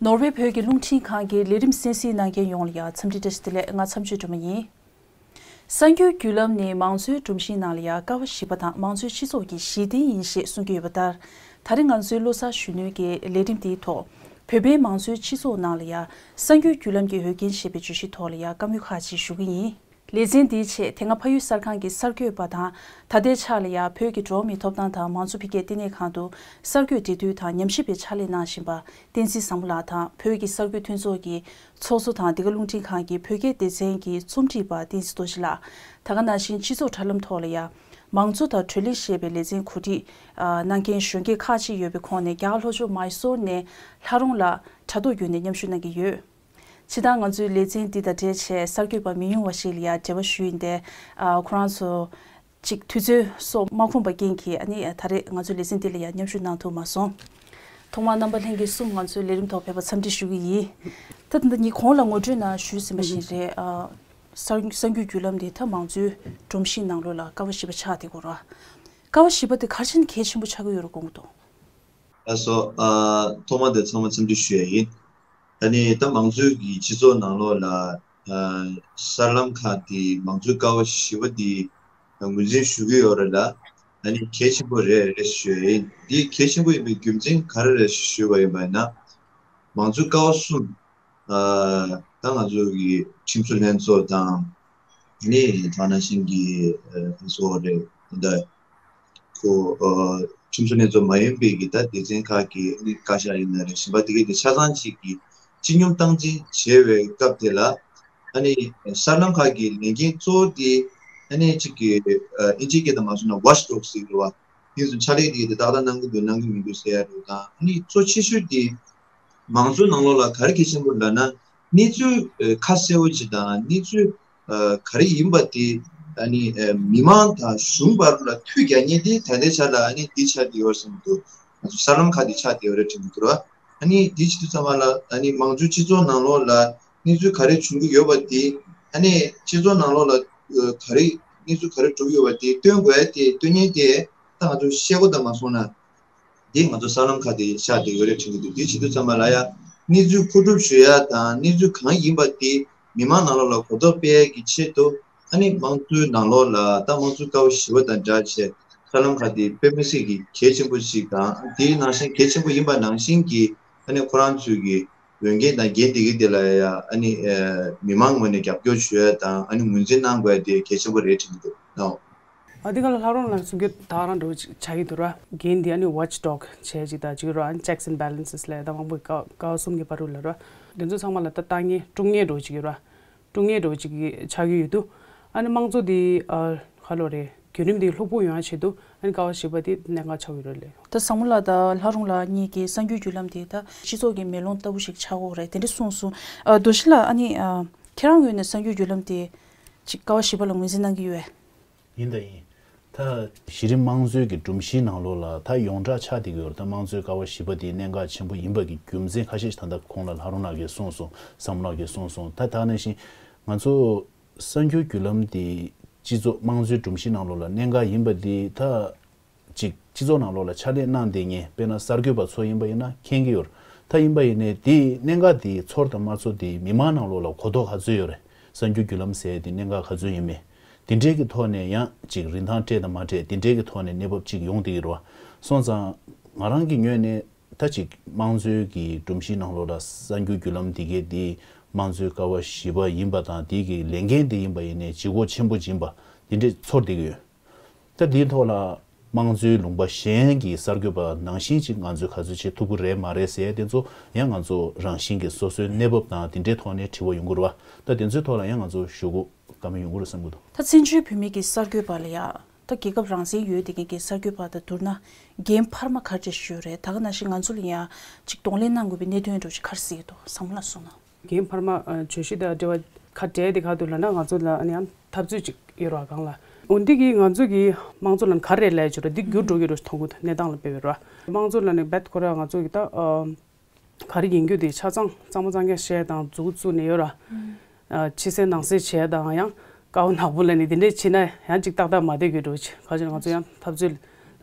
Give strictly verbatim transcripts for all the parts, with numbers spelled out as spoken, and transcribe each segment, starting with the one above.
ནོར་ཝེ་བོད་ཀྱི་རླུང་འཕྲིན་ཁང་གི་ལས་རིམ་གསན་གཟིགས་གནང་མཁན་ཡོངས་ལ་ཡང་འཚམས་འདྲི་བཀྲ་ཤིས་བདེ་ལེགས། ང་མཚམས་གཅོད་སྒྲོལ་མ་ཡིན། གསར་འགྱུར་བརྒྱུད་ལམ་ནི་མང་གཙོའི་སྒྲོམ་གཞིའི་ནང་ལ་ཡང་ཀ་བ་བཞི་པ་དང་མང་གཙོའི་སྤྱི་ཚོགས་ཀྱི་གཞི་རྟེན་ཡིན་ཞེས་གསུང་གི་ཡོད་པ་ལྟར། ད་རེས་ང་ཚོའི་ལོ་གསར་གཞོན་ནུའི་གི་ལས་རིམ་དེའི་ཐོག་བོད་པའི་མང་གཙོའི་སྤྱི་ཚོགས་ནང་ལ་ཡང་གསར་འགྱུར་བརྒྱུད་ལམ་གྱི་འོས་འགན་ཞེས་པའི་བརྗོད་གཞིའི་ཐོག་ལ་ཡང་བཀའ་མོལ་ཁག་ཅིག་ཞུ་གི་ཡིན། ལེ་ཚན་འདིའི་ཆེད་དེ་སྔ་ཕ་ཡུལ་གསར་ཁང་གི་གསར་འགོད་པ་དང་། ད་ལྟའི་ཆར་ལ་ཡང་བོད་ཀྱི་འགྲོ་བ་མིའི་ཐོབ་ཐང་དང་མང་གཙོ་འཕེལ་རྒྱས་ལྟེ་གནས་ཁང་དུ་གསར་འགོད་འབྲེལ་མཐུད་དང་ཉམས་ཞིབ་པའི་ཕྱག་ལས་གནང་བཞིན་པ་བསྟན་འཛིན་བཟང་པོ་ལགས་དང་། བོད་ཀྱི་གསར་འགོད་མཐུན་ཚོགས་ཀྱི་ཚོགས་གཙོ་དང་འདི་ག་རླུང་འཕྲིན་ཁང་གི་བོད་སྐད་སྡེ་ཚན་གྱི་རྩོམ་སྒྲིག་པ་བསྟན་འཛིན་རྡོ་རྗེ་ལགས། ད་ག་ནང་བཞིན་སྤྱི་ཚོགས་དྲ་ལམ་ཐོག་ལ་ཡང་མང་གཙོ་དང་བགྲོ་གླེང་ཞེས་པའི་ལེ་ཚན་གོ་སྒྲིག་གནང་མཁན་གཞོན་སྐྱེས་ཁག་ཅིག་ཡོད་པའི་ཁོངས་ནས་རྒྱ་གར་ལྷོ་ཕྱོགས་མཱི་སོར་ནས་ལྷ་རོང་ལགས་དྲ་ཐོག་བརྒྱུད་ནས་མཉམ་ཞུགས་གནང་གི་ཡོད། སྤྱིར་བཏང་ང་ཚོའི་ལེ་ཚན་འདི་དང་འབྲེལ་བྱས་གསར་འགོད་པ་མི་ཉུང་བ་ཞིག་ལ་ཡང་འབྲེལ་བ་ཞུས་ཡིན་ཏེ། ཨ། ཁོ་རང་ཚོ་ཅིག་དུས་ཚོད་སོགས་མ་ཁོམ་པ་རྐྱེན་གྱིས། ཨ་ནི་ད་རེས་ང་ཚོའི་ལེ་ཚན་འདི་ལ་ཡང་མཉམ་ཞུགས་གནང་ཐུབ་མ་སོང་། ཐོག་མར་རྣམ་པ་ལྷན་རྒྱས་གསུམ་ང་ཚོའི་ལས་རིམ་ཐོག་ཕེབས་པར་འཚམས་འདྲི་ཞུ་གི་ཡིན། ད་ད་ལྟ་ངས་གོང་ལ་ངོ་སྤྲོད་ནང་ཞུས་ཟིན་པ་བཞིན་རེད། ཨ། གསར་གསར་འགྱུར་བརྒྱུད་ལམ་འདི་ད་མང་གཙོའི་སྒྲོམ་གཞིའི་ནང་ལོགས་ལ་ཀ་བ་བཞི་པ་ཆགས་བསྡད་ཡོད་རེད། ཀ་བ་བཞི་པ་དེ་ག་རེ་བྱས་ནས་གལ་ཆེན་པོ་ཆགས་ཀྱི་ཡོད་རེད་དགོངས་ཀྱི་འདུག་ལགས་སོ། ཨ། ཐོག་མ་དེ་ཚང་མ་འཚམས་འདྲི་ཞུ་ཡ་ཡིན། ཨ་ནི་ད་མང་གཙོའི་གི་སྤྱི་ཚོགས་ནང་ལོགས་ལ། ཨ། གསར་ལམ་ཁག་དེ་མང་གཙོའི་ཀ་བ་བཞི་པ་དེ་ངོས་འཛིན་ཞུ་གི་ཡོད་རེད་ལ། ཨ་ནི་གལ་ཆེན་པོ་རེད་རེད་ཞུ་ཡ་ཡིན། འདི་གལ་ཆེན་པོ་ཡིན་པའི་རྒྱུ་མཚན་ག་རེ་རེད་ཞུས་པ་ཡིན་པ་ཡིན་ན། མང་གཙོའི་ཀ་བ་གསུམ། ཨ། ད་ང་ཚོ་གི་ཁྲིམས་བཟོ་ལྷན་ཚོགས་དང་། ནི་ད་ནང་བཞིན་གྱི་ཨ་ཚོགས་རེད་ད། ཁོ་ཨ་ཁྲིམས་བཟོ་ལྷན་ཚོགས་མ་ཡིན་པའི་གི་ད་སྡེ་ཚན་ཁག་གི་ཨ་ནི་བཀའ་ཤག་ཡིན་ན་རེད། གཞན་པ་དེ་གའི་དེ་ཆ་ཚང་གཅིག་གི་སྤྱི་སྙོམས་སྟངས་འཛིན་བྱེད་པའི་སྐབས་དེ་ལ། ཨ་ནི་གསར་ལམ་ཁག་གི་ལས་འགན་གཙོ་བོ་དེ་ཨ་ནི་གཅིག་གི་ཨ་ཨིན་ཇིའི་སྐད་དུ་མ་སོང་ན་ཝ་ཆི་ཌོག་སི་ཟེར་གི་རེད་བ། དེ་ཚོ་ཕྱག་ལས་དེ་གའི་དེ་ཏག་ཏག་གནང་གི་འདུག་གནང་གི་མི་འདུག་ཟེར་ཡ་རེད་དང་། ཨ་ནི་གཙོ་ཆེ་ཤོས་དེ། མང་གཙོའི་ནང་ལོགས་ལ་ག་རེ་གལ་ཆེན་པོ་ལབ་ན། གནས་ཚུལ་ཨ་ཁ་གསལ་བོ་ཅིག་དང་གནས་ཚུལ་ཨ་ག་རེ་ཡིན་པ་དེ་ཨ་ནི་ཨ་མི་མང་དང་གཞུང་བར་ལ་མཐུད་རྒྱག་མཁན་དེ་ད་ལྟའི་ཆ་ལ་ཨ་ནི་འདི་ཆགས་བསྡད་ཡོད་བསམ་གྱི་འདུག་ང་ཚོ་གསར་ལམ་ཁག་འདི་ཆགས་བསྡད་ཡོད་རེད་དྲན་གྱི་འདུག་ར། ཨ་ནི་འདི་བྱེད་དུས་ཙམ་པ་ལ་ཨ་ནི་མང་གཙོའི་སྤྱི་ཚོགས་ནང་ལོགས་ལ་གནས་ཚུལ་ག་རེ་བྱུང་གི་ཡོད་པ་དེ། ཨ་ནི་སྤྱི་ཚོགས་ནང་ལོགས་ལ་ཨ་ག་རེ་གནས་ཚུལ་ག་རེ་འགྲོ་གི་ཡོད་པ་དེ་སྟོན་དགོས་ཡ་དེ་སྟོན་མཁན་དེ་ད་ང་ཚོ་ཤེལ་སྒོ་དང་མ་སོང་ན། འདི་ང་ཚོ་གསར་ལམ་ཁག་དེ་ཤར་བསྡད་ཡོད་རེད་དྲན་གྱི་འདུག་དེ་བྱེད་དུས་ཙམ་པ་ལ་ཡ་གནས་ཚུལ་མཁོ་སྒྲུབ་ཞུ་ཡ་དང་གནས་ཚུལ་གང་ཡིན་པ་དེ་མི་མང་ནང་ལོགས་ལ་གོ་རྟོགས་སྤེལ་ཡ་གི་ཆེད་དུ། ཨ་ནི་དམངས་གཙོའི་ནང་ལོགས་ལ་ད་དམངས་གཙོའི་ཀ་བ་བཞི་པ་དང་སྦྲགས་བྱས་གསར་ལམ་ཁག་དེ་དཔེ་མི་སྲིད་ཀྱི་གལ་ཆེན་པོ་ཞིག་དང་། དེའི་ནང་བཞིན་གལ་ཆེན་པོ་ཡིན་པ་ནང་བཞིན་གྱི་ཨ་ནི་ཁོ་རང་ཚོའི་གི་འོས་འགན་དང་འགན་འདི་གི་དེ་ལ་ཡ་ཨ་ནི་ཨ་མི་མང་ངོས་ནས་རྒྱབ་སྐྱོར་ཞུ་ཡ་དང་ཨ་ནི་ངོས་འཛིན་གནང་དགོས་ཡ་དེ་གལ་ཆེན་པོ་རེད་དྲན་གྱི་འདུག་ནོ། ཨ་དེ་ག་ལ་ལྷ་རོང་ལ་གསུང་རྒྱུ་ད་རང་འགྲོ་ཆགས་ཀྱི་འདུག་ར། འགན་འདི་ཨ་ནི་ཝ་ཆི་ཌོག་བྱས་ཅིག་ད་ཅིག་ར། ཨ་ནི་ཅེག་སི་ཨེན་ཌི་བྷེ་ལན་སི་ལས་ད་མང་པོ་ཀ་ཀ་གསུམ་གྱི་བར་དུ་ལ་ར། དེ་ཚོ་ཚང་མ་ལ་ད་ལྟ་ངས་དཀྲུག་ངེས་འགྲོ་ཅིག་ཡོད་ར། དཀྲུག་ངེས་འགྲོ་ཅིག་ཆགས་ཀྱི་ཡོད་དུ། ཨ་ནི་དམངས་གཙོ་འདི་ཨ་ག་ལོ་རེད། བརྒྱུད་རིམ་འདི་ལྷུག་པོ་ཡོང་ཡ་ཆེད་དུ་ཨ་ནི་ཀ་བ་བཞི་པ་འདི་གནད་འགག་ཆགས་ཀྱི་རེད་ལེ། ད་བཟང་མོ་ལགས་དང་ལྷ་རུང་ལགས་གཉིས་ཀྱིས་གསར་འགྱུར་བརྒྱུད་ལམ་དེ་ད་སྤྱི་ཚོགས་ཀྱི་མེ་ལོང་ལྟ་བུ་ཞིག་ཆགས་ཀྱི་ཡོད་རེད་དེ་འདྲ་གསུངས་སོང་། ཨ་རྡོ་རྗེ་ལགས་ཨ་ནི་ཨ་ཁྱེད་རང་ངོས་ནས་གསར་འགྱུར་བརྒྱུད་ལམ་དེ་ཅིག་ཀ་བ་བཞི་པ་ལ་ངོས་འཛིན་གནང་གི་ཡོད་པས། ཡིན་ད་ཡིན། ད་གཞི་རིམ་དམངས་གཙོའི་གི་སྒྲོམ་གཞིའི་ནང་ལོགས་ལ་ད་ཡོངས་གྲགས་ཆགས་བསྡད་ཀྱི་ཡོད་རེད། ད་དམངས་གཙོའི་ཀ་བ་བཞི་པ་དེ་གནད་འགག་ཆེན་པོ་ཡིན་པ་གི་རྒྱུ་མཚན་ཁ་ཤས་ད་ལྟ་གོང་ལ་ལྷ་རུང་ལགས་ཀྱིས་གསུངས་སོང་། བསམ་བློ་ལགས་ཀྱིས་གསུངས་སོང་། ད་ད་ནང་བཞིན་ང་ཚོ་གསར་འགྱུར་བརྒྱུད་ལམ་དེ་སྤྱི་ཚོགས་དམངས་གཙོའི་སྒྲོམ་གཞི་ནང་ལོགས་ལ་གནད་འགག་ཡིན་པ་དེ་ད་ཅིག་སྤྱི་ཚོགས་ནང་ལོགས་ལ་ཕྱག་ལས་གནང་བསྡད་མཁན་དཔེར་ན་གསར་འགོད་པ་ཚོ་ཡིན་པ་ཡིན་ན་མཁྱེན་གྱི་ཡོད་རེད། ད་ཡིན་པ་ཡིན་ནའི་དེ་གནད་འགག་དེ་ཚོར་དང་མ་ཚོར་དེ་མི་མང་ནང་ལོགས་ལ་གོ་རྟོགས་ག་ཚོད་ཡོད་རེད། གསར་འགྱུར་བརྒྱུད་ལམ་ཟེར་དེ་གནད་འགག་ག་ཚོད་ཡིན་མིན། དེ་འདྲའི་གི་ཐོག་ནས་ཡང་ཅིག་རིན་ཐང་སྤྲད་དང་མ་སྤྲད་དེ་འདྲའི་གི་ཐོག་ནས་གནས་བབ་ཅིག་ཡོང་བསྡད་ཀྱི་རེད་བ། སོང་ཙང་ང་རང་གི་ངོས་ནས་ད་ཅིག་དམངས་གཙོའི་གི་སྒྲོམ་གཞིའི་ནང་ལོགས་ལ་གསར་འགྱུར་བརྒྱུད་ལམ་དེ་གའི་དེ་དམངས་གཙོའི་ཀ་བ་བཞི་པ་ཡིན་པ་དང་དེ་གི་ལས་འགན་དེ་ཡིན་པ་ཡིན་ནའི་ལྗིད་ཁོག་ཆེན་པོ་ཅིག་ཡིན་པ་དེ་འདྲས་ཚོར་བསྡད་ཀྱི་ཡོད། ད་དེའི་ཐོག་ལ་དམངས་གཙོའི་ལུང་པ་གཞན་གྱི་གསར་འགོད་པ་ནང་བཞིན་ཅིག་ང་ཚོས་ག་ཚོད་བྱེད་ཐུབ་ཀྱི་རེད་མ་རེད་ཟེར་དེ་ཚོ་ཡང་ང་ཚོ་རང་བཞིན་གྱི་སོ་སོའི་གནས་བབ་དང་དེ་འདྲའི་ཐོག་ནས་དྲི་བ་ཡོང་གི་རེད་བ། ད་དེ་ཚོའི་ཐོག་ལ་ཡང་ང་ཚོ་ཞུ་དགོས་དཀའ་མོ་ཡོང་གི་རེད་བསམ་གྱི་འདུག་ད་བཙན་བྱོལ་བོད་མི་གི་གསར་འགོད་པ་ལ་ཡ་ད་རྒྱལ་ཁབ་རང་བཙན་ཡོད་བསྡད་མཁན་གྱི་གསར་འགོད་པ་དང་བསྡུར་ན་འགན་འཕར་མ་ག་འདྲ་ཞིག་ཡོད་རེད། ད་ག་ནང་བཞིན་ང་ཚོ་ལ་ཡ་ཅིག་གདོང་ལེན་གནང་དགོས་པའི་གནད་དོན་འདྲ་ཅིག་ག་རེ་གཟིགས་འདུག་བསམ་བློ་ལ་སོང་ན། འགན་འཕར་མ་ཨ་བརྗོད་གཞི་དང་འབྲེལ་བ་ཁ་བྲལ་དེ་ཁ་ཐུག་ལབ་ན་ང་ཚོ་ལ་ཨ་ནི་ཡང་འཐབ་རྩོད་ཅིག་ཡོད་རེད་བ་སྒང་ལ། འོན་ཏེ་གི་ང་ཚོ་གི་དམངས་གཙོ་ལབ་ན་ག་རེ་ལབ་ཡ་ཅིག་ཡོད་རེད། འདི་འགྱུར་འགྲོ་གི་རེད་མཐོང་གི་འདུག་གནས་སྟངས་ལ་དཔེ་བལྟས་རེད་བ། དམངས་གཙོ་ལབ་ནས་རྦད་ཁོ་རང་ང་ཚོ་གི་ད་ཨ་ག་རེ་ཡིན་རྒྱུ་དེ་ཆ་ཚང་གཙང་མ་གཙང་རྐྱང་བཤད་དང་མཛུབ་གུ་བཙུགས་ནས་ཡོད་རེད་བ། ཨ་ཕྱི་གསལ་ནང་གསལ་བྱས་དང་ཡང་དཀར་པོ་ནག་པོ་ལབ་ནས་དེ་འདྲས་བྱས་ན་ཡང་ཅིག་ཏག་ཏག་མ་བསྡད་གི་འགྲོ་ཅིག་ག་ཅིག་ང་ཚོ་ཡང་འཐབ་རྩོད་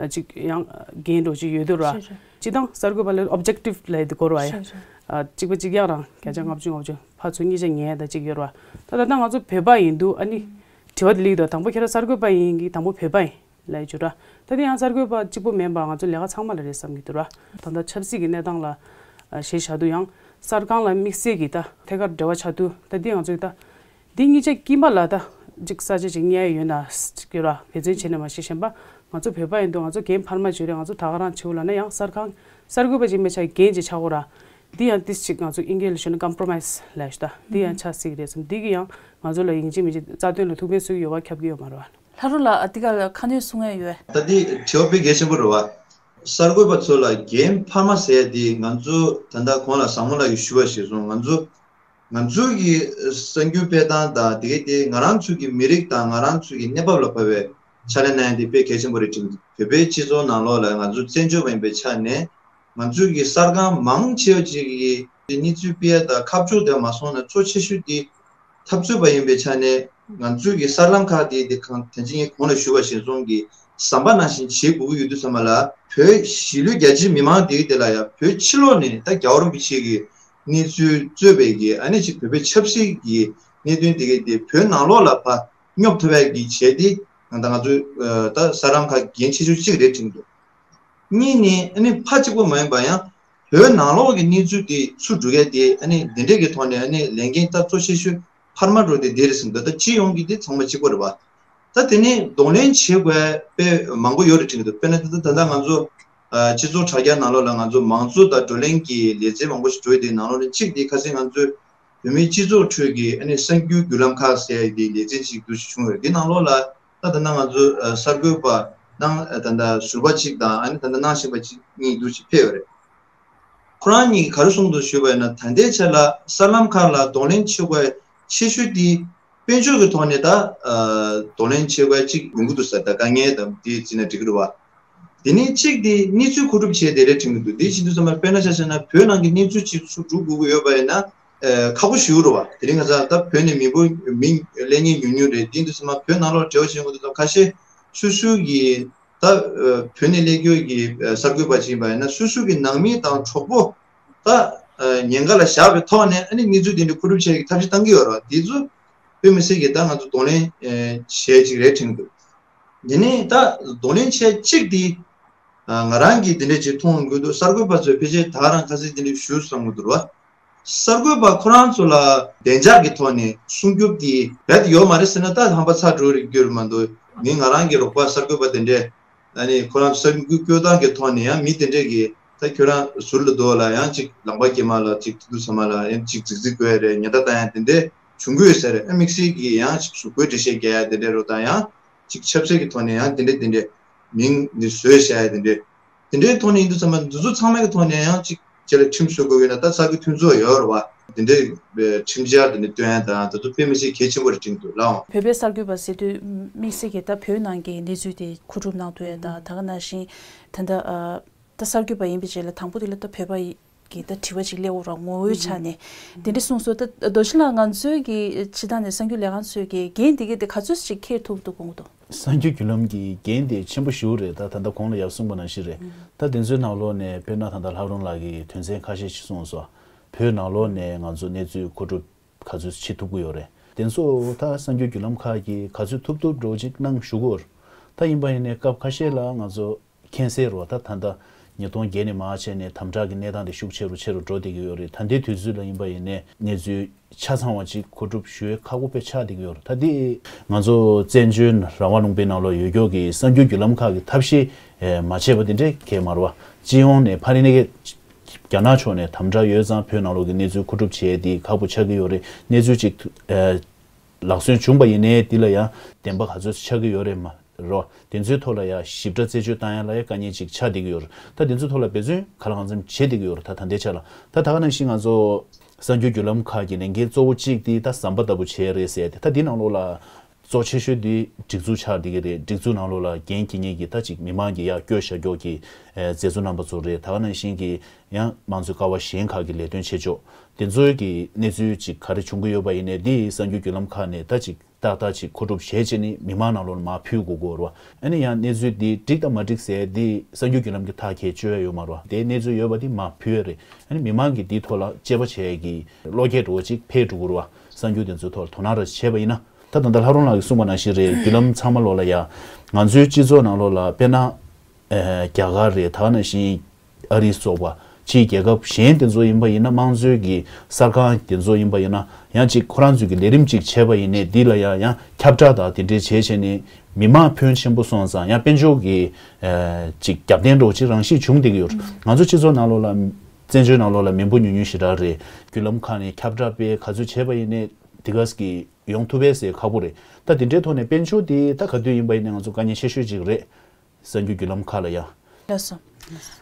ཅིག་ཡང་འགན་འགྲོ་ཅིག་ཡོད་དུ་ར། ཞེས་ཞེས། སྤྱི་བཏང་གསར་འགོད་པ་ལ་ཨོབ་ཇེག་ཊིབ་ལ་དེ་གོ་ར་ཡ། ཞེས་ཞེས། གཅིག་པ་གཅིག་རྐྱང་རང་བརྒྱ་ཆ་ལྔ་བཅུ་ལྔ་བཅུ་ཕར་ཚུར་གཉིས་ཆ་ཉན་ད་ཅིག་ཡོད་ར། ད་ད་ལྟ་ང་ཚོ་བོད་པ་ཡིན་དུས་ཨ་ནི་དྲི་བ་དེ་ལིག་དོ། དང་པོ་ཁྱེད་རང་གསར་འགོད་པ་ཡིན་གྱི་དང་པོ་བོད་པ་ཡིན་ལ་ཡི་ཅུ་ར། ད་དེ་ཡང་གསར་འགོད་པ་གཅིག་པོ་མིན་པ་ང་ཚོ་ལས་ཀ་ཚང་མ་ལ་རེད་བསམ་གྱི་འདུག་ར། ད་ལྟ་ཆབ་སྲིད་ཀྱི་གནས་སྟངས་ལ་གཞི་བཞག་དུས་ཡང་གསར་ཁང་ལ་དམིགས་བསལ་གྱི་ད་ཐད་ཀར་འབྲེལ་བ་ཆགས་དུས་ད་དེ་ང་ཚོའི་ད། འདི་གཉིས་ཆ་དཀྱིལ་མ་ལ་ད་ཅིག་ས་ཆ་ཅིག་གཉེར་ཡོད་ན་ཅིག་ཡོད་ར། འབད་བརྩོན་བྱས་ནས་མ་ཤེས་གཞན་པ་ང་ཚོ་བོད་པ་ཡིན་དུས་ང་ཚོ་འགན་འཕར་མ་བྱོས་རེད། ང་ཚོ་ད་ག་རང་བྱེའུ་ལ་ན་ཡང་གསར་ཁང་གསར་འགོད་པ་ཅིག་མེད་ཆ་འགན་ཅིག་ཆགས་གོ་ར། འདི་ཡང་ཏིས་ཅིག་ང་ཚོ་ཨིན་སྐད་ལ་ཞུ་ན་ཀམ་པོ་རོ་མའིས་ལབ་ཞུ་ད་འདི་ཡང་ཆགས་སྲིད་ཀྱི་རེད་བསམ། འདི་གི་ཡང་ང་ཚོ་ལ་ཡིན་གཅིག་མིན་གཅིག་རྩ་དོན་ལ་ཐུགས་ཕན་གསོས་ཀྱི་ཡོད་པ་ཁྱབ་ཀྱི་ཡོད་མ་རེད་བ། ལྷ་རུ་ལགས་འདི་ག་ལ་ཁ་སྣོན་གསུང་ཡ་ཡོད། ད་འདི་དྲི་བ་དཔེ་གལ་ཆེན་པོ་རེད་བ། གསར་འགོད་པ་ཚོ་ལ་འགན་འཕར་མ་ཟེར་ཡ་འདི་ང་ཚོ་ད་ལྟ་གོང་ལ་བཟང་མོ་ལགས་ཀྱིས་ཞུ་བ་ཞིག་སོང་ང་ཚོ། ང་ཚོའི་གི་གསར་འགྱུར་སྤེལ་སྟངས་དང་དེ་གའི་དེ་ང་རང་ཚོའི་གི་མི་རིགས་དང་ང་རང་ཚོའི་གི་གནས་བབ་ལ་བབས་པའི་ཕྱག་ལས་གནང་ཡ་དེ་དཔེ་གལ་ཆེན་པོ་རེད་དྲན་གྱི་འདུག་བོད་པའི་སྤྱི་ཚོགས་ནང་ལོགས་ལ་ང་ཚོ་བཙན་བྱོལ་བ་ཡིན་པའི་ཆ་ནས་ང་ཚོའི་གི་གསར་ཁང་མང་ཆེ་བ་ཅིག་གི་གནས་ཚུལ་སྤེལ་ཡ་དང་ཁ་ཕྱོགས་དེ་མ་སོང་ན་གཙོ་ཆེ་ཤོས་དེ་འཐབ་རྩོད་པ་ཡིན་པའི་ཆ་ནས་ང་ཚོའི་གི་གསར་ལམ་ཁག་དེ་དེ་གང་ད་ཅི་ངས་གོང་ལ་ཞུས་པ་བཞིན་སོང་གི་ཟམ་པ་ནང་བཞིན་བྱེད་དགོས་ཀྱི་ཡོད་དུས་ཙམ་པ་ལ་བོད་གཞིས་ལུས་རྒྱ་ཆེའི་མི་མང་དེ་གི་དེ་ལ་ཡ་བོད་ཕྱི་ལོགས་ནས་ད་རྒྱལ་བ་རིན་པོ་ཆེ་གི་གནས་ཚུལ་གཙོས་པའི་གི་ཨ་ནི་ཅིག་བོད་པའི་ཆབ་སྲིད་ཀྱི་གནད་དོན་དེ་གའི་དེ་བོད་ནང་ལོགས་ལ་ཕར་སྙོབ་ཐུབ་ཡག་གི་བྱས་ཏེ་ད་ང་ཚོའི་ད་གསར་ལམ་ཁག་འགན་ཆེ་ཤོས་གཅིག་རེད་དྲན་གྱི་འདུག་གཉིས་ནི་ཨ་ནི་ཕར་གཅིག་པོ་མ་ཡིན་པ་ཡང་བོད་ནང་ལོགས་ཀྱི་གནས་ཚུལ་དེ་ཚུར་སྒྲུག་ཡག་དེ་ཨ་ནི་འདི་འདྲས་ཀྱི་ཐོག་ནས་ཨ་ནི་ལས་འགན་ད་གཙོ་ཆེ་ཤོས་འཕར་མ་འགྲོ་དེ་འདི་རེད་ཟེར་འདུག་ད་སྤྱི་ཡོངས་ཀྱི་དེ་ཚང་མ་གཅིག་པ་རེད་པ། ད་དེ་ནས་གདོང་ལེན་བྱེད་དགོས་དཔེ་མང་པོ་ཡོད་རེད་དྲན་གྱི་འདུག་དཔེར་ན་ད་ད་ད་ང་ཚོ་ཨ་སྤྱི་ཚོགས་དྲ་རྒྱ་ནང་ལོགས་ལ་ང་ཚོ་མང་གཙོ་དང་བགྲོ་གླེང་གི་ལེ་ཚན་མང་པོ་ཞིག་འགྲོ་ཡི་དེའི་ནང་ལོགས་ནས་གཅིག་དེ་ཁ་སང་ང་ཚོའི་བོད་མིའི་སྤྱི་ཚོགས་ཁྲོད་ཀྱི་ཨ་ནི་གསར་འགྱུར་བརྒྱུད་ལམ་ཁག་ཟེར་ཡ་དེའི་ལེ་ཚན་ཞིག་འདུ་ཞིག་བྱུང་ཡོད་རེད། དེ་ནང་ལོགས་ལ་ད་ད་ནང་ང་ཚོ་ཨ་གསར་འགོད་པ་ནང་ཨ་ད་ད་ཟུར་པ་གཅིག་དང་ཨ་ནི་ད་ད་གནང་བཞིན་པ་གཅིག་གཉིས་འདུ་ཞིག་ཕེབས་ཡོད་རེད། ཁོ་རང་གཉིས་ཀྱིས་ག་རེ་གསུངས་འདུག་ཞུས་པ་ཡིན་ན་ད་ལྟའི་ཆ་ལ་གསར་ལམ་ཁག་ལ་གདོང་ལེན་བྱེད་དགོས་ཆེ་ཤོས་དེ་དཔལ་འབྱོར་གྱི་ཐོག་ནས་ད་གདོང་ལེན་བྱེད་དགོས་གཅིག་ཡོང་གི་འདུག་ཟེར། ད་དཀའ་ངལ་དང་དེ་བརྩིས་ན་འགྲིག་གི་རེད་བ། དེ་ནས་གཅིག་དེ་གནས་ཚུལ་མཁོ་སྒྲུབ་བྱས་དེ་རེད་དྲན་གྱི་འདུག་དེ་བྱེད་དུས་ཙམ་པ་དཔེར་ན་ཆ་བཞག་ན་བོད་ནང་གི་གནས་ཚུལ་ཅིག་ཚུར་སྒྲུབ་དགོས་ཀྱི་ཡོད་པ་ཡིན་ན་ཁག་པོ་ཞིག་རེད་བ། དེ་རིང་ཁ་སང་ད་བོད་ནས་མི་འབོར་མི་སླེབས་མཁན་ཉུང་ཉུང་རེད། དེ་ཡིན་དུས་ཙམ་པ་བོད་ནང་ལོགས་འབྲེལ་བ་བྱེད་དགོས་དུས་ཙམ་ཁ་ཤས་སོ་སོའི་གི་ད་བོད་ནས་སླེབས་རྒྱུ་གི་གསར་འགོད་པ་ཅིག་ཡིན་པ་ཡིན་ན་སོ་སོའི་གི་ནང་མི་དང་གྲོགས་པོ་ད་ཉེན་ཁ་ལ་བཞག་པའི་ཐོག་ནས་ཨ་ནི་གནས་ཚུལ་དེ་འདྲ་མཁོ་སྒྲུབ་བྱེད་ཀྱི་ཐབས་ཤེས་བཏང་གི་ཡོད་རེད་བ། དེ་ཚོ་དཔེ་མི་སྲིད་ཀྱི་ད་ང་ཚོ་གདོང་ལེན་བྱེད་ཅིག་རེད་དྲན་གྱི་འདུག་དེ་ནས་ད་གདོང་ལེན་བྱེད་གཅིག་དེ་ང་རང་གིས་དེ་འདྲ་ཅིག་མཐོང་དགོས་འདུག་གསར་འགོད་པ་ཚོས་ཕལ་ཆེར་ད་རང་ཁ་སང་དེ་འདྲ་ཞུས་བསམ་གྱི་འདུག་ར། གསར་འགོད་པ་ཁོ་རང་ཚོ་ལ་བདེ་འཇགས་ཀྱི་ཐོག་ནས་སྲུང་སྐྱོབ་དེ་རྦད་དེ་ཡོད་མ་རེད་ཟེར་ན་ད་ཧམ་པ་ཚ་འགྲོ་རིགས་རྒྱུ་རེད་མ་གཏོགས་མི་ང་རང་གི་རོགས་པ་གསར་འགོད་པ་དེ་འདྲས་ཨ་ནི་ཁོ་རང་གསར་འགོད་སྐྱོད་སྟངས་ཀྱི་ཐོག་ནས་ཡང་མི་དེ་འདྲས་ཀྱིས་ད་ཁྱོད་རང་ཟུར་ལ་འདུག་ལ་ཡང་ཅིག་ལག་པ་སྐྱེལ་མ་ལ་ཅིག་དུས་དུས་ཚང་མ་ལ་ཡང་ཅིག་རྫིག་རྫིག་དགོས་རེད་ཉེན་བརྡ་བཏང་ཡང་དེ་འདྲས་བྱུང་གི་ཡོད་ཟེར་རེད། ཨ་དམིགས་བསལ་གྱིས་ཡང་ཅིག་གཟུགས་པོའི་འགྲེལ་བཤད་རྒྱག་ཡ་དེ་འདྲས་རོ་དང་ཡང་། ཅིག་ཆབ་སྲིད་ཀྱི་ཐོག་ནས་ཡང་དེ་འདྲས་དེ་འདྲས་མིང་འདི་བཟོས་བཞག་ཡ་དེ་འདྲས་དེ་འདྲའི་ཐོག་ནས་ཡིན་དུས་ཙམ་པ་འདི་ཚོ་ཚང་མའི་ཐོག་ནས་ཡང་ཅིག་ཅེ་ལ་ཁྲིམས་བཟོ་དགོས་ཀྱི་ན་ད་ས་ཁུལ་མཐུན་ཚོགས་ཡོད་རེད་བ། དེ་འདྲའི་ཁྲིམས་འཆར་དེ་འདྲ་བཏོན་ཡ་དང་ད་དུང་དཔེ་མི་སྲིད་གལ་ཆེན་པོ་རེད་དྲན་འདུག་ལགས། བོད་པའི་གསར་འགོད་པ་ཟེར་དུས་དམིགས་བསལ་གྱི་ད་བོད་ནང་གི་གནས་ཚུལ་དེ་མཁོ་སྒྲུབ་གནང་ཐུབ་ཡ་དང་ད་ག་ནང་བཞིན་ད་ལྟ་ད་གསར་འགོད་པ་ཡིན་པའི་རྗེས་ལ་དང་པོ་དེ་ལ་ད་བོད་པ་ཡི་གི་ད་དྲི་བ་ཅིག་སླེབས་འོ་ར་ངོ་བོའི་ཆ་ནས་དེ་འདྲ་གསུངས་སོང་། ད་རྡོ་རྗེ་ལགས་ང་ཚོའི་གི་སྤྱི་བཏང་ནས་གསར་འགྱུར་ལས་ཁང་ཚོའི་གི་འགན་དེ་གི་དེ་ག་ཚོད་ཅིག་འཁྱེར་ཐུབ་འདུག་དགོངས་འདུག་གསར་འགྱུར་བརྒྱུད་ལམ་གྱི་འགན་དེ་ཆེན་པོ་ཞེ་པོ་རེད། ད་ད་ལྟ་གོང་ལ་ཡར་གསུངས་པ་ནང་བཞིན་རེད། ད་དེ་ཚོའི་ནང་ལོགས་ནས་དཔེར་ན་ད་ལྟ་ལྷ་རམས་ལགས་ཀྱིས་དོན་ཚན་ཁ་ཤས་ཤིག་གསུངས་སོང་། བོད་ནང་ལོགས་ནས་ང་ཚོ་གནས་ཚུལ་མཁོ་སྒྲུབ་ག་ཚོད་བྱེད་ཐུབ་ཀྱི་ཡོད་རེད། དེ་ཚོ་ད་གསར་འགྱུར་བརྒྱུད་ལམ་ཁག་གིས་ག་ཚོད་ཐུབ་ཐུབ་འགྲོ་ཅིག་གནང་ཞུ་གི་ཡོད་རེད། ད་ཡིན་པ་ཡིན་ནའི་སྐབས་ཁ་ཤས་ལ་ང་ཚོ་མཁྱེན་གསལ་རེད་བ། ད་ད་ལྟ་ཉིས་སྟོང་བརྒྱད་ནས་མར་བྱས་ནས་དམ་དྲག་གི་གནས་སྟངས་དེ་ཤུགས་ཆེ་རུ་ཆེ་རུ་འགྲོ་བསྡད་ཀྱི་ཡོད་རེད། ད་ལྟའི་དུས་ཚོད་ལ་ཡིན་པ་ཡིན་ནའི་གནས་ཚུལ་ཆ་ཚང་བ་ཅིག་མཁོ་སྒྲུབ་ཞུ་ཡས་ཁག་པོ་དཔེ་ཆགས་བསྡད་ཀྱི་ཡོད་རེད། ད་འདི་ང་ཚོ་བཙན་བྱོལ་རང་དབང་ལུང་པའི་ནང་ལོགས་ཡོད་མཁན་གྱི་གསར་འགྱུར་བརྒྱུད་ལམ་ཁག་གིས་ཐབས་ཤེས་མ་བྱས་པ་དེ་འདྲས་གང་ཡང་མ་རེད་བ། སྤྱི་ཡོངས་ནས་ཕ་རི་ནས་རྒྱ་ནག་ཕྱོགས་ནས་དམ་དྲག་ཡོད་ཙང་བོད་ནང་ལོགས་ཀྱི་གནས་ཚུལ་མཁོ་སྒྲུབ་བྱེད་ཡས་དེ་ཁག་པོ་ཆགས་ཀྱི་ཡོད་རེད། གནས་ཚུལ་ཅིག་ལག་སོན་བྱུང་པ་ཡིན་ནའི་འདི་ལ་ཡང་བདེན་པ་ག་ཚོད་ཆགས་ཀྱི་ཡོད་རེད་མ་རོ། དེ་ཚོའི་ཐོག་ལ་ཡང་ཞིབ་ཕྲ་རྩད་གཅོད་བཏང་ཡ་ལ་ཡང་དཀའ་ངལ་ཅིག་ཆགས་བསྡད་ཀྱི་ཡོད་རེད། ད་དེ་ཚོའི་ཐོག་ལ་འབད་བརྩོན་གང་ལ་གང་འཚམ་བྱེད་བསྡད་ཀྱི་ཡོད་རེད། ད་ད་ལྟའི་ཆ་ལ་ད་ད་ག་ནང་བཞིན་ང་ཚོ་གསར་འགྱུར་བརྒྱུད་ལམ་ཁག་གི་ལས་འགན་གཙོ་བོ་གཅིག་དེ་ད་ཟམ་པ་ལྟ་བུ་བྱས་རེད་ཟེར་ཏེ། ད་འདི་ནང་ལོགས་ལ་ གཙོ་ཆེ་ཤོས་འདི་སྒྲིག་འཛུགས་ཆགས་བསྡད་ཀྱི་རེད། སྒྲིག་འཛུགས་ནང་ལོགས་ལ་འགན་འཁྱེར་མཁན་གྱི་ད་ཅིག་མི་མང་གི་ཡར་བསྐྱོད་བཞག་རྒྱུ་གི་ཨེ་མཛད་གཙོ་རྣམ་པ་ཚོ་རེད། ད་ག་ནང་བཞིན་གྱི་ཡང་མང་གཙོའི་ཀ་བ་གཞན་ཁག་གི་ལས་དོན་བྱེད་ཕྱོགས་དེ་ཚོའི་གི་གནས་ཚུལ་ཅིག་ག་རེ་བྱུང་གི་ཡོད་པ་ཡིན་ནའི་འདི་གསར་འགྱུར་བརྒྱུད་ལམ་ཁག་ནས་ད་ཅིག་ཏག་ཏག་ཅིག་མཁོ་སྒྲུབ་བྱས་བྱས་ནས་མི་མང་ནང་ལོགས་ལ་མར་ཕུལ་དགོས་དགོས་རེད་བ། ཨ་ནི་ཡང་གནས་ཚུལ་འདི་འགྲིག་དང་མ་འགྲིག་ཟེར་འདི་གསར་འགྱུར་བརྒྱུད་ལམ་གྱི་ཐག་ཁེལ་བཅོལ་ཡ་ཡོད་མ་རེད་བ། དེའི་གནས་ཚུལ་ཡོད་པ་འདི་མར་ཕུལ་ཡ་རེད། ཨ་ནི་མི་མང་གིས་འདིའི་ཐོག་ལ་དཔྱད་པ་བྱས་ཀྱི་བློ་སྐྱེད་འདྲ་བོ་ཅིག་འཕེལ་འགྲོ་གི་རེད་བ། གསར་འགྱུར་དེ་ཚོའི་ཐོག་ལ་དོ་སྣང་ར་བྱས་པ་ཡིན་ན། ད་ད་ལྟ་ལྷ་རུང་ལགས་ཀྱིས་གསུངས་པ་ནང་བཞིན་རེད། བརྒྱུད་ལམ་ཚང་མ་ལོགས་ལ་ཡ་ང་ཚོའི་སྤྱི་ཚོགས་ནང་ལོགས་ལ་དཔེར་ན་ཨེ་རྒྱ་གར་རེད། ད་ག་ནང་བཞིན་ཨ་རི་སོགས་པ་ཕྱིའི་རྒྱལ་ཁབ་གཞན་དེ་ཚོ་ཡིན་པ་ཡིན་ན་དམངས་གཙོའི་གི་གསར་ཁང་དེ་ཚོ་ཡིན་པ་ཡིན་ན་ཡང་ཅིག་ཁོ་རང་ཚོའི་གི་ལས་རིམ་ཅིག་བྱས་པ་ཡིན་ནའི་འདི་ལ་ཡང་ཡང་ཁྱབ་བསྒྲགས་དང་དེ་འདྲའི་བྱས་བྱས་ནས་མི་མང་ཕོན་ཆེན་པོ་སོང་ཙང་ཡང་དཔལ་འབྱོར་གི་ཨེ་ཅིག་རྒྱབ་རྟེན་འདྲ་བོ་ཅིག་རང་ཤུགས་བྱུང་བསྡད་ཀྱི་ཡོད། ང་ཚོ་སྤྱི་ཚོགས་ནང་ལོགས་ལ་བཙན་བྱོལ་ནང་ལོགས་ལ་མི་འབོར་ཉུང་ཉུང་ཞེ་དྲག་རེད། བརྒྱུད་ལམ་ཁག་ནས་ཁྱབ་བསྒྲགས་སྤེལ་ག་ཚོད་བྱས་པ་ཡིན་ནའི་དེ་ག་གི་ཡོང་ཐུབ་པས་ཟེར་ཁག་པོ་རེད། ད་དེ་འདྲའི་ཐོག་ནས་དཔལ་འབྱོར་དེ་ད་ག་དུས་ཡིན་པ་ཡིན་ནའི་ང་ཚོ་དཀའ་ངལ་ཆེ་ཤོས་ཅིག་རེད། གསར་འགྱུར་བརྒྱུད་ལམ་ཁག་ལ་ཡ། ལགས་སོ།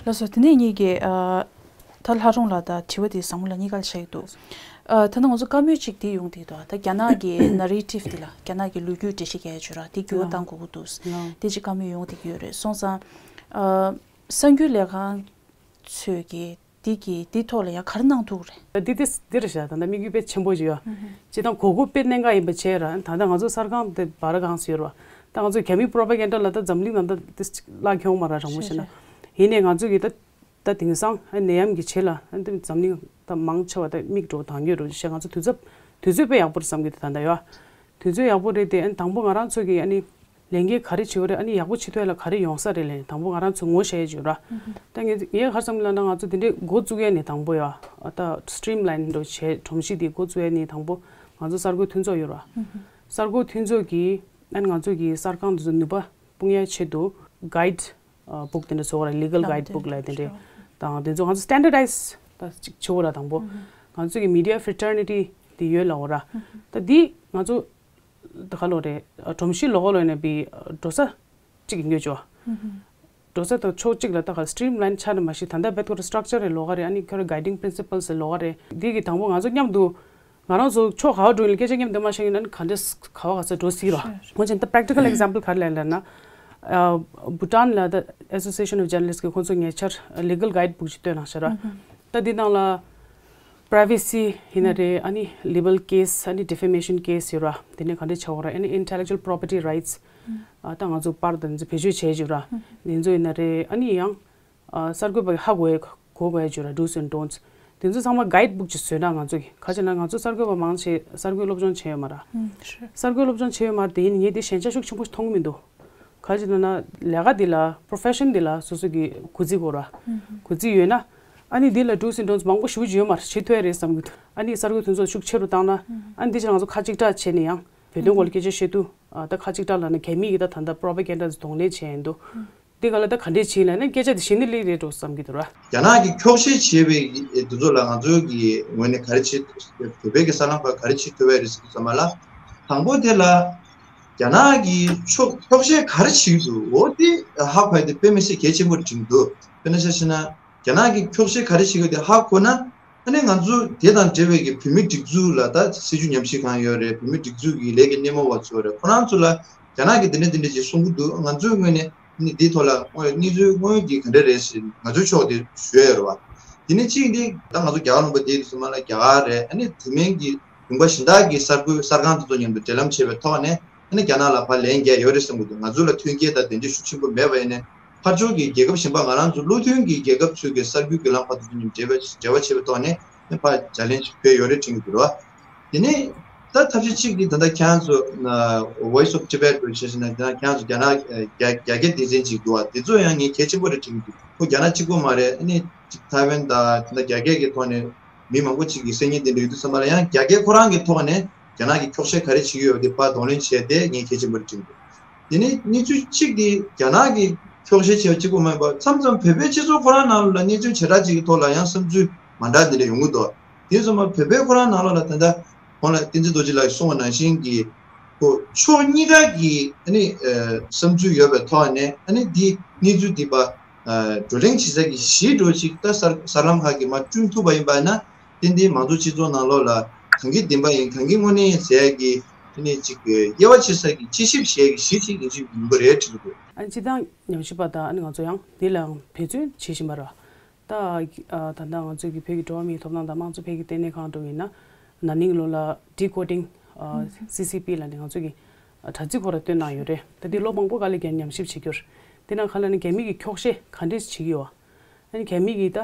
ལགས་སོ། དེ་ནས་ངེད་ཀྱིས་ཨ། ད་ལྷ་རུང་ལགས་དང་དྲི་བ་དེ་ཟབ་མོ་ལ་གཉིས་ཀ་ལ་ཆགས་ཀྱི་འདུག་ཨ། ད་ནང་ང་ཚོ་བཀའ་མོལ་གཅིག་དེ་ཡོང་བསྡད་འདུག་ད་རྒྱ་ནག་གི་ནེ་རེ་ཊིབ་དེ་ལ་རྒྱ་ནག་གི་ལོ་རྒྱུས་འགྲེལ་བཤད་རྒྱག་ཡ་བྱོས་ར་དེ་འགྱུར་བ་གཏང་དགོས་ཀྱི་འདུག་དེ་གཅིག་བཀའ་མོལ་ཡོང་བསྡད་ཀྱི་ཡོད་རེད། སོང་ཙང་ཨ། གསར་འགྱུར་ལས་ཁང་ཚོས་ཀྱི་འདི་གི་འདི་ཐོག་ལ་ཡང་ག་རེ་གནང་ཐུབ་རེད། འདི་འདི་འདི་རེད་ཤག་ད་ལྟ་དམིགས་ཡུལ་དཔེ་ཆེན་པོ་ཞིག་ཡོད། སྤྱིར་བཏང་གོ་སྐབས་དཔེ་གནད་འགག་ཡིན་པ་བྱས་ར། ད་ལྟ་ང་ཚོ་གསར་ཁང་དེ་སྦ་ར་གང་ཟེར་བ། ད་ང་ཚོ་རྒྱ་མིའི་པྲོ་པ་གན་ཌ་ལ་ད་འཛམ་གླིང་ནང་ད་དེ་བརླག་ཁྱོང་མ་ར་དྲང་པོ་བཤད་ན། ཡིན་ནའི་ང་ཚོ་གི་ད་ད་དེང་སང་ནད་ཡམས་ཀྱི་རྗེས་ལ་ཨ་འདི་འཛམ་གླིང་ད་མང་ཆེ་བ་ད་མིག་འགྲོ་དང་ཡོད་རོ་ཞེས་ང་ཚོ་དུས་ཚོད་དུས་ཚོད་དཔེ་ཡག་པོ་རེད་བསམ་གི་འདུག་ད་ལྟ་ཡོད། དུས་ཚོད་ཡག་པོ་རེད་དེ། ཨ་ནི་དང་པོ་ང་རང་ཚོ་གི་ཨ་ནི་ལས་འགན་ག་རེ་བྱེད་དགོས་རེད། ཨ་ནི་ཡག་པོ་བྱེད་ཐུབ་ཡ་ལ་ག་རེ་ཡོང་ས་རེད་ལབ་ནས་དང་པོ་ང་རང་ཚོ་ངོ་ཤེས་ཡ་ཅིག་ཡོད་ར། ད་ངས་ངས་ག་རེ་བསམ་གི་ལབ་ན་ང་ཚོ་དེ་འདྲའི་འགོ་བཙུགས་ཡ་ནི་དང་པོ་ཡ། ཨ་ད་སི་ཊི་རིམ་ལ་ཡིན་འགྲོ་བྱས་སྒྲོམ་གཞི་དེ་འགོ་བཙུགས་ཡ་ནི་དང་པོ་ང་ཚོ་གསར་འགོད་མཐུན་ཚོགས་ཡོད་ར། གསར་འགོད་མཐུན་ཚོགས་ཀྱིས་ཨ་ནི་ང་ཚོ་གི་གསར་ཁང་དེ་ཚོ་ནུས་པ་སྤུངས་ཡ་ཆེད་དུ་གའིཌ་ཨ་བུག་དེ་འདྲ་བཟོ་བ་ར། ལི་གལ་གའིཌ་བུག་ལབ་དེ་འདྲ་དང་དེ་ཚོ་ང་ཚོ་སི་ཊན་ཌར་ཌའི་ཛི་ད་ཅིག་བྱེད་དགོས་ར། དང་པོ་ང་ཚོ་གི་མི་ཌི་ཡ་ཕི་ར་ཊར་ནི་ཊི་དེ་ཡོད་ལབ་འོ་ར། ད་འདི་ང་ཚོ་ད་ག་ལོ་རེད། སྒྲོམ་གཞི་ལོགས་ལོགས་ནས་བི་འགྲོ་ས་གཅིག་ཉོས་བྱོས། འགྲོ་ས་དང་ཕྱོགས་གཅིག་ལ་ད་ག་སི་ཊི་རིམ་ལ་ཡིན་ཆགས་ནས་མ་ཤེས། ད་ལྟ་བེད་ཁོ་ར་སི་ཊྲག་ཅར་རེ་ལོགས་ཀ་རེད། ཨ་ནི་ཁོ་ར་གའི་ཌིང་པི་རིན་སི་པལ་སི་ལོགས་ཀ་རེད། འདི་གི་དང་པོ་ང་ཚོ་མཉམ་དུ་ང་རང་ཚོ་ཕྱོགས་ག་བ་འགྲོ་ཡིན་ལ་སྐད་ཆ་མཉམ་དུ་མ་བཤད་ཡིན་ན་ག་འདྲས་ག་བ་ག་ས་འགྲོ་སྲིད་རོ། ཧོན་ཅན་ད་པེ་རེག་ཊི་ཀལ་ཨེག་ཛམ་པལ་ག་རེ་ལབ་ལབ་ན། བྷུ་ཊན་ལ་ད་ཨེ་སོ་སི་ཨེ་ཤན་ཨོཕ་ཇར་ནལ་ལིསྟ་གི་ཁོང་ཚོ་ཉེ་ཆར་ལི་གལ་གའིཌ་བུག་ཅིག་བཏོན་གནང་ཤག་ར། ད་འདི་ནང་ལ་པི་རའི་ཝེ་སི་ཡིན་ན་རེད། ཨ་ནི་ལི་བལ་ཀེ་སི། ཨ་ནི་ཌི་ཕེ་མེ་ཤན་ཀེ་སི་ཡོད་ར། དེ་ནས་ག་འདྲས་བྱ་བ་ར། ཨ་ནི་ཨིན་ཊེ་ལེག་ཅུ་ཨལ་པྲོ་པར་ཊི་རའིཊ་སི། ཨ་ད་ང་ཚོ་པར་དང་འདི་ཚོ་བེད་སྤྱོད་བྱས་ཡོད་ར། འདི་ཚོ་ཡིན་ན་རེད། ཨ་ནི་ཡང་ཨ་གསར་འགོད་པ་ཧ་གོ་ཡ་གོ་དགོས་ཡ་ཅིག་ཡོད་ར། ཌུ་སི་ཨེན་ཌོན་ཊི་སི། དེ་ཚོ་ཚང་མ་གའིཌ་བུག་ཅིག་བཟོས་ན་ང་ཚོ་གི་ག་ཅི་ན་ང་ཚོ་གསར་འགོད་པ་མང་ཆེ་གསར་འགོད་སློབ་སྦྱོང་བྱས་ཡོད་མ་ར། གསར་འགོད་སློབ་སྦྱོང་བྱས་ཡོད་མ་ར། དེ་ཡིན་ངས་དེ་ཞན་ཆ་ཤུགས་ཆེན་པོ་ཞིག་མཐོང་གི་མི་འདུག་ག་ཅི་ན་ན་ལས་ཀ་འདི་ལ་པྲོ་ཕེ་ཤན་འདི་ལ་སོ་སོ་གི་གུས་བརྩི་དགོས་ར། གུས་བརྩི་ཡོད་ན་ཨ་ནི་འདི་ལ་ཌུ་སི་ཨེན་ཌོན་ཊི་སི་མང་པོ་ཞེ་པོ་ཅིག་ཡོད་མ་ར། བྱེད་ཐུབ་ཡ་རེད་བསམ་གི་འདུག་ཨ་ནི་གསར་འགོད་མཐུན་ཚོགས་ཤུགས་ཆེ་རུ་བཏང་ན་ཨ་ནི་འདི་ཕྱིར་ང་ཚོ་ཁ་གཅིག་གྲགས་བྱས་ནས་ཡང་བོད་དོན་སྐོར་ལ་སྐད་ཆ་བཤད་དུས་ཨ་ད་ཁ་གཅིག་གྲགས་ལབ་ན་རྒྱ་མི་གི་ད་ད་ལྟ་པྲོ་པ་གན་ཌ་གདོང་ལེན་བྱས་ཡིན་འདུག་འདི་ག་ལ་ད་ག་འདྲས་བྱེད་ལབ་ན་སྐད་ཆ་དེ་གཞི་ནས་སླེབས་རེད་འགྲོ་བསམ་གྱི་འདུག་ར། རྒྱ་ནག་གིས་འཁྱོག་བཤད་བྱས་པའི་དེ་ཚོ་ལ་ང་ཚོ་གི་ངོས་ནས་ག་རེ་བྱེད། བོད་པའི་གི་གསར་ལམ་ཁག་ག་རེ་བྱེད་ཐུབ་པ་རེད་ཟེར་དུས་ཙམ་པ་ལ། དང་པོ་དེ་ལ་རྒྱ་ནག་གིས་འཁྱོག་འཁྱོག་བཤད་ག་རེ་བྱེད་ཀྱི་འདུག་འོ་དེ་ཧ་གོ་ཡ་དེ་དཔེ་མི་སྲིད་གལ་ཆེན་པོ་རེད་དྲན་གྱི་འདུག་དཔེར་ན་ཆ་བཞག་ན་རྒྱ་ནག་གིས་འཁྱོག་བཤད་ག་རེ་བྱེད་ཀྱི་ཡོད་དེ་ཧ་གོ་ན། ཨ་ནི་ང་ཚོ་དེ་དང་འབྲེལ་བའི་གི་བོད་མིའི་སྒྲིག་འཛུགས་ལ་ད་སྲིད་བྱུས་ཉམས་ཞིབ་ཁང་ཡོད་རེད། བོད་མིའི་སྒྲིག་འཛུགས་ཀྱི་ལས་ཀའི་སྣེ་མོ་བ་ཚོ་རེད། ཁོ་རང་ཚོ་ལ་རྒྱ་ནག་གིས་འདི་འདྲ་འདི་འདྲ་ཅིག་གསུང་གི་འདུག་ང་ཚོའི་ངོས་ནས་ཨ་ནི་འདིའི་ཐོག་ལ་དངོས་གནས་ཚུལ་དངོས་འདི་ག་འདྲ་རེད་ཟེར་ང་ཚོའི་ཕྱོགས་དེ་ཞུ་ཡ་ཡོད་རེད་བ། དེ་ནས་གཅིག་འདི་ད་ང་ཚོ་རྒྱ་གར་ལུང་པ་དེའི་དུས་ཚོད་མ་ལ་རྒྱ་གར་རེད། ཨ་ནི་དེ་མིན་གྱི་ལུང་པ་གཞན་དག་གི་གསར་འགོད་གསར་ཁང་དེ་ཚོ་མཉམ་དུ་འབྲེལ་ལམ་བྱས་པའི་ཐོག་ནས་ཨ་ནི་རྒྱ་ནག་ལ་ཕར་ལན་རྒྱག་ཡོད་རེད་བསམ་གི་འདུག་ང་ཚོ་ལ་མཐུན་རྐྱེན་དང་དེ་འདྲའི་ཤུགས་ཆེན་པོ་མེད་པ་ཡིན་ནའི། ཕར་ཕྱོགས་ཀྱི་རྒྱལ་ཁབ་གཞན་པ་ང་རང་ཚོ་བློ་མཐུན་གྱི་རྒྱལ་ཁབ་ཚོའི་གི་གསར་འགྱུར་བརྒྱུད་ལམ་ཁག་དེ་ཚོ་མཉམ་འབྲེལ་བ་འབྲེལ་བ་བྱེད་པའི་ཐོག་ནས་ནི་ཕར་བརྡ་ལན་ཞིག་ཕུལ་ཡོད་རེད་དྲན་གྱི་འདུག་ར། དེ་ནས་ད་ཐབས་ཤེས་གཅིག་གིས་ད་ལྟ་ཁྱེད་རང་ཚོ་Voice of Tibet་བྱས་ཟིན་ན་ད་ཁྱེད་རང་ཚོ་རྒྱ་ནག་རྒྱ་རྒྱ་སྐད་སྡེ་ཚན་གཅིག་འདུག་བ། དེ་ཚོ་ཡང་ངས་གལ་ཆེན་པོ་རེད་དྲན་གྱི་འདུག་ཁོ་རྒྱ་ནག་གཅིག་པོ་མ་རེད། ཨ་ནི་ཅིག་ཐའེ་ཝན་དང་ད་ལྟ་རྒྱ་སྐད་ཀྱི་ཐོག་ནས་མི་མང་པོ་གཅིག་གིས་གསན་མཁན་དེ་འདྲ་ཡོད་དུས་ཙམ་པ་ལ་ཡང་རྒྱ་སྐད་ཁོ་རང་གི་ཐོག་ནས་རྒྱ་ནག་གིས་འཁྱོག་བཤད་ག་རེ་བྱེད་ཀྱི་ཡོད་པ་དེ་ཕར་གདོང་ལེན་བྱས་ཏེ་ངས་གལ་ཆེན་པོ་རེད་དྲན་གྱི་འདུག་དེ་ནས་གནས་ཚུལ་གཅིག་དེ་རྒྱ་ནག་གིས་འཁྱོག་བཤད་བྱས་པ་གཅིག་པོ་མིན་པར་མཚམས་མཚམས་བོད་པའི་སྤྱི་ཚོགས་ཁོ་རང་ནང་ལ་གནས་ཚུལ་བྱེ་བྲག་ཅིག་གི་ཐོག་ལ་ཡང་བསམ་ཚུལ་མ་འདྲ་འདི་འདྲ་ཡོང་གི་འདུག་དེ་ཚོ་མ་བོད་པའི་ཁོ་རང་ནང་ལོགས་ལ་ད་ལྟ་ཁོང་ལ་བསྟན་འཛིན་རྡོ་རྗེ་ལགས་ཀྱིས་གསུངས་པ་ནང་བཞིན་གྱི་ཁོ་ཕྱོགས་གཉིས་ཀ་གི་ཨ་ནི་བསམ་ཚུལ་ཡོད་པའི་ཐོག་ནས་ཨ་ནི་འདི་གནས་ཚུལ་འདི་པ་བགྲོ་གླེང་བྱེད་ས་གི་གཞི་འདྲ་ཅིག་ད་གསར་གསར་ལམ་ཁག་གིས་མར་བསྐྲུན་ཐུབ་པ་ཡིན་པ་ན། ཏན་ཏན་མང་གཙོ་སྤྱི་ཚོགས་ནང་ལོགས་ལ་གང་གི་བདེན་པ་ཡིན་གང་གི་དངོས་གནས་ཡིན་ཟེར་ཡ་གི་ ནས་ཅིག་དབྱེ་བ་ཕྱེ་ས་ཀྱི་དཔྱད་ཞིབ་བྱེད་ཀྱི་གཞི་ཅིག་ཡིན་གཅིག་ཡིན་པ་རེད་དྲན་གྱི་འདུག་ཨ་ནི་སྤྱི་བཏང་ཉམས་ཞིབ་པ་དང་ཨ་ནི་ང་ཚོ་ཡང་འདི་ལའང་འབད་བརྩོན་བྱེད་བཞིན་པ་རེད། ད་ཨ་ད་ལྟ་ང་ཚོའི་གི་བོད་ཀྱི་འགྲོ་བ་མིའི་ཐོབ་ཐང་དང་དམངས་གཙོ་འཕེལ་རྒྱས་ལྟེ་གནས་ཁང་འགྲོ་ཡིན་ན་ན་ནིང་ལོ་ལ་Decoding ཨ་སི་སི་པི་ལབ་ནས་ང་ཚོ་གི་ཨ་དྲ་ཚིགས་ཁོ་ར་བཏོན་གནང་ཡོད་རེད། ད་འདི་ལོ་མང་པོ་ག་ལ་རྒྱ་ཉམས་ཞིབ་བྱེད་རྒྱུར་དེ་ནང་ཁ་ལ་ནི་རྒྱ་མི་གི་འཁྱོག་བཤད་ག་འདྲས་བྱེད་ཀྱི་ཡོད། ཨ་ནི་རྒྱ་མི་གི་ད་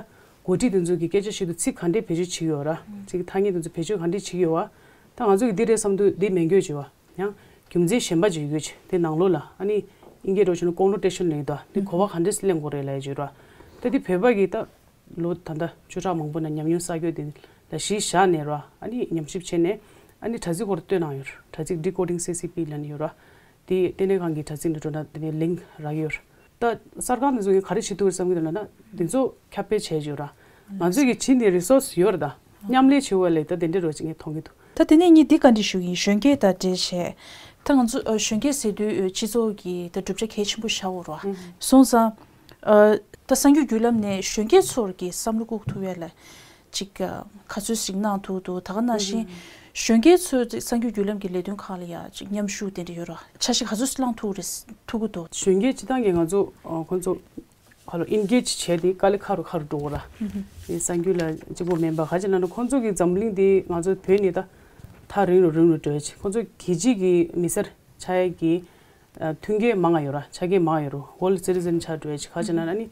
འགོ་ཁྲིད་དེ་ཚོ་གི་སྐད་ཆ་བཤད་དུས་ཚིག་ག་འདྲས་བེད་སྤྱོད་བྱེད་ཀྱི་ཡོད་ར། ཚིག་གི་ཐ་སྙད་དེ་ཚོ་བེད་སྤྱོད་ག་འདྲས་བྱེད་ཀྱི་ཡོད་བ། ད་ང་ཚོ་གི་འདི་རེད་བསམ་དུས་འདི་མེད་འགྱོད་བྱེད་བ། ཡང་རྒྱུ་མཚན་གཞན་པ་ཅིག་ཡོད་ཅིག་དེ་ནང་ལོགས་ལ་ཨ་ནི་ཨིན་སྐད་འགྲོ་ཆུ་ན་ཀོང་ནོ་ཊེ་ཤན་ལས་ད་འདི་གོ་བ་ག་འདྲས་སེ་ལེན་དགོས་རེད་ལབ་ཡ་ཅིག་ཡོད་ར། ད་འདི་བོད་པ་གི་ད་ལོ་ད་ལྟ་བཅུ་ཕྲག་མང་པོ་ན་ཉམས་མྱོང་བསགས་རྒྱུ་དེ་ལ་གཞི་བཞག་ནས་ར་ཨ་ནི་ཉམས་ཞིབ་བྱས་ནས་ཨ་ནི་དྲ་ཚིགས་ཁོ་ར་བཏོན་གནང་ཡོད་ར། དྲ་ཚིགས་Decoding C C P ལབ་ནས་ཡོད་ར། དེ་ལྟེ་གནས་ཁང་གི་དྲ་ཚིགས་འདི་འགྲོ་ན་དེ་ནས་ལིང་རག་ཡོད། ད་གསར་ཁང་འདི་ཚོ་གིས་ག་རེ་བྱེད་ཐུབ་རེད་བསམ་གྱི་འདུག་ལབ་ན་འདི་ཚོ་ཁྱབ་སྤེལ་བྱས་ཡོད་ར། ང་ཚོས་ཀྱི་བྱིན་ནས་རི་སོར་སི་ཡོད་རེད། ད་མཉམ་ལས་བྱེད་འོས་ལས་ད་དེ་འདྲ་རོ་ཅིག་ངས་མཐོང་གི་འདུག་ད་དེ་ནས་ངས་འདི་བཀའ་འདྲི་ཞུ་གི་ཡིན། གཞོན་སྐྱེས་དང་འབྲེལ་བྱས་ད་ང་ཚོ་ཨ་གཞོན་སྐྱེས་ཟེར་དུས་ཨ་སྤྱི་ཚོགས་ཀྱི་ད་གྲུབ་ཆ་གལ་ཆེན་པོ་བཞག་འོ་ར། སོང་ཙང་ཨ་ད་གསར་འགྱུར་བརྒྱུད་ལམ་ནས་གཞོན་སྐྱེས་ཚོར་གྱི་བསམ་བློ་བཀུག་ཐུབ་ཡ་ལ། ཅིག་ག་ཚོད་ཞིག་གནང་ཐུབ་འདུག་ད་ག་ནང་བཞིན་གཞོན་སྐྱེས་ཚོས་ཅིག་གསར་འགྱུར་བརྒྱུད་ལམ་གྱི་ལས་དོན་ཁག་ལ་ཡ་ཅིག་མཉམ་ཞུགས་དེ་འདྲ་ཡོད་ར། འཆར་གཞི་ག་ཚོད་ཞིག་བླངས་ཐུབ་རེད་ཐུབ་ཀྱི་འདུག་གཞོན་སྐྱེས་སྤྱི་བཏང་གི་ང་ཚོ་ཁོ་ཚོ་ཧ་ལོ་ཨིན་གེཇ་བྱས་ཏེ་དཀའ་ལས་ཁག་རུ་ཁག་རུ་འགྲོ་གི་ར། དེ་གསར་འགྱུར་ལ་གཅིག་པོ་མིན་པ་ག་ཅི་ལབ་ན་ཁོ་ཚོ་གི་འཛམ་གླིང་དེ་ང་ཚོ་བོད་ནས་ད་ཐག་རིང་རུ་རིང་རུ་འགྲོ་ཡ་ཅིག་ཁོ་ཚོ་གི་གཅིག་གི་མི་སེར་ཆགས་ཡ་གི་མཐུན་རྐྱེན་མང་ང་ཡོད་ར། ཆ་རྐྱེན་མང་ང་ཡོད་ར། World Citizen ཆགས་འགྲོ་ཡ་ཅིག་ག་ཅི་ལབ་ན་ནི།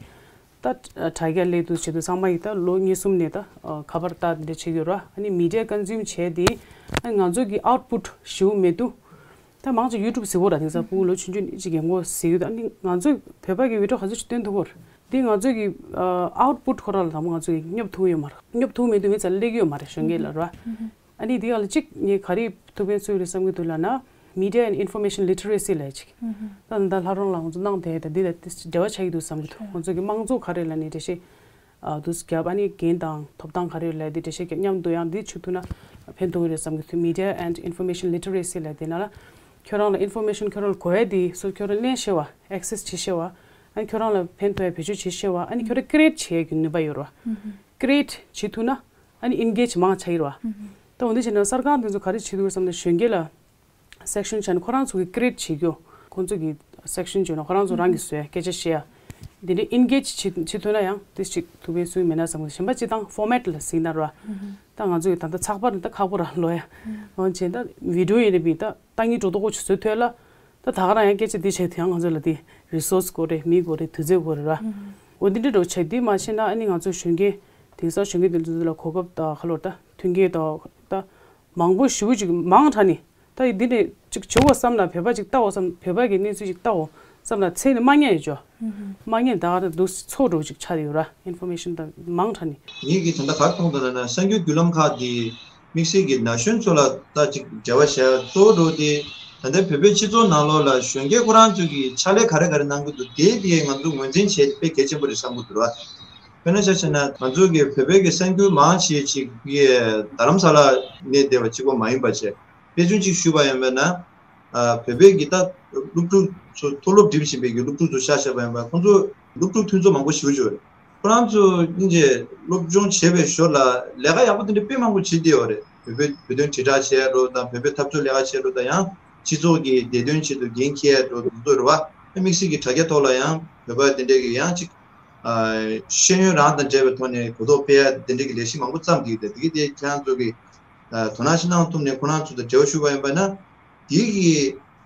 ད་དྲ་རྒྱ་སླེབས་དུས་བྱེད་དུས་ཚང་མ་ཡིས་ད་ལོ་གཉིས་གསུམ་ནས་ད་ཁ་པར་ལྟ་འདི་བྱེད་ཀྱི་ཡོད་ར། ཨ་ནི་མི་ཌི་ཡ་ཀོན་སིའུམ་བྱས་ཏེ་ཨ་ང་ཚོ་གི་ཨའུཊ་པུཊ་ཞེ་པོ་མེད་དུས་ད་མང་ཆེ་ཡུ་ཊུབ་གཟིགས་གོ་ར། དེང་སང་ཕྲུ་གུ་ལོ་ཆུང་ཆུང་ནས་ཅིག་རྒན་གོག་གཟིགས་ཡོད། ཨ་ནི་ང་ཚོ་བོད་པ་གི་བི་ཌི་ཡོ་ག་ཚོད་ཅིག་སྟོན་ཐུབ་གོ་ར། འདི་ང་ཚོ་གི་ཨའུཊ་པུཊ་ཁོ་ར་ལ་དང་པོ་ང་ཚོ་གི་སྙོབ་ཐུབ་ཡོད་མ་རེད། སྙོབ་ཐུབ་མེད་དུས་མི་ཚེ་སླེབས་ཀྱི་ཡོད་མ་རེད་གཞོན་སྐྱེས་ལ་ར། ཨ་ནི་འདི་ག་ལ་གཅིག་ངས་ག་རེ་ཐུགས་ཕན་གསོས་རེད་བསམ་གྱི་འདུག་ལབ་ན། Media and Information Literacy ལབ་ཅིག་ད་ད་ལྷ་རོང་ལ་ང་ཚོ་གནང་དེ་ད་འདི་ལ་འབྲེལ་བ་ཆགས་ཀྱི་འདུག་བསམ་གྱི་འདུག་ང་ཚོ་གི་དམངས་གཙོ་ག་རེ་ལབ་ནས་འགྲེལ་བཤད་ཨ་དུས་རྒྱབ། ཨ་ནི་འགན་དང་ཐོབ་ཐང་ག་རེ་ལབ་དེ་འགྲེལ་བཤད་རྒྱབ། མཉམ་དུ་ཡང་འདི་བྱེད་ཐུབ་ན་ཕན་ཐོགས་ཀྱི་རེད་བསམ་གྱི་འདུག Media and Information Literacy ལབ་དེ་ན་ལ་ཁྱོད་རང་ལ་ཨིན་ཕོར་མེ་ཤན་ཁྱོད་རང་ལ་དགོས་ཡ་དེ་སོ་ཁྱོད་རང་ལེན་ཤེས་པ། ཨེག་སེ་སི་བྱེད་ཤེས་པ། ཨ་ནི་ཁྱོད་རང་ལ་ཕན་ཐོགས་ཡ་བེད་སྤྱོད་བྱེད་ཤེས་པ། ཨ་ནི་ཁྱོད་རང་ཀི་རི་ཨེཊ་བྱེད་ཡ་གི་ནུས་པ་ཡོད་རེད་བ། ཀི་རི་ཨེཊ་བྱེད་ཐུབ་ན་ཨ་ནི་ཨེན་གེཇ་མང་ཆགས་ཀྱི་རེད་བ། ད་འོ་འདི་བྱས་ན་གསར་ཁང་དེ་ཚོ་ག་རེ་བྱེད་ཐུབ་ཀྱི་རེད་བསམ་ན་གཞོན་སྐྱེས་ལ་སེག་ཤན་བྱས་ན་ཁོ་རང་ཚོ་གི་ཀི་རི་ཨེཊ་བྱེད་རྒྱུ། ཁོ་ཚོ་གི་སེག་ཤན་བྱས་ན་ཁོ་རང་ཚོ་རང་གི་བཟོ་ཡ་སྐད་ཆ་བཤད་ཡ། འདི་འདྲའི་ཨེན་གེཇ་བྱེད་བྱེད་ཐུབ་ན་ཡང་དེ་ཅིག་ཐུབ་པའི་སྲོལ་མེད་ན་བསམ་གི། གཞན་པ་སྤྱི་བཏང་ཕོར་མེཊ་ལ་གཟིགས་ན་ར། ད་ང་ཚོ་གི་ད་ལྟ་ཚགས་པར་ད་ཁག་པོ་ར་ལོ་ཡ། འོན་ཀྱང་ད་བི་ཌི་ཡོ་ཡིན་ན་བི་ད་ལྟ་ངའི་འགྲོ་ལྡོག་ཅིག་བཟོ་ཐུབ་ལ། ད་ད་ག་རང་ཡང་སྐད་ཆ་འདི་བྱས་དུས་ཡང་ང་ཚོ་ལ་དེ་རི་སོར་སི་དགོས་རེད། མི་དགོས་རེད། དུས་ཚོད་དགོས་རེད་ར། འོ་འདི་འདྲ་འགྲོ་བྱས་འདི་མ་བྱས་ན་ཨ་ནི་ང་ཚོ་གཞོན་སྐྱེས་དེང་སང་གཞོན་སྐྱེས་དེ་ཚོ་ལ་གོ་སྐབས་ད་ག་ལོར་ད་མཐུན་རྐྱེན་ད་ད་མང་པོ་ཞེ་པོ་ཅིག་མང་དྲགས་ནས། ད་ཡི་འདི་ནས་ཅིག་བྱེད་དགོས་བསམ་ན་བོད་པ་ཅིག་ལྟ་འོ་བསམ། བོད་པ་གི་གནས་ཚུལ་ཅིག་ལྟ་འོ་བསམ་ན་ཚད་ནས་མ་རྙེད་ཡོད་ཅོ། མ་རྙེད་ད་ག་རེ་འདུག་ཚོགས་འགྲོ་ཅིག་ཆགས་ཡོད་ར། ཨིན་ཕོར་མེ་ཤན་ད་མང་དྲགས་ནས། ངེད་ཀྱིས་ད་ལྟ་ག་རེ་མཐོང་འདུག་ལབ་ན་གསར་འགྱུར་བརྒྱུད་ལམ་ཁག་འདི་དམིགས་བསལ་གྱི་ན་གཞོན་ཚོ་ལ་ད་ཅིག་འབྲེལ་བ་བྱས་གཙོ་བོ་འགྲོ་དེ་ད་ལྟའི་བོད་པའི་སྤྱི་ཚོགས་ནང་ལོགས་ལ་གཞོན་སྐྱེས་ཁོ་རང་ཚོ་གིས་ཕྱག་ལས་ག་རེ་ག་རེ་གནང་གི་འདུག་དེ་དེ་ང་ཚོ་ངོས་འཛིན་བྱེད་དཔེ་གལ་ཆེན་པོ་རེད་བསམ་གྱི་འདུག་ར། དཔེར་ན་ཆ་བཞག་ན་ང་ཚོ་གི་བོད་པའི་གི་གསར་འགྱུར་མང་ཆེ་ཅིག་གི་རྡ་རམ་ས་ལ་ནས་བསྡད་པ་གཅིག་པོ་མ་ཡིན་པ་བྱས། དཔེ་མཚོན་གཅིག་ཞུས་པ་ཡིན་པ་ན། ཨ་བོད་པའི་གི་ད་སློབ་ཕྲུག་ཚོ་མཐོ་སློབ་འགྲིམ་བཞིན་པའི་གི་སློབ་ཕྲུག་ཚོ་ཆ་བཞག་པ་ཡིན་པ་ཁོང་ཚོ་སློབ་ཕྲུག་མཐུན་ཚོགས་མང་པོ་ཞེ་པོ་ཅིག་ཡོད་རེད། ཁོ་རང་ཚོ་སྙིང་རྗེ་སློབ་སྦྱོང་བྱེད་པའི་ཞོར་ལ་ལས་ཀ་ཡག་པོ་དེ་འདྲ་དཔེ་མང་པོ་བྱེད་བསྡད་ཡོད་རེད། བོད་པའི་བོད་དོན་དྲིལ་བསྒྲགས་བྱས་རོགས་དང་བོད་པའི་འཐབ་རྩོད་ལས་ཀ་བྱས་རོགས་དང་ཡང་སྤྱི་ཚོགས་ཀྱི་བདེ་དོན་ཆེད་དུ་འགན་འཁྱེར་རོགས་དེ་ཚོ་རེད་བ། དམིགས་བསལ་གྱི་དྲ་རྒྱ་ཐོག་ལ་ཡང་བོད་པ་དེ་འདྲས་ཀྱི་ཡང་ཅིག་ཨ་ཤེས་ཡོན་རང་དང་འབྲེལ་བའི་ཐོག་ནས་གོ་རྟོགས་སྤེལ་ཡ་དེ་འདྲས་ཀྱི་ལས་གཞི་མང་པོ་བརྩམས་བསྡད་ཡོད་དེ་དེ་གི་དེ་ཁྱེད་རང་ཚོ་གི་ཨ་དོ་སྣང་ཞིག་གནང་ཐུབ་ནས་ཁོ་རང་ཚོ་དང་འབྲེལ་བ་ཞུ་བ་ཡིན་པ་ན། དེ་གི་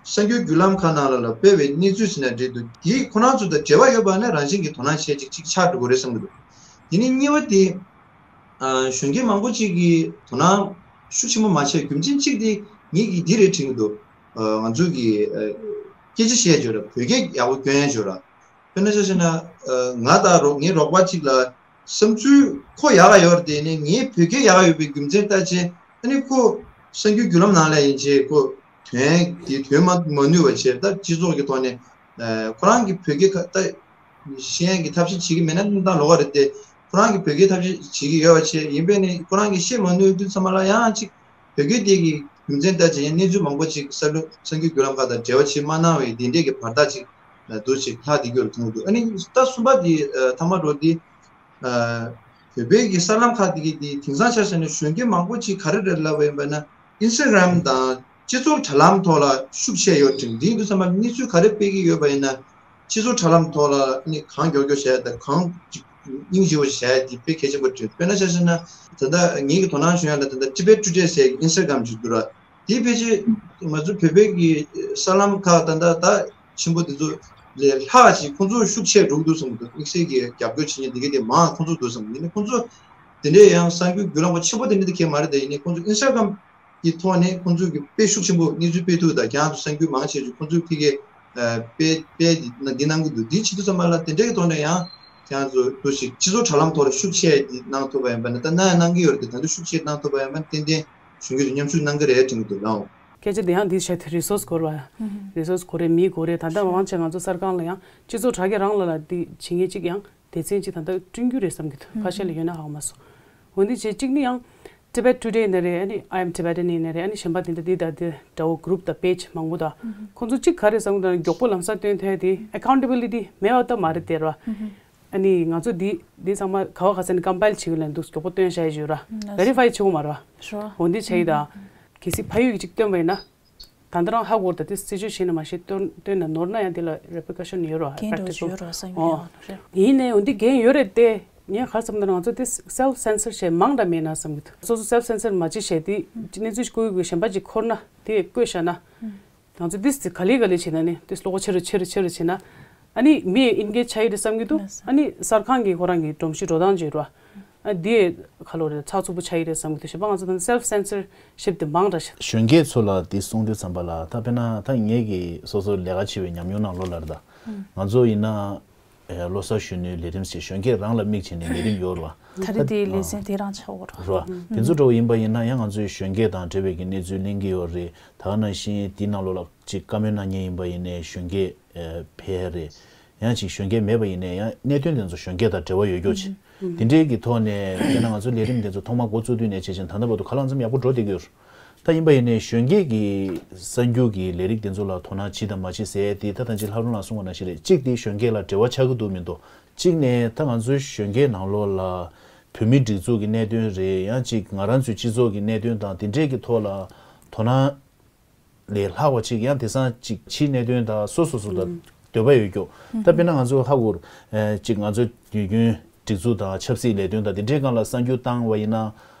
གསར་འགྱུར་བརྒྱུད་ལམ་ཁག་ནང་ལ་ལ་སྤེལ་བའི་གནས་ཚུལ་ཟེར་ན་འགྲིག་འདུག་དེ་ཁོ་རང་ཚོ་དང་འབྲེལ་བ་ཡོད་པ་ན་རང་བཞིན་གྱིས་དོ་སྣང་བྱེད་ཅིག་ཅིག་ཆགས་འགྲོ་གི་རེད་བསམ་གྱི་འདུག་དེ་ནས་གཉིས་པ་དེ་ཨ་གཞོན་སྐྱེས་མང་པོ་ཅིག་གིས་དོ་སྣང་ཤུགས་ཆེན་པོ་མ་བྱས་རྒྱུ་མཚན་གཅིག་དེ་ངེད་ཀྱིས་འདི་རེད་དྲན་གྱི་འདུག་ཨ་ང་ཚོ་གི་ཨ་སྐད་ཆ་བཤད་ཡ་ཅིག་ཡོད་ར། བོད་སྐད་ཡག་པོ་སྐྱོན་ཡ་ཅིག་ཡོད་ར། དཔེར་ན་ཆ་བཞག་ན་ཨ་ང་དང་རོགས་ངའི་རོགས་པ་གཅིག་ལ་བསམ་ཚུལ་ཁོ་ཡག་ག་ཡོད་རེད། དེ་ནས་ངའི་བོད་སྐད་ཡག་ག་ཡོད་པའི་རྒྱུ་མཚན་ལྟ་བྱས་ཨ་ནི་ཁོ་གསར་འགྱུར་བརྒྱུད་ལམ་ནང་ལ་ཡིན་བྱས་ཁོ་དོན་དེ་དོན་མ་མ་ནུས་པ་བྱས་ད་སྤྱི་ཚོགས་ཀྱི་ཐོག་ནས་ཨ་ཁོ་རང་གི་བོད་སྐད་ཁ་ད་ཤེས་ཡ་གི་ཐབས་ཤེས་བྱེད་ཀྱི་མེད་ན་གནས་སྟངས་ལོགས་ཀ་རེད་དེ། ཁོ་རང་གི་བོད་སྐད་ཐབས་ཤེས་བྱེད་ཀྱི་ཡོད་པ་བྱས་ཡིན་པས་ནི་ཁོ་རང་གིས་ཤེས་མ་ནུས་དུས་ཚང་མ་ལ་ཡང་ཅིག་བོད་སྐད་དེ་གི་རྒྱུ་མཚན་ལྟ་བྱས་ཡང་གནས་ཚུལ་མང་པོ་ཅིག་གསར་གསར་འགྱུར་བརྒྱུད་ལམ་ཁག་དང་འབྲེལ་བ་བྱེད་མ་གནང་བའི་དེ་འདྲས་ཀྱི་བར་ཐག་ཅིག་འདུག་ཅིག་ལྷག་བསྡད་རྒྱུ་ལ་མཐོང་གི་འདུག་ཨ་ནི་ད་གསུམ་པ་དེ་ཨ་ཐ་མ་འགྲོ་དེ་ཨ་བོད་པའི་གི་གསར་ལམ་ཁག་དེ་གི་དེ་དེང་སང་ཆ་བཞག་ན་གཞོན་སྐྱེས་མང་པོ་ཅིག་ག་རེ་རེད་ལབ་པ་ཡིན་པ་ན་ཨིན་སི་ཊ་གྷ་རམ་དང་ སྤྱི་ཚོགས་དྲ་ལམ་ཐོག་ལ་ཤུགས་ཆེ་ཡོད་ཅིང་འདིའི་དུས་ཙམ་པ་གནས་ཚུལ་ག་རེ་སྤེལ་གྱི་ཡོད་པ་ཡིན་ན། སྤྱི་ཚོགས་དྲ་ལམ་ཐོག་ལ་ནི་གང་མགྱོགས་མགྱོགས་བྱས་དང་གང་ཅིག་སྙིང་རྗེ་བོ་བྱས་དེ་དཔེ་གལ་ཆེན་པོ་རེད། དཔེར་ན་ཆ་བཞག་ན་ད་ལྟ་ངེད་ཀྱི་དོ་སྣང་ཞུ་ཡ་ལ་ད་ལྟ་Tibet Today་ཟེར་ཨིན་སི་ཊ་གྷ་རམ་ཅིག་འདུག་ར། དེ་ཕལ་ཆེར་ང་ཚོ་བོད་པའི་གི་གསར་ལམ་ཁག་ད་ལྟ་ད་ཆེན་པོ་དེ་ཚོ་ལས་ལྷག་ཅིག་ཁོང་ཚོ་ཤུགས་ཆེ་འགྲོ་གི་འདུག་བསམ་གི་འདུག་དམིགས་བསལ་གྱི་རྒྱབ་སྐྱོར་བྱེད་མཁན་དེ་ག་དེ་མང་ཁོང་ཚོ་འདུག་བསམ། ཡིན་ནའི་ཁོང་ཚོ་དེ་འདྲའི་ཡང་གསར་འགྱུར་བརྒྱུད་ལམ་པ་ཆེན་པོ་དེ་འདྲ་དེ་གས་མ་རེད། དེ་ཡིན་ནའི་ཁོང་ཚོ་ཨིན་སི་ཊ་གྷ་རམ་གྱི་ཐོག་ནས་ཁོང་ཚོ་གི་དཔེ་ཤུགས་ཆེན་པོ་གནས་ཚུལ་སྤེལ་ཐུབ་དང་ཁྱེད་རང་ཚོ་གསར་འགྱུར་མང་ཆེ་ཆུ་ཁོང་ཚོའི་ཕི་གེ་སྤེལ་སྤེལ་འདི་གནང་གི་འདུག་འདི་བྱེད་དུས་ཙམ་པ་ལ་དེ་འདྲའི་གི་ཐོག་ནས་ཡང་ཁྱེད་རང་ཚོ་འདུག་ཞིག་སྤྱི་ཚོགས་དྲ་ལམ་ཐོག་ལ་ཤུགས་ཆེ་འདི་གནང་ཐུབ་པ་ཡིན་པ་ནི་ད་གནང་ཡང་གནང་གི་ཡོད་རེད། དེ་ད་དུང་ཤུགས་ཆེ་གནང་ཐུབ་པ་ཡིན་པ་ནི་ཏན་ཏན་གཞུང་གིས་མཉམ་ཞུགས་གནང་གི་རེད་དྲན་གི་འདུག་ལགས། སྐད་ཆ་དེ་ཡང་འདི་བཤད་དེ་རི་སོར་སི་དགོས་ར། རི་སོར་སི་དགོས་རེད། མི་དགོས་རེད། ད་ལྟ་མང་ཆེ་ང་ཚོ་གསར་ཁང་ལ་ཡང་སྤྱི་ཚོགས་དྲ་རྒྱ་རང་ལ་ལ་འདི་བྱེད་མཁན་གཅིག་ཡང་སྡེ་ཚན་གཅིག་ད་ལྟ་བསྐྲུན་རྒྱུ་རེད་བསམ་གི་འདུག་ཁ་ཤས་ལ་ཡོད་ན་ཧ་གོ་མ་སོང་། འོན་ཏེ་བྱས་གཅིག་ནི་ཡང་Tibet Today་ནས་རེད། ཨ་ནི་I am Tibetan་ནས་རེད། ཨ་ནི་གཞན་པ་དེ་འདྲ་འདི་ད་འདི་འདྲ་བོ་group་དང་page་མང་པོ་དང་ཁོང་ཚོ་གཅིག་ག་རེ་བསམ་གི་འདུག་མགྱོགས་པོ་ལམ་སང་སྟོན་ཐལ་དེ་accountability་མེད་པ་ད་མ་རེད་དེ་ར། ཨ་ནི་ང་ཚོ་འདི་འདི་ཚང་མ་ག་བ་ག་ས་ནས་compile་བྱེད་གི་ལ་འདུག་མགྱོགས་པོ་སྟོན་བྱ་ཡི་ཞུ་ར། verify་བྱེད་དགོས་མ་ར། འོན་ཏེ་བྱས་ཡི་ད་གལ་སྲིད་ཕ་ཡུལ་གྱི་གཅིག་སྟོན་པ་ཡིན་ན། ད་ལྟ་རང་ཧ་གོ་ད་དེ་སྲིད་ཇུས་ཤེས་ན་མ་ཤེས་སྟོན་སྟོན་ན་ནོར་ན་ཡང་དེ་ལ་repercussion་ཡོད་རོ། གན་འགྲོ་practical་ཡོད་རོ་བསམ་ཨོ། ཡོད་རེད། ཡིན་ནའི་འོན་ཏེ་འགན་ཡོད་རེད་དེ། ངས་ག་བསམ་ད་ང་ཚོ་དེ་self censor་བྱས་མང་དྲགས་མེད་ན་བསམ་གི་འདུག་སོ་སོ་self censor་མ་བྱེད་བྱས་དེ་གནས་ཚུལ་ཞིག་བཀོད་དགོས་གཞན་པ་ཅིག་འཁོར་ན་དེ་བཀོད་བཞག་ན། ང་ཚོ་དེ་ག་ལེ་ག་ལེ་བྱེད་ན་ནི་དེ་བློ་ཁོག་ཆེ་རུ་ཆེ་རུ་ཆེ་རུ་བྱེད་ན། ཨ་ནི་མི་engage་བྱ་ཡི་རེད་བསམ་གི་འདུག་ཨ་ནི་གསར་ཁང་གི་ཁོ་རང་གི་སྒྲོམ་གཞི་འགྲོ་སྟངས་ཅིག་རོ། ཨ་འདི་ཁ་ལོ་རེད་ཚགས་ཚུད་པོ་ཆགས་ཡི་རེད་བསམ་གི་འདུག་གཞན་པ་ང་ཚོ་ད་self censorship་དེ་མང་དྲགས་ཤག་གཞོན་སྐྱེས་ཚོ་ལ་འདི་གསུང་དུས་ཙམ་པ་ལ་ད་དཔེར་ན་ད་ངེད་ཀྱི་སོ་སོ་ལས་ཀ་བྱེད་པའི་ཉམས་མྱོང་ནང་ལོགས་ལ་རེད་ད། ང་ཚོ་ཡིན་ན་ཨེ་བློ་གསར་གཞོན་ནུའི་ལས་རིམ་ཞེས་གཞོན་སྐྱེས་རང་ལ་དམིགས་བྱས་ནས་ལས་རིམ་ཡོད་རེད་བ། ད་རེས་དེའི་ལེ་ཚན་དེ་རང་ཆགས་ཡོད་རེད་བ། དེ་ཚོ་འདྲ་བོ་ཡིན་པ་ཡིན་ན་ཡང་ང་ཚོའི་གཞོན་སྐྱེས་དང་འབྲེལ་བའི་གི་གནས་ཚུལ་གླེང་གི་ཡོད་རེད། ད་ག་ནང་བཞིན་དེའི་ནང་ལོགས་ལ་ཅིག་བཀའ་མོལ་གནང་མཁན་ཡིན་པ་ཡིན་ནའི་གཞོན་སྐྱེས་ཨེ་ཕེབས་རེད། ཡང་ཅིག་གཞོན་སྐྱེས་མེད་པ་ཡིན་ནའི་ཡང་གནད་དོན་དེ་ཚོ་གཞོན་སྐྱེས་དང་འབྲེལ་བ་ཡོད་རྒྱུ་ཅིག་དེ་འདྲའི་གི་ཐོག་ནས་དཔེར་ན་ང་ཚོ་ལས་རིམ་དེ་ཚོ་ཐོག་མར་འགོ་བཙུགས་དུས་ནས་བྱས་ཙང་ད་ལྟ་བར་དུ་གང་ལ་མཚམས་ཡག་པོ་འགྲོ་བསྡད་ཀྱི་ཡོད། ད་ཡིན་པ་ཡིན་ནའི་གཞོན་སྐྱེས་ཀྱི་གསར་འགྱུར་གྱི་ལས་རིགས་དེ་ཚོ་ལ་དོ་སྣང་བྱེད་དང་མ་བྱེད་ཟེར་ཡས་དེ་ད་ཐེངས་ཅིག་ལྷག་རུང་ལགས་གསུངས་པ་ནང་བཞིན་རེད། གཅིག་དེ་གཞོན་སྐྱེས་ལ་འབྲེལ་བ་ཆགས་ཀྱི་འདུག་མི་འདུག་གཅིག་ནས་ད་ང་ཚོའི་གཞོན་སྐྱེས་ནང་ལོགས་ལ་བོད་མིའི་སྒྲིག་འཛུགས་ཀྱི་གནད་དོན་རེད། ཡང་ཅིག་ང་རང་ཚོའི་སྤྱི་ཚོགས་ཀྱི་གནད་དོན་དང་དེ་འདྲས་ཀྱི་ཐོག་ལ་དོ་སྣང་ལས་ལྷག་པ་ཅིག་ཡང་དེང་སང་ཅིག་ཕྱིའི་གནད་དོན་དང་སོ་སོ་སོ་དང་འདོད་པ་ཡོད་རྒྱུ། ད་དཔེར་ན་ང་ཚོ་ཧ་གོ་ཅིག་ང་ཚོ་དུས་རྒྱུན་སྒྲིག་འཛུགས་དང་ཆབ་སྲིད་ལས་དོན་དང་དེ་འདྲའི་སྒང་ལ་གསར་འགྱུར་བཏང་བ་ཡིན་ན་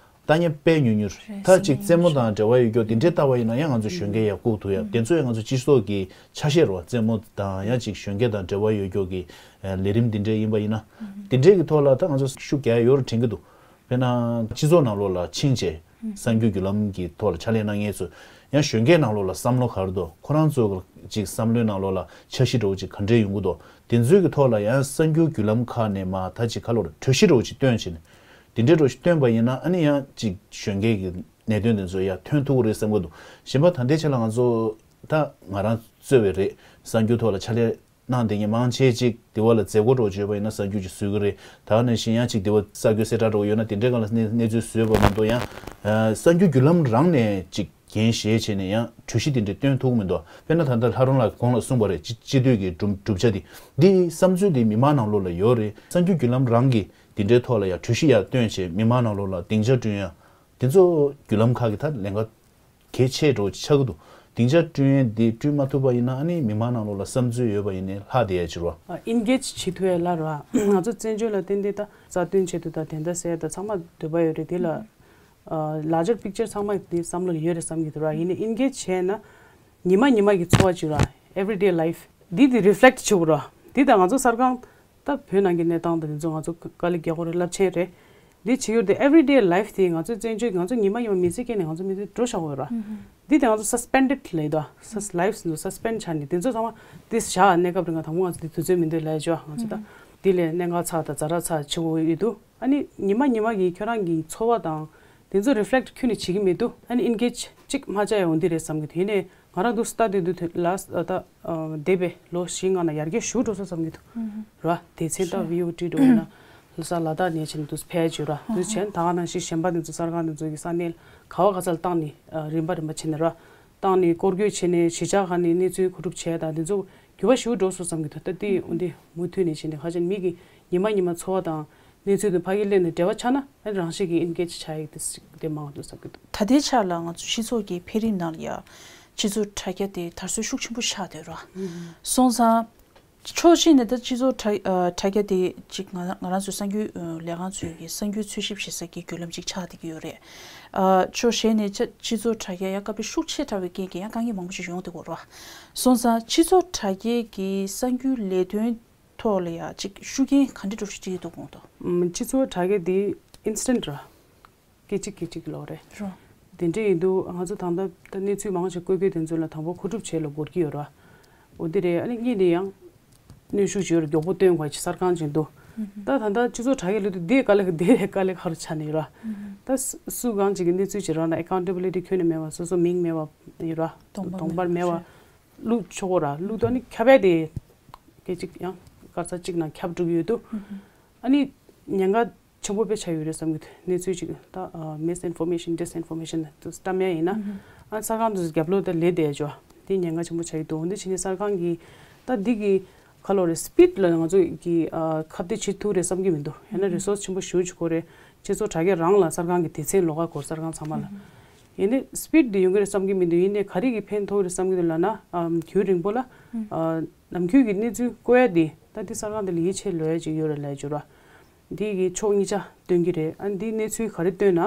ལྟ་མཁན་དཔེ་ཉུང་ཉུང་རེད། ད་ཅིག་རྩེད་མོ་དང་འབྲེལ་བ་ཡོད་རྒྱུ་དེ་འདྲའི་ལྟ་བ་ཡིན་ན་ཡང་ང་ཚོ་གཞོན་སྐྱེས་ཡར་བཀུག་ཐུབ་ཡ། དེ་ཚོ་ཡང་ང་ཚོ་སྤྱི་ཚོགས་ཀྱི་ཆ་ཤས་རེད་བ། རྩེད་མོ་དང་ཡང་ཅིག་གཞོན་སྐྱེས་དང་འབྲེལ་བ་ཡོད་རྒྱུ་གི་ལས་རིམ་དེ་འདྲའི་ཡིན་པ་ཡིན་ན་དེ་འདྲའི་གི་ཐོག་ལ་ད་ང་ཚོ་ཤུགས་རྒྱག་ཡ་ཡོད་རེད་དྲན་གི་འདུག་དཔེར་ན་སྤྱི་ཚོགས་ནང་ལོགས་ལ་ཕྱིན་བྱས་གསར་འགྱུར་བརྒྱུད་ལམ་གྱི་ཐོག་ལ་ཕྱག་ལས་གནང་མཁན་ཚོ་ཡང་གཞོན་སྐྱེས་ནང་ལོགས་ལ་བསམ་བློ་ག་རེ་འདུག་ཁོ་རང་ཚོ་ཅིག་བསམ་བློའི་ནང་ལོགས་ལ་འཆར་གཞི་འདྲ་བོ་ཅིག་ག་འདྲས་ཡོང་གི་འདུག་དེ་ཚོའི་གི་ཐོག་ལ་ཡང་གསར་འགྱུར་བརྒྱུད་ལམ་ཁག་ནས་མ་ད་ཅིག་ག་ལོར་གྲོས་གཞི་འདྲ་བོ་ཅིག་བཏོན་བྱས་ནས་དེ་འདྲའི་འདྲ་བོ་ཅིག་བཏོན་པ་ཡིན་ན་ཨ་ནི་ཡང་ཅིག་གཞོན་སྐྱེས་ཀྱི་གནད་དོན་དེ་ཚོ་ཡང་ཐོན་ཐུབ་ཀྱི་རེད་བསམ་གྱི་འདུག་གཞན་པ་ད་ལྟའི་ཆ་ལ་ང་ཚོ་ད་ང་རང་གཙོས་པའི་རེད། གསར་འགྱུར་ཐོག་ལ་ཕྱག་ལས་གནང་བསྡད་མཁན་མང་ཆེ་ཅིག་དེ་བ་ལ་མཛད་སྒོ་འདྲ་བོ་བྱོས་པ་ཡིན་ན་གསར་འགྱུར་ཅིག་བཟོ་གི་རེད། ད་ག་ནང་བཞིན་ཡང་ཅིག་དེ་བ་གསར་འགྱུར་གསལ་བསྒྲགས་འདྲ་བོ་ཡོད་ན་དེ་འདྲའི་སྒང་ལ་གནས་གནས་ཚུལ་བཟོས་པ་མ་གཏོགས་ཡང་གསར་འགྱུར་བརྒྱུད་ལམ་རང་ནས་ཅིག་འགན་བཞེས་བྱས་ནས་ཡང་གྲོས་གཞི་དེ་འདྲ་བཏོན་ཐུབ་ཀྱི་མི་འདུག་དཔེར་ན་ད་ལྟ་ལྷ་རུང་ལགས་གོང་ལ་གསུངས་པ་རེད། སྤྱི་སྤྱི་འཐུས་ཀྱི་གྲུབ་གྲུབ་ཆ་དེ་འདི་བསམ་ཚུལ་དེ་མི་མང་ནང་ལོགས་ལ་ཡོད་རེད། གསར་འགྱུར་བརྒྱུད་ལམ་རང་གིས་དེ་འདྲའི་ཐོག་ལ་ཡང་གྲོས་གཞི་ཡར་བཏོན་བྱས་མི་མང་ནང་ལོགས་ལ་སྡིངས་ཆ་བསྐྲུན་ཡ་དེ་ཚོ་བརྒྱུད་ལམ་ཁག་གི་ད་ལས་ཀ་གལ་ཆེ་འགྲོ་ཆགས་ཀྱི་འདུག་སྡིངས་ཆ་བསྐྲུན་ཡས་འདི་བསྐྲུན་མ་ཐུབ་པ་ཡིན་ན་ཨ་ནི་མི་མང་ནང་ལོགས་ལ་བསམ་ཚུལ་ཡོད་པ་ཡིན་ནའི་ལྷག་བསྡད་ཡས་ཅིག་རེད་བ། ཨིན་གེཇ་བྱེད་ཐུབ་ཡས་ལ་རེད་བ། ང་ཚོ་བཙན་བྱོལ་ལ་ཏན་ཏན་ད་རྩ་དོན་ཆེད་དུ་ད་དེ་འདྲ་ཟེར་ད་ཚང་མ་འདོད་པ་ཡོད་རེད། དེ་ལ་ལར་ཇར་པིག་ཅར་ཚང་མ་དེ་བསམ་བློ་ལ་ཡོད་རེད་བསམ་གྱི་འདུག་ར། ཡིན་ནའི་ཨིན་གེཇ་བྱས་ན་ཉི་མ་ཉི་མ་གི་འཚོ་བ་ཅིག་ར། Everyday life་འདི་དེ་རི་ཕི་ལེག་ཊི་བྱེད་དགོས་ར། འདི་ད་ང་ཚོ་གསར་ཁང་ད་བོད་ནང་གི་གནས་སྟངས་དང་དེ་ཚོ་ང་ཚོ་དཀའ་ལས་རྒྱག་དགོས་རེད། རླབས་ཆེན་རེད། འདི་བྱེད་ཡུལ་དེ་everyday life་དེ་ང་ཚོ་བཙན་བྱོལ་ང་ཚོ་ཉི་མ་ཉི་མ་མི་ཚེ་སྐྱེལ་ནས་ང་ཚོ་མི་ཚེ་འགྲོ་བཞག་དགོས་ར། འདི་དེ་ང་ཚོ་suspended་ལས་དོ་ས་life་འདི་suspend་བྱ་ནས་དེ་ཚོ་ཚང་མ་འདི་བཞག་གནས་སྐབས་རིང་ང་དང་པོ་ང་ཚོ་འདི་དུས་ཚོད་མི་འདུག་ལས་བྱོས་ང་ཚོ་ད་འདི་ལས་གནད་འགག་ཚ་དང་ཛ་དྲག་ཚ་བྱེད་དགོས་ཡོད་དུ། ཨ་ནི་ཉི་མ་ཉི་མ་གི་ཁྱོད་རང་གི་འཚོ་བ་དང་དེ་ཚོ་རི་ཕི་ལེག་ཊི་ཁྱོན་ནས་བྱེད་ཀྱི་མི་འདུག་ཨ་ནི་ཨིན་གེཇ་གཅིག་མ་བྱ་ཡ་འོང་འདི་རེད་བསམ་གི་འདུག་ཡིན་ནའི་ང་རང་འདུག་སེ་ལྟ་དུས་འདུག་དེ་ལ་ད་འདས་པའི་ལོ་བཞི་ལྔ་ནང་ཡར་རྒྱས་ཞེ་པོ་འགྲོ་སོང་བསམ་གི་འདུག་ར། སྡེ་ཚན་ད་བྷི་ཨོ་ཊི་འགྲོ་ཡིན་ན་ལྷ་ས་ལ་དྭགས་ནས་བྱས་ནས་འདུག་སེ་ཕེབས་བྱས་ར། འདུག་སེ་བྱས་ད་ག་ནང་བཞིན་གཞན་པ་འདི་ཚོ་གསར་ཁང་འདི་ཚོ་གི་ས་གནས་ག་བ་ག་ས་ལ་བཏང་ནས་རིམ་པ་རིམ་པ་བྱས་ནས་ར། བཏང་ནས་སྐོར་སྐྱོད་བྱས་ནས་གཞིས་ཆགས་ཁག་ནས་གནས་ཚུལ་གོ་སྒྲུབ་བྱས་དང་འདི་ཚོ་འགྱུར་བ་ཞེ་པོ་འགྲོ་སོང་བསམ་གི་འདུག་ད་ལྟའི་འོན་ཏེ་མུ་མཐུད་ནས་བྱས་ནས་ཁ་ཅིག་མི་གི་ཉི་མ་ཉི་མ་འཚོ་བ་དང་གནས་ཚུལ་དེ་ཕ་གིར་སླེབས་ནས་འབྲེལ་བ་ཆགས་ན་ཨ་ནི་རང་བཞིན་གྱིས་ཨིན་གེཇ་བྱ་ཡི་དེ་དེ་མང་འདུག་བསམ་གི་འདུག་ད་ལྟའི་ཆ་ལ་ང་ཚོ་སྤྱི་ཚོགས་ཀྱི་འཕེལ་རིམ་ནང་ལ་ཡ་ སྤྱི་ཚོགས་དྲ་རྒྱ་དེ་དར་སྲོལ་ཤུགས་ཆེན་པོ་ཆགས་བསྡད་རོ། སོང་ཙང་། ཕྱོགས་གཅིག་ནས་ད་སྤྱི་ཚོགས་དྲ་ཨ་དྲ་རྒྱ་དེ་གཅིག་ང་ང་རང་ཚོའི་གསར་འགྱུར་ཨ་ལས་ཁང་ཚོའི་གི་གསར་འགྱུར་འཚོལ་ཞིབ་བྱེད་ས་གི་བརྒྱུད་ལམ་གཅིག་ཆགས་བསྡད་ཀྱི་ཡོད་རེད། ཨ་ཕྱོགས་གཞན་ནས་ཆ་སྤྱི་ཚོགས་དྲ་རྒྱ་ཡང་དཀའ་སྤྱད་ཤུགས་ཆེ་དྲགས་པའི་རྐྱེན་གྱིས་ཡང་དཀའ་ངལ་མང་པོ་ཞིག་ཡོང་བསྡད་ཀྱི་ཡོད་རེད་བ། སོང་ཙང་སྤྱི་ཚོགས་དྲ་རྒྱའི་གི་གསར་འགྱུར་ལས་དོན་ཐོག་ལ་ཡང་གཅིག་ཤུགས་རྐྱེན་ག་འདྲ་འགྲོ་ཞིག་ཅིག་འདུག་དགོངས་དོ། ཨམ་སྤྱི་ཚོགས་དྲ་རྒྱ་འདི་ཨིན་སི་ཊན་ཊི་ར། སྐད་ཅིག་སྐད་ཅིག་ལོག་རེད། རོ། དེ་འདྲ་ཡིན་དུས་ང་ཚོ་ད་ལྟ་ད་གནས་ཚུལ་མང་ཆེ་བཀོད་སྐྱོད་དེ་ཚོ་ལ་དང་པོ་མཁོ་སྒྲུབ་བྱེད་ལ་འབོར་གྱི་ཡོད་ར། འོ་དེ་རེད། ཨ་ནི་གཉིས་ནས་ཡང་གནོན་ཤུགས་ཅིག་ཡོད་ར། མགྱོགས་པོ་སྟོན་དགོས་ཀྱི་གསར་ཁང་ཅིག་འདུག་ད་ད་ལྟ་སྤྱི་ཚོགས་དྲ་རྒྱ་ལས་དུས་དེ་དཀའ་ལས་དེ་དཀའ་ལས་ཁག་རུ་ཆགས་ནས་ཡོད་ར། ད་སུ་སུ་གང་ཅིག་གི་གནས་ཚུལ་ཅིག་རག་ན་ཨེ་ཀའུན་ཊེ་བི་ལི་ཊི་ཁྱོན་ནས་མེད་པ། སོ་སོ་མིང་མེད་པ་ཡོད་ར། གདོང་པ་གདོང་པར་མེད་པ་མེད་པ་བླུག་ཆོག་གོ་ར། བླུག་དུས་ཨ་ནི་ཁྱབ་པ་དེ་སྐད་ཅིག་ཡང་སྐར་ཆ་གཅིག་ནང་ཁྱབ་འགྲོ་གི་ཡོད་དུས། ཨ་ནི་ཉེན་ཁ་ཆེན་པོ་དཔེ་ཆགས་ཡོད་རེད་བསམ་གྱི་འདུག་གནས་ཚུལ་ཅིག་ད་མིས་ཨིན་ཕོར་མེ་ཤན། ཌིས་ཨིན་ཕོར་མེ་ཤན་དུ་བལྟ་མཁན་ཡིན་ན། ཨ་གསར་ཁང་དུ་རྒྱབ་ལོགས་དེ་ལས་བསྡད་ཆོག་དེ་ཉེན་ཁ་ཆེན་པོ་ཆགས་ཀྱི་འདུག་འོན་ཏེ་ཕྱི་ནས་གསར་ཁང་གི་ད་འདི་གི་ཁ་ལོ་རེད། སི་པིཌ་ལ་ང་ཚོ་གི་ཨ་ཁ་གཏད་བྱེད་ཐུབ་རེད་བསམ་གྱི་མི་འདུག་ཡང་ན་རི་སོར་སི་ཆེན་པོ་ཞེ་པོ་ཅིག་དགོས་རེད། སྤྱི་ཚོགས་དྲ་རྒྱ་རང་ལ་གསར་ཁང་གི་སྡེ་ཚན་ལོགས་ཀ་དགོས། གསར་ཁང་ཚང་མ་ལ། ཡིན་ནའི་སི་པིཌ་དེ་ཡོང་གི་རེད་བསམ་གྱི་མི་འདུག་ཡིན་ནའི་ག་རེ་གི་ཕན་ཐོགས་རེད་བསམ་གྱི་འདུག་ལབ་ན། ཨམ་རྒྱུན་རིང་པོ་ལ་ཨ་ནམ་རྒྱུན་གྱི་གནས་ཚུལ་བཀོད་ཡ་དེ་ད་འདི་གསར་ཁང་དེ་ལ་ཡིད་ཆེས་ལོས་ཡ་ཅིག་ཡོད་རེད་ལབ་ཡ་ཅིག་ར། འདི་གི་ཕྱོགས་གཉིས་ཆ་སྟོན་གྱི་རེད། ཨ་འདི་གནས་ཚུལ་ག་རེ་བཏོན་ན་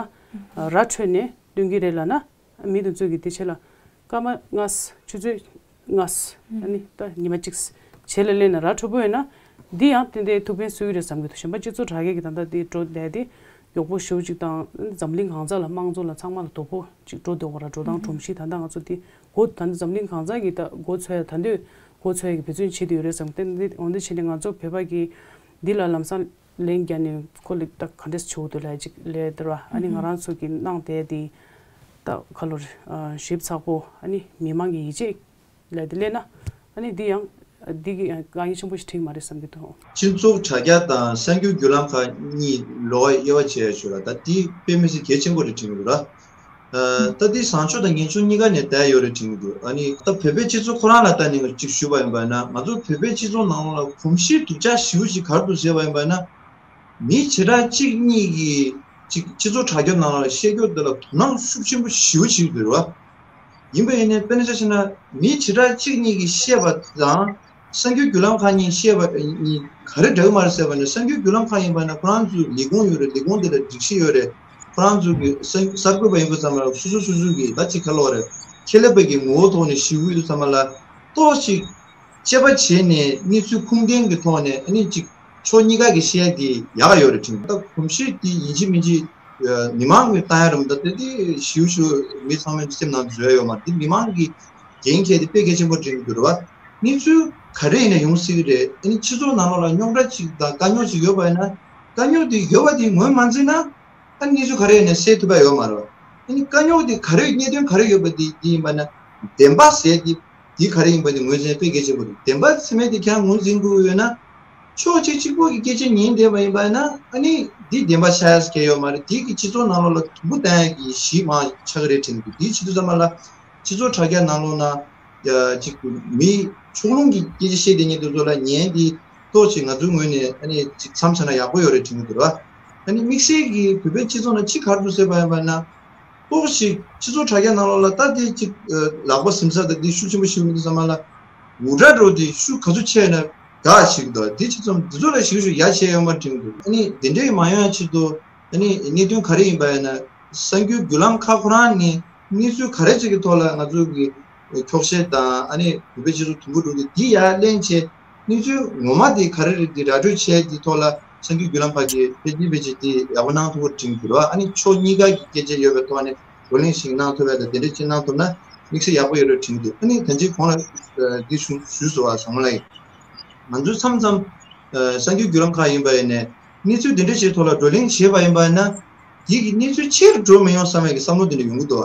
ར་འཕྲོད་ནས་སྟོན་གྱི་རེད་ལབ་ན། མི་དེ་ཚོ་གི་དེ་ཆེ་ལ་སྐར་མ་ལྔ། ཆུ་ཚོད་ལྔ། ཨ་ནི་ད་ཉི་མ་གཅིག་བྱེད་ལ་ལེན་ན་ར་འཕྲོད་པོ་ཡོད་ན། འདི་ཡང་ཏན་ཏན་ཐུགས་ཕན་གསོས་ཀྱི་རེད་བསམ་གྱི་འདུག་གཞན་པ་སྤྱི་ཚོགས་དྲ་རྒྱ་གི་ད་ལྟ་དེ་འགྲོ་བསྡད་དེ་མགྱོགས་པོ་ཞེ་པོ་ཅིག་དང་། འཛམ་གླིང་གང་ས་ལ་དམངས་གཙོ་ལ་ཚང་མ་ལ་དོ་ཕོག་ཅིག་འགྲོ་འདུག་ག་ར། འགྲོ་སྟངས་སྒྲོམ་གཞི་ད་ལྟ་ང་ཚོ་དེ་འགོ་ད་ལྟ་འཛམ་གླིང་གང་ས་གི་ད་འགོ་ཚུགས་ཡ། ད་འདོད་འགོ་ཚུགས་ཡ་གི་འབད་བརྩོན་བྱེད་དུ་ཡོད་རེད་བསམ། ཏན་ཏན་འོན་ཏེ་བྱས་ནས་ང་ཚོ་བོད་པ་གི་འདི་ལ་ལམ་སང་ལན་བརྒྱབ་ནས་ཁོ་ལ་ད་ག་འདྲས་བྱེད་དགོས་འདུག་ལབ་ཅིག་ལས་དེ་ར། ཨ་ནི་ང་རང་ཚོ་གི་གནང་བསྡད་དེ་ད་ཁ་ལོ་རེ་ཞིབ་ཚགས་པོ། ཨ་ནི་མི་མང་གི་ཡིད་ཆེས་ལས་དེ་ལས་ན། ཨ་ནི་འདི་ཡང་འདི་གི་དཀའ་ངལ་ཆེན་པོ་ཞིག་འཕྲད་མ་རེད་བསམ་གྱི་འདུག་སྤྱི་ཚོགས་དྲ་རྒྱ་དང་གསར་འགྱུར་བརྒྱུད་ལམ་ཁག་གཉིས་ལོགས་དབྱེ་བ་བྱས་ཡོད་ལ། ད་འདི་དཔེ་མི་སྲིད་གལ་ཆེན་པོ་རེད་དྲན་གྱི་འདུག་ར། ད་འདི་བཟང་ཕྱོགས་དང་ངན་ཕྱོགས་གཉིས་ཀ་ནས་བལྟས་ཡོད་རེད་དྲན་གྱི་འདུག་ཨ་ནི་ད་བོད་པའི་སྤྱི་ཚོགས་ཁོ་རང་ལ་ལྟ་ནས་ཅིག་ཞུས་པ་ཡིན་པ་ན། ང་ཚོ་བོད་པའི་སྤྱི་ཚོགས་ནང་ལ་གོམས་གཤིས་སྡུག་ཅག་ཞེ་པོ་ཞིག་ག་རེ་འདུག་ཟེར་བ་ཡིན་པ་ན། མི་བྱེ་བྲག་གཅིག་གཉིས་ཀྱིས་ཅིག་སྤྱི་ཚོགས་དྲ་རྒྱ་ནང་ལ་བཤད་རྒྱུ་དེ་ལ་དོ་སྣང་ཤུགས་ཆེན་པོ་ཞེ་པོ་བྱེད་ཀྱི་འདུག་རེད་བ། ཡིན་པ་ཡིན་ནའི་དཔེར་ན་ཆ་བཞག་ན་མི་བྱེ་བྲག་གཅིག་གཉིས་ཀྱིས་བཤད་པ་དང་གསར་འགྱུར་བརྒྱུད་ལམ་ཁག་གཉིས་བཤད་པ་གཉིས་ག་རེ་འདྲ་གི་མ་རེད་ཟེར་བ་ན། གསར་འགྱུར་བརྒྱུད་ལམ་ཁག་ཡིན་པ་ན་ཁོ་རང་ཚོའི་ལས་ཁུངས་ཡོད་རེད། ལས་ཁུངས་དེ་ལ་སྒྲིག་གཞི་ཡོད་རེད། ཁོ་རང་ཚོ་གི་གསར་གསར་འགོད་པ་ཡིན་པ་ཚང་མ་ལ་སོ་སོ་སོ་སོ་གི་ད་ཅིག་ག་ལབ་དགོས་རེད། ཁྱད་ལས་པ་གི་ངོ་བོ་ཐོག་ནས་ཞུ་གི་ཡོད་དུས་ཚང་མ་ལ་ཏོག་ཅིག་དཔྱད་པ་བྱས་ནས་གནས་ཚུལ་ཁུངས་ལྡན་གྱི་ཐོག་ནས་ཨ་ནི་ཅིག་ཕྱོགས་གཉིས་ཀ་གི་བཤད་དེ་ཡག་ཡོད་རེད་དྲན། ད་གོམས་གཤིས་དེ་ཡིན་གཅིག་མིན་གཅིག་མི་མང་གིས་བཏང་ཡ་རེད་མ་གཏོགས། དེ་དེ་ཞེ་པོ་ཞེ་པོ་མི་ཚང་མའི་སེམས་ནང་འཛུལ་ཡ་ཡོད་མ་རེད། དེ་མི་མང་གི་འགན་འཁྱེར་དེ་དཔེ་གལ་ཆེན་པོ་དྲན་གྱི་འདུག་རེད་བ། གནས་ཚུལ་ག་རེ་ཡིན་ན་ཡོང་སྲིད་ཀྱི་རེད། ཨ་ནི་སྤྱི་ཚོགས་ནང་ལོགས་ལ་རྙོག་དྲ་ཅིག་དང་དཀའ་རྙོག་ཅིག་ཡོད་པ་ཡིན་ན། དཀའ་རྙོག་དེ་ཡོད་པ་དེ་ངོས་མ་འཛིན་ན། ཨ་ནི་གནས་ཚུལ་ག་རེ་ཡིན་ན་སེལ་ཐུབ་པ་ཡོད་མ་རེད། ཨ་ནི་དཀའ་རྙོག་དེ་ག་རེ། གནད་དོན་ག་རེ་ཡོད་པ་དེ་དེ་ཡིན་པ་ན། བདེན་པ་ཟེར་དེ་དེ་ག་རེ་ཡིན་པ་དེ་ངོས་འཛིན་དཔེ་གལ་ཆེན་པོ་རེད། བདེན་པ་ཟེར་མཁན་དེ་ཁྱེད་རང་ངོས་འཛིན་དགོས་ཡོད་ན། ཕྱོགས་གཅིག་གཅིག་པོ་གི་སྐད་ཆ་ཉན་བསྡད་པ་ཡིན་པ་ན། ཨ་ནི་འདི་བདེན་པ་ཆགས་ཡ་གལ་ཡོད་མ་རེད། དེ་གི་སྤྱི་ཚོགས་ནང་ལོགས་ལ་དུམ་བུ་བཏང་ཡ་གི་གཞི་མང་ཆགས་ཀྱི་རེད་དྲན་གྱི་འདུག་དེའི་ཕྱིར་དུ་ཚང་མ་ལ་སྤྱི་ཚོགས་དྲ་རྒྱ་ནང་ལོགས་ན། ཡ་ཅིག་མི་ཕྱོགས་ལྷུང་གི་སྐད་ཆ་བཤད་བསྡད་མཁན་དེ་ཚོ་ལ་ཉན་དེ་ཏོག་ཅིག་ང་ཚོའི་ངོས་ནས་ཨ་ནི་ཅིག་མཚམས་བཞག་ན་ཡག་པོ་ཡོད་རེད་དྲན་གྱི་འདུག་ར། ཨ་ནི་དམིགས་བསལ་གྱི་བོད་པའི་སྤྱི་ཚོགས་ནང་ཅིག་ག་རེ་འདུག་ཟེར་བ་ཡིན་པ་ན། ཏོག་ཅིག་སྤྱི་ཚོགས་དྲ་རྒྱ་ནང་ལོགས་ལ་ད་དེ་ཅིག་ལག་པ་ཟིན་ས་དང་དེ་ཤུགས་ཆེན་པོ་ཞིག་མི་འདུག་ཚང་མ་ལ། འུར་སྒྲ་འདྲ་པོ་དེ་ཤུགས་ག་ཚོད་ཆེ་ན་དགའ་ཞིག་འདུག་དེ་ཅིག་ཙམ་དེ་ཚོ་ལ་ཞིག་ཞུ་ཡ་བྱས་ཡོད་མ་དྲན་འདུག་ཨ་ནི་དེ་འདྲའི་མ་ཡོང་ཡ་ཆེད་དུ། ཨ་ནི་གནད་དོན་ག་རེ་ཡིན་པ་ཡིན་ན། གསར་འགྱུར་བརྒྱུད་ལམ་ཁག་ཁོ་རང་ནས་གནས་ཚུལ་ག་རེ་ཅིག་གི་ཐོག་ལ་ང་ཚོ་གི་འཁྱོག་བཤད་དང་། ཨ་ནི་བོད་པའི་སྤྱི་ཚོགས་དུམ་བུ་འགྲོ་དུས་འདི་ཡར་ལེན་བྱས། གནས་ཚུལ་ངོ་མ་དེ་ག་རེ་རེད། དེ་ར་སྤྲོད་བྱས་དེ་ཐོག་ལ་གསར་འགྱུར་བརྒྱུད་ལམ་ཁག་གིས་ཕལ་ཆེར་ཕལ་ཆེར་དེ་ཡག་པོ་གནང་ཐུབ་པ་དྲན་གྱི་འདུག་ཨ་ནི་ཕྱོགས་གཉིས་ཀ་གི་སྐད་ཆ་ཡོད་པའི་ཐོག་ནས་བགྲོ་གླེང་ཞིག་གནང་ཐུབ་པ་དང་། དེ་འདྲ་ཅིག་གནང་ཐུབ་ན་དམིགས་བསལ་ཡག་པོ་ཡོད་རེད་དྲན་གྱི་འདུག་ཨ་ནི་ད་ཅི་གོང་ལ་འདི་ཞུ་ཞུས་སོང་བ། བཟང་མོ་ལགས་ཡིན། ང་ཚོས་མཚམས་མཚམས་གསར་འགྱུར་བརྒྱུད་ལམ་ཁག་ཡིན་པ་ཡིན་ནས་གནས་ཚུལ་འདི་འདྲ་ཞིག་ཐོག་ལ་བགྲོ་གླེང་བྱས་པ་ཡིན་པ་ཡིན་ན། དེ་གི་གནས་ཚུལ་ཆེ་རུ་འགྲོ་མི་ཡོང་བསམ་པའི་བསམ་བློ་འདི་འདྲ་ཡོང་གི་འདུག་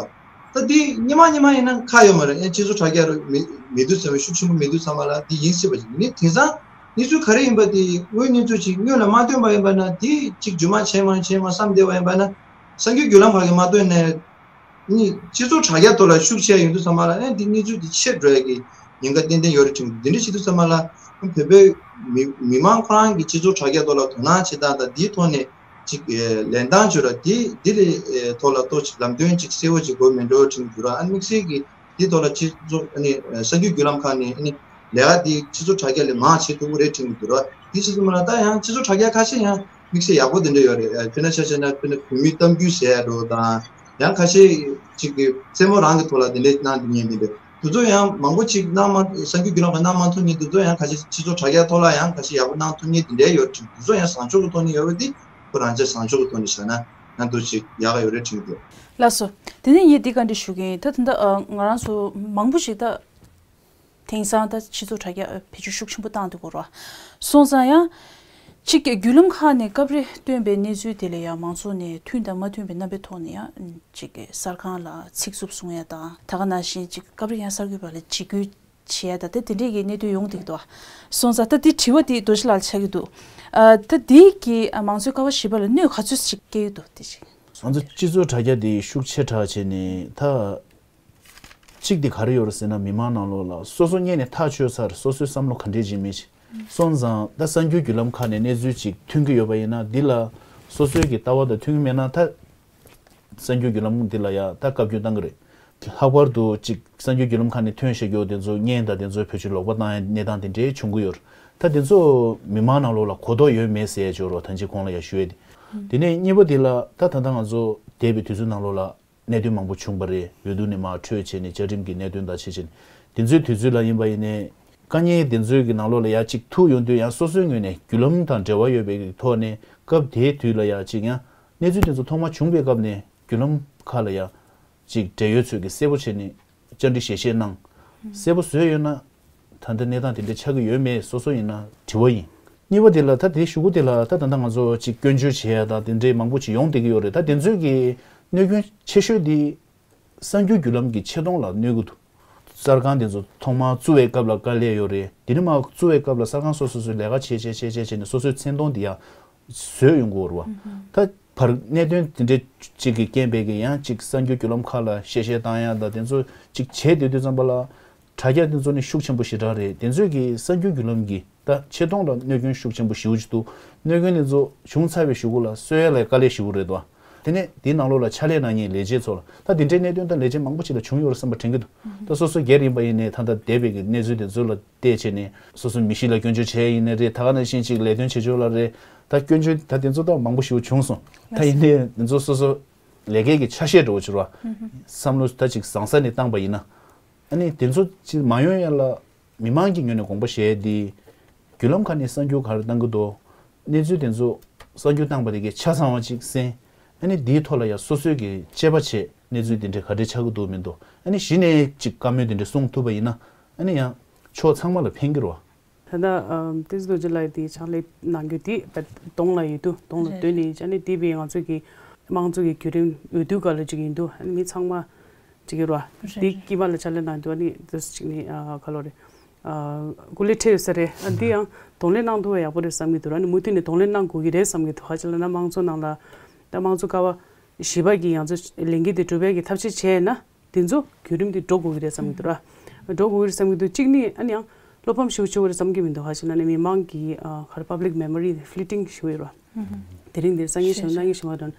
ད་དེ་སྔོན་མ་སྔོན་མ་ཡིན་ན་ཁག་ཡོད་མ་རེད། ཨེ་སྤྱི་ཚོགས་དྲ་རྒྱ་རུ་མི་མི་འདུག་ཟེར་བའི་ཤུགས་ཆེན་པོ་མི་འདུག་བསམ་པ་ལ་དེ་ཡིན་སྲིད་པ་ཞིག་ཡིན་ནའི། དེང་སང་གནས་ཚུལ་ག་རེ་ཡིན་པ་དེ་དངོས་གནས་ཚུལ་ཅིག་སྔོན་ལ་མ་ཐོན་པ་ཡིན་པ་ན། དེ་ཅིག་རྒྱུན་མ་ཆད་མ་ཆད་མ་བསམ་བསྡད་པ་ཡིན་པ་ན། གསར་འགྱུར་བརྒྱུད་ལམ་ཁག་གིས་མ་ཐོན་ནས། ནི་སྤྱི་ཚོགས་དྲ་རྒྱ་ཐོག་ལ་ཤུགས་ཆེ་ཡོང་དུས་ཙམ་པ་ལ། ཨེ་འདི་གནས་ཚུལ་འདི་ཆེ་འགྲོ་ཡ་གི་ཉེན་ཁ་ཏན་ཏན་ཡོད་རེད་དྲན་གྱི་འདུག་འདི་འདྲ་བྱེད་དུས་ཙམ་པ་ལ་བོད་པའི་མི་མི་མང་ཁོ་རང་གི་སྤྱི་ཚོགས་དྲ་རྒྱ་ཐོག་ལ་དོ་སྣང་བྱེད་སྟངས་དང་། འདིའི་ཐོག་ནས་ཅིག་ཨེ་ལེན་སྟངས་བྱོས་ར། འདི་འདི་ལས་ཨེ་ཐོག་ལ་ཏོག་ཅིག་ལམ་སྟོན་ཅིག་གསལ་བོ་ཅིག་དགོས་མེད་འགྲོ་དྲན་གྱི་འདུག་ར། ཨ་དམིགས་བསལ་གྱི་ འདི་ཐོག་ལ་སྤྱི་ཚོགས་ཨ་ནི་གསར་འགྱུར་བརྒྱུད་ལམ་ཁག་ནས་ཨ་ནི་ལས་ཀ་འདི་སྤྱི་ཚོགས་དྲ་རྒྱ་ལས་མང་བྱེད་ཐུབ་ཀྱི་རེད་དྲན་གྱི་འདུག་ར། འདི་ཕྱི་ཚོགས་མ་ལ་ད་ཡང་སྤྱི་ཚོགས་དྲ་རྒྱ་ཁ་ཤས་ཡང་དམིགས་བསལ་ཡག་པོ་དེ་འདྲ་ཡོད་རེད། དཔེར་ན་ཆ་བཞག་ན་དཔེར་ན་བོད་མིའི་གཏམ་རྒྱུད་ཟེར་ཡ་འདྲ་བོ་དང་ཡང་ཁ་ཤས་ཅིག་གི་རྩེད་མོ་རང་གི་ཐོག་ལ་དེ་འདྲའི་གནང་དེ་ཉན་དེ་འདྲ་དེ་ཚོ་ཡང་མང་པོ་ཅིག་གནང་མ་གསར་འགྱུར་བརྒྱུད་ལམ་ཁག་གནང་མ་ཐུབ་མཁན་དེ་ཚོ་ཡང་ཁ་ཤས་སྤྱི་ཚོགས་དྲ་རྒྱ་ཐོག་ལ་ཡང་ཁ་ཤས་ཡག་པོ་གནང་ཐུབ་མཁན་དེ་འདྲ་ཡོད་ཅིག་དེ་ཚོ་ཡང་བཟང་ཕྱོགས་ཀྱི་ཐོག་ནས་ཡོད་པ་དེ་ཁོ་རང་ཚོའི་བཟང་ཕྱོགས་ཀྱི་ཐོག་ནས་བཞག་ན་ཡང་འདུག་ཅིག་ཡག་ག་ཡོད་རེད་དྲན་གྱི་འདུག་ལགས་སོ། དེ་ནས་ངས་འདི་བཀའ་འདྲི་ཞུ་གི་ཡིན། ད་ད་ལྟ་ཨ་ང་རང་ཚོ་མང་པོ་ཞིག་ད་དེང་སང་ད་སྤྱི་ཚོགས་དྲ་རྒྱ་བེད་སྤྱོད་ཤུགས་ཆེན་པོ་བཏང་འདུག་གོ་ར། སོང་ཙང་ཡང་གཅིག་བརྒྱུད་ལམ་ཁག་ནས་སྐབས་རེ་བཏོན་པའི་གནས་ཚུལ་དེ་ལ་ཡང་མང་ཚོགས་ནས་མཐུན་དང་མ་མཐུན་པའི་རྣམ་པའི་ཐོག་ནས་ཡང་གཅིག་གསར་ཁང་ལ་ཚིག་རྩུབ་གསུང་ཡ་དང་ད་ག་ནང་བཞིན་གཅིག་སྐབས་རེ་ཡང་གསར་འགོད་པ་ལ་འཇིགས་སྐུལ་བྱེད་ཡ་དང་དེ་དེ་འདྲས་ཀྱི་གནད་དོན་ཡོང་གི་འདུག་གོ། སོང་ཙང་ད་འདི་དྲི་བ་འདི་རྡོ་རྗེ་ལགས་ལ་ཆགས་ཀྱི་འདུག་ཨ་ད་འདི་གི་ཨ་མང་གཙོའི་ཀ་བ་བཞི་པ་ལ་གནོད་ག་ཚོད་ཅིག་སྐྱེལ་གྱི་འདུག་དེ་ཅིག་ང་ཚོ་སྤྱི་ཚོགས་དྲ་རྒྱ་འདི་ཤུགས་ཆེ་དྲགས་བྱས་ནས་ད་གཅིག་འདི་ག་རེ་ཡོད་རེད་ཟེར་ན་མི་མང་ནང་ལོགས་ལ་སོ་སོ་སྔོན་ནས་ཐག་ཆོད་ཚར། སོ་སོའི་བསམ་བློ་ག་འདྲས་ཅིག་མེད་ཅིག་སོང་ཙང་ད་གསར་འགྱུར་བརྒྱུད་ལམ་ཁག་ནས་གནས་ཚུལ་ཅིག་ཐོན་གྱི་ཡོད་པ་ཡིན་ན་འདི་ལ་སོ་སོའི་གི་ལྟ་བ་དང་མཐུན་གྱི་མེད་ན་ད་གསར་འགྱུར་བརྒྱུད་ལམ་འདི་ལ་ཡ་ད་བཀའ་བཀྱོན་བཏང་གི་རེད། ལྷག་པར་དུ་ཅིག་གསར་འགྱུར་བརྒྱུད་ལམ་ཁག་ནས་ཐོན་བཤད་རྒྱུ་དེ་ཚོ་བརྙན་དང་དེ་ཚོ་བེད་སྤྱོད་ལོག་པ་བཏང་ཡ་གནས་སྟངས་དེ་འདྲའི་བྱུང་གི་ཡོད་རེད། ད་དེ་ཚོ་མི་མང་ནང་ལོགས་ལ་གོ་རྟོགས་ཡོད་མེད་ཟེར་ཡ་ཅིག་ཡོད་རེད། ད་ཅིག་གོང་ལ་ཡ་ཞུ་ཡ་དེ། དེ་ནས་གཉིས་པ་དེ་ལ་ད་ད་ལྟ་ང་ཚོ་འདས་པའི་དུས་ཚོད་ནང་ལོགས་ལ་གནད་དོན་མང་པོ་བྱུང་བ་རེད། འོས་བསྡུ་ནས་མར་འཕྲོས་བྱས་ནས་བཅའ་ཁྲིམས་ཀྱི་གནད་དོན་དང་ཕྱེ་བྱས་ནས་དེ་ཚོའི་དུས་ཚོད་ལ་ཡིན་པ་ཡིན་ནའི་དཀའ་ངལ་དེ་ཚོའི་གི་ནང་ལོགས་ལ་ཡ་གཅིག་ཐུག་ཡོང་དུས་ཡང་སོ་སོའི་ངོས་ནས་བརྒྱུད་ལམ་དང་འབྲེལ་བ་ཡོད་པའི་ཐོག་ནས་སྐབས་དེའི་དུས་ལ་ཡ་གཅིག་ཡང་གནས་ཚུལ་དེ་ཚོ་ཐོག་མ་བྱུང་བའི་སྐབས་ནས་བརྒྱུད་ལམ་ཁག་ལ་ཡ་གཅིག་འབྲེལ་ཡོད་ཚོས་གི་གསལ་པོ་བྱས་ནས་བཅར་འདྲི་ཞལ་བཞེས་གནང་། གསལ་པོ་བཟོས་ཡོད་ན། ད་ལྟ་གནས་སྟངས་དེ་འདྲ་ཆགས་ཀྱི་ཡོད་མེད་སོ་སོ་ཡིན་ན་དྲི་བ་ཡིན། གཉིས་པ་དེ་ལ་ད་དེ་ཞུ་སྒོ་དེ་ལ་ད་ད་ལྟ་ང་ཚོ་ཅིག་སྐྱོན་བརྗོད་བྱེད་ཡ་ད་དེ་འདྲའི་མང་པོ་ཅིག་ཡོང་བསྡད་ཀྱི་ཡོད་རེད། ད་དེ་ཚོའི་གི་གནོད་སྐྱོན་ཆེ་ཤོས་དེ་གསར་འགྱུར་བརྒྱུད་ལམ་གྱི་ཆེ་མཐོང་ལ་གནོད་ཀྱི་འདུག་གསར་ཁང་དེ་ཚོ་ཐོག་མར་བཙུགས་པའི་སྐབས་ལ་དཀའ་ལས་ཡོད་རེད། དེ་ནས་མར་བཙུགས་པའི་སྐབས་ལ་གསར་ཁང་སོ་སོ་སོའི་ལས་ཀ་བྱེད་བྱེད་བྱེད་བྱེད་བྱས་ནས་སོ་སོའི་མཚན་མཐོང་དེ་ཡང་བཟོས་ཡོང་གི་ཡོད་རེད་བ། ད་བར་གནད་དོན་དེ་འདྲའི་ཅིག་གི་རྐྱེན་པས་ཀྱི་ཡང་ཅིག་གསར་འགྱུར་བརྒྱུད་ལམ་ཁག་ལ་གཤེ་གཤེ་བཏང་ཡ་དང་དེ་ཚོ་ཅིག་བྱས་བསྡད་དུས་ཙམ་པ་ལ་དྲ་རྒྱ་དེ་ཚོ་ནི་ཤུགས་ཆེན་པོ་ཞེ་དྲག་རེད། དེ་ཚོས་ཀྱི་གསར་འགྱུར་བརྒྱུད་ལམ་གྱི་ད་ཆེ་མཐོང་ལ་གནོད་སྐྱོན་ཤུགས་ཆེན་པོ་ཞེ་པོ་ཅིག་འདུག་གནོད་སྐྱོན་དེ་ཚོ་བྱུང་ཚར་བའི་གཞུག་གུ་ལ་གསོ་ཡ་ལ་དཀའ་ལས་ཞེ་པོ་རེད་དོ། དེ་ནས་དེའི་ནང་ལོགས་ལ་ཕྱག་ལས་གནང་མཁན་ལས་བྱེད་ཚོ་ལ་ད་དེ་འདྲའི་གནད་དོན་ད་ལས་བྱེད་མང་པོ་ཞིག་ལ་བྱུང་ཡོད་རེད་བསམ་པ་དྲན་གྱི་འདུག་ད་སོ་སོ་སྒེར་ཡིན་པ་ཡིན་ནའི་ད་ལྟ་འདས་པའི་གི་གནས་ཚུལ་དེ་ཚོ་ལ་བལྟས་བྱས་ནས་སོ་སོ་མི་གཞི་ལ་སྐྱོན་བརྗོད་བྱས་ཡིན་ནའི་རེད། ད་ག་ནང་བཞིན་ཅིག་ལས་དོན་བྱེད་ཕྱོགས་ལ་རེད། ད་སྐྱོན་བརྗོད་ད་དེ་ཚོ་ད་མང་པོ་ཞིག་བྱུང་སོང་། ད་ཡིན་ནའི་དེ་ཚོ་སོ་སོ་ལས་ཀའི་གི་ཆ་ཤས་འདྲ་བོ་ཅིག་རེད་བ། བསམ་བློ་ད་ཅིག་བཟང་ས་ནས་བཏང་པ་ཡིན་ན། ཨ་ནི་དེ་ཚོ་ཅིག་མ་ཡོང་ཡ་ལ་མི་མང་གི་ངོས་ནས་དགོངས་པ་བཞེས་ཏེ་བརྒྱུད་ལམ་ཁག་ནས་གསར་འགྱུར་ག་རེ་བཏང་གི་འདུག་གནས་ཚུལ་དེ་ཚོ་གསར་འགྱུར་བཏང་པ་དེ་གའི་ཆ་ཚང་བ་ཅིག་གསན། ཨ་ནི་དེའི་ཐོག་ལ་ཡང་སོ་སོའི་གི་དཔྱད་པ་བྱས་གནས་ཚུལ་དེ་འདྲའི་ག་འདྲས་ཆགས་ཀྱི་འདུག་མི་འདུག་ཨ་ནི་གཞི་ནས་ཅིག་བཀའ་མོལ་དེ་འདྲ་གསུང་ཐུབ་པ་ཡིན་ན་ཨ་ནི་ཡང་ཕྱོགས་ཚང་མ་ལ་ཕན་གྱི་རེད་བ། ད་ལྟ་ཨམ་བསྟན་འཛིན་རྡོ་རྗེ་ལགས་དེ་ཕྱག་ལས་གནང་རྒྱུ་དེ་བ་གདོང་ལ་ཡོད་དུས་གདོང་ལ་རེད། སྟོན་ནས་ཨ་ནི་དེ་བས་ང་ཚོ་གི་དམངས་གཙོ་གི་བརྒྱུད་རིམ་འོས་བསྡུ་སྐབས་ལ་ཅིག་ཡིན་དུས་ཨ་ནི་མི་ཚང་མ་ཅིག་ཡོད་རེད་བ། རེད། དེ་རེད། དཀྱིལ་མ་ལ་ཕྱག་ལས་གནང་དུས་ཨ་ནི་དེ་ཅིག་ནི་ཨ་ག་ལོ་རེད། ཨ་སྐུ་ལས་ཁྲེལ་ཡོད་ས་རེད། ཨ་འདི་ཡང་གདོང་ལེན་གནང་ཐུབ་པ་ཡག་པོ་རེད་བསམ་གྱི་འདུག་ཨ་ནི་མུ་མཐུད་ནས་གདོང་ལེན་གནང་དགོས་ཀྱི་རེད་བསམ་གྱི་འདུག་ཧ་ཅང་ལ་ན་དམངས་གཙོ་ནང་ལ་ད་དམངས་གཙོ་ཀ་བ་བཞི་པ་གི་ཡང་ཚོ་ལས་འགན་དེ་སྒྲུབ་པའི་གི་ཐབས་ཤེས་བྱས་ན་དེ་ཚོ་བརྒྱུད་རིམ་དེ་འགྲོ་དགོས་ཀྱི་རེད་བསམ་གྱི་འདུག་ར། འགྲོ་དགོས་ཀྱི་རེད་བསམ་གྱི་འདུག་གཅིག་ནི་ཨ་ནི་ཡང་བློ་ཕམ་ཞེ་པོ་ཆེ་བོ་རེད་བསམ་གྱི་མི་འདུག་ཧ་ཅང་ལ་ནི་མི་མང་གི་ཨ་ག་རེ་public memory fleeting ཞེ་པོ་ཡོད་ར། དེ་རིང་འདིར་སང་ཉིན་ཞིག་གནངས་ཉིན་ཞིག་མ་འདོན།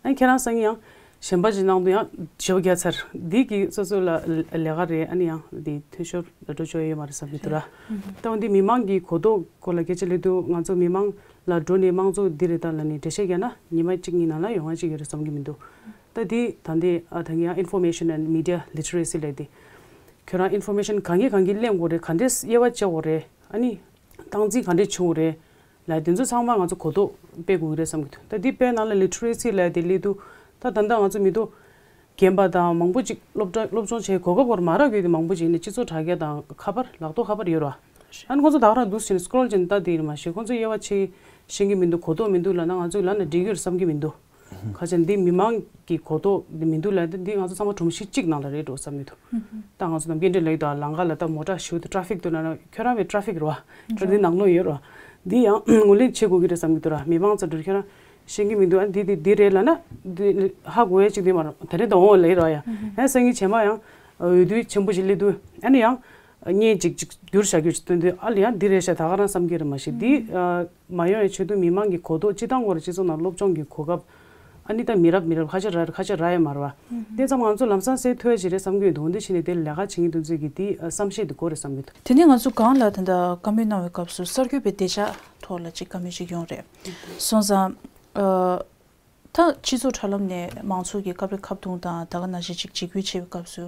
ཨ་ནི་ཁྱེད་རང་སང་ཉིན་ཡང་གཞན་པ་ཅིག་གནང་དུས་ཡང་ཞེ་པོ་རྒྱག་ཚར། འདི་གི་སོ་སོ་ལ་ལས་ཀ་རེད། ཨ་ནི་ཡང་འདི་འཐུས་ཤོར་ལ་འགྲོ་ཆོག་ཡོད་མ་རེད་བསམ་གྱི་འདུག་ར། ད་འོ་འདི་མི་མང་གི་གོ་རྟོགས་སྐོར་ལ་སྐད་ཆ་སླེབས་དུས་ང་ཚོ་མི་མང་ལ་འགྲོ་ནས་དམངས་གཙོ་འདི་རེད་ད་ལ་ནི་འགྲེལ་བཤད་རྒྱག་ན་ཉི་མ་གཅིག་གཉིས་ནང་ལ་ཡོང་ང་གཅིག་ཡོད་རེད་བསམ་གྱི་མི་འདུག་ད་འདི་ད་འདི་ཨ་ད་ངས་ཡང་information and media literacy ལབ་དེ། ཁྱོད་རང་information གང་གི་གང་གི་ལེན་དགོས་རེད། ག་འདྲས་དབྱེ་བ་འབྱེད་དགོས་རེད། ཨ་ནི་སྟངས་འཛིན་ག་འདྲས་བྱུང་རེད། ལབ་དེ་ཚོ་ཚང་མ་ང་ཚོ་གོ་རྟོགས་སྤེལ་དགོས་ཀྱི་རེད་བསམ་གྱི་འདུག་ད་འདི་དཔེར་ན་ལ་literacy ལབ་དེ་སླེབས་དུས་ད་ད་ལྟ་ང་ཚོ་མི་ཐོག་རྒན་པ་དང་མང་པོ་ཅིག་སློབ་གྲྭ་སློབ་སྦྱོང་བྱེད་གོ་སྐབས་སྐོར་མ་རག་ཡོད་དེ་མང་པོ་ཅིག་ནི་སྤྱི་ཚོགས་དྲ་རྒྱ་དང་ཁ་པར་ལག་ཐོག་ཁ་པར་ཡོད་ར། ཨ་ནི་ཁོ་ཚོ་ད་ག་རང་འདུག་ཟེར་ནས་སྐྲོལ་བྱས་ནས་ལྟ་དེ་ཡིན་མ་ཤེས། ཁོ་ཚོ་དབྱེ་བ་ཕྱེ་ཤེས་ཀྱི་མི་འདུག་གོ་རྟོགས་མི་འདུག་ལབ་ན་ང་ཚོས་ལབ་ན་འགྲིག་གི་རེད་བསམ་གྱི་མི་འདུག་ཁ་ཆེ་འདི་མི་མང་གི་གོ་རྟོགས་འདི་མི་འདུག་ལབ་ན་འདི་ང་ཚོ་ཚང་མ་སྒྲོམ་གཞི་གཅིག་ནང་ལ་རེད་འགྲོ་བསམ་གྱི་འདུག་ད་ང་ཚོ་ནམ་རྒྱུན་འདྲ་ལབ་ཀྱི་འདུག་ལམ་ཁ་ལ་ད་མོ་ཊ་ཞུ་དུས་ཊ་ཕིག་འདུག་ལབ་ན་ཁྱོད་རང་བའི་ཊ་ཕིག་རེད་བ། ད་འདི་ནང་ལོགས་ཡོད་རེད་བ། འདི་ཡང་ངོས་ལེན་བྱེད་དགོས་ཀྱི་རེད་བསམ་གྱི་འདུག་ར། མི་མང་ཚོ་འདྲ་ཁྱོད་རང་ཤེས་ཀྱི་མི་འདུག་ཨ་འདི་འདི་འདི་རེད་ལབ་ན་འདི་ཧ་གོ་ཡ་ཅིག་འདི་མ་རེད། དེ་རིང་ད་འོང་ལབ་ཀྱི་རེད་བ། ཡ་ཡང་སང་ཉིན་རྗེས་མ་ཡང་འོས་བསྡུ་ཆེན་པོ་ཞིག་སླེབས་དུས་ཨ་ནི་ཡང་བརྙན་ཅིག་ཅིག་བསྒྱུར་བཞག་རྒྱུ་ཅིག་སྟོན་དུས་ཨ་ལ་ཡང་འདི་རེད་ཤག་ད་ག་རང་བསམ་གྱི་རེད་མ་གཞི་འདི་མ་ཡོང་བའི་ཆེད་དུ་མི་མང་གི་གོ་རྟོགས་སྤྱི་བཏང་སྐོར་སྤྱི་ཚོགས་ནང་སློབ་སྦྱོང་གི་གོ་སྐབས་ ཨ་ནི་ད་མི་རབས་མི་རབས་ཁ་ཤས་རག་ཁ་ཤས་རག་ཡོད་མ་རེད་བ། དེ་ཙམ་ང་ཚོ་ལམ་སང་སེལ་ཐུབ་ཡ་ཞིག་རེད་བསམ་གྱི་ཡོད་འདུག་འདི་བྱས་ནས་དེ་ལས་ཀ་བྱེད་མཁན་དེ་ཚོས་ཀྱི་དེ་བསམ་ཤེས་དེ་དགོས་རེད་བསམ་གྱི་འདུག་དེ་ནས་ང་ཚོ་སྒང་ལ་ད་ལྟ་བཀའ་མོལ་གནང་བའི་སྐབས་སུ་གསར་འགོད་པའི་བདེ་འཇགས་ཐོག་ལ་ཅིག་བཀའ་མོལ་ཅིག་ཡོང་རེད། སོང་ཙང་། ཨ། ད་སྤྱི་ཚོགས་དྲ་ལམ་ནས་མང་ཚོགས་ཀྱིས་སྐབས་རེ་ཁ་བརྡུང་དང་ད་ག་ནང་བཞིན་ཅིག་འཇིགས་སྐུལ་བྱེད་པའི་སྐབས་སུ།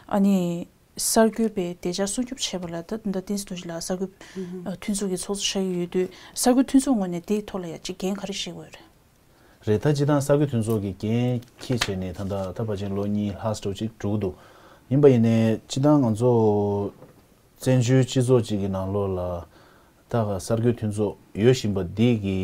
ཨ་ནི། གསར་འགོད་པའི་བདེ་འཇགས་སྲུང་སྐྱོབ་བྱེད་པ་ལ་ད་ད་ལྟ་བསྟན་འཛིན་རྡོ་རྗེ་ལགས་གསར་འགོད་ཨ་མཐུན་ཚོགས་ཀྱི་ཚོགས་གཙོ་ཆགས་ཀྱི་ཡོད་དུས་གསར་འགོད་མཐུན་ཚོགས་ངོས་ནས་དེའི་ཐོག་ལ་ཡང་ཅིག་འགན་ག་རེ་བཞེས་དགོས་རེད། རེད། ད་སྤྱིར་བཏང་གསར་འགོད་མཐུན་ཚོགས་ཀྱི་འགན་འཁྱེར་བྱས་ནས་ད་ལྟ་ད་ཕལ་ཆེར་ལོ་གཉིས་ལྷག་ཙམ་ཅིག་འགྲོ་གི་འདུག་ཡིན་པ་ཡིན་ནའི་སྤྱིར་བཏང་ང་ཚོ་བཙན་བྱོལ་སྤྱི་ཚོགས་ཅིག་གི་ནང་ལོགས་ལ་ད་ག་གསར་འགོད་མཐུན་ཚོགས་ཡོད་བཞིན་པ་འདི་གི་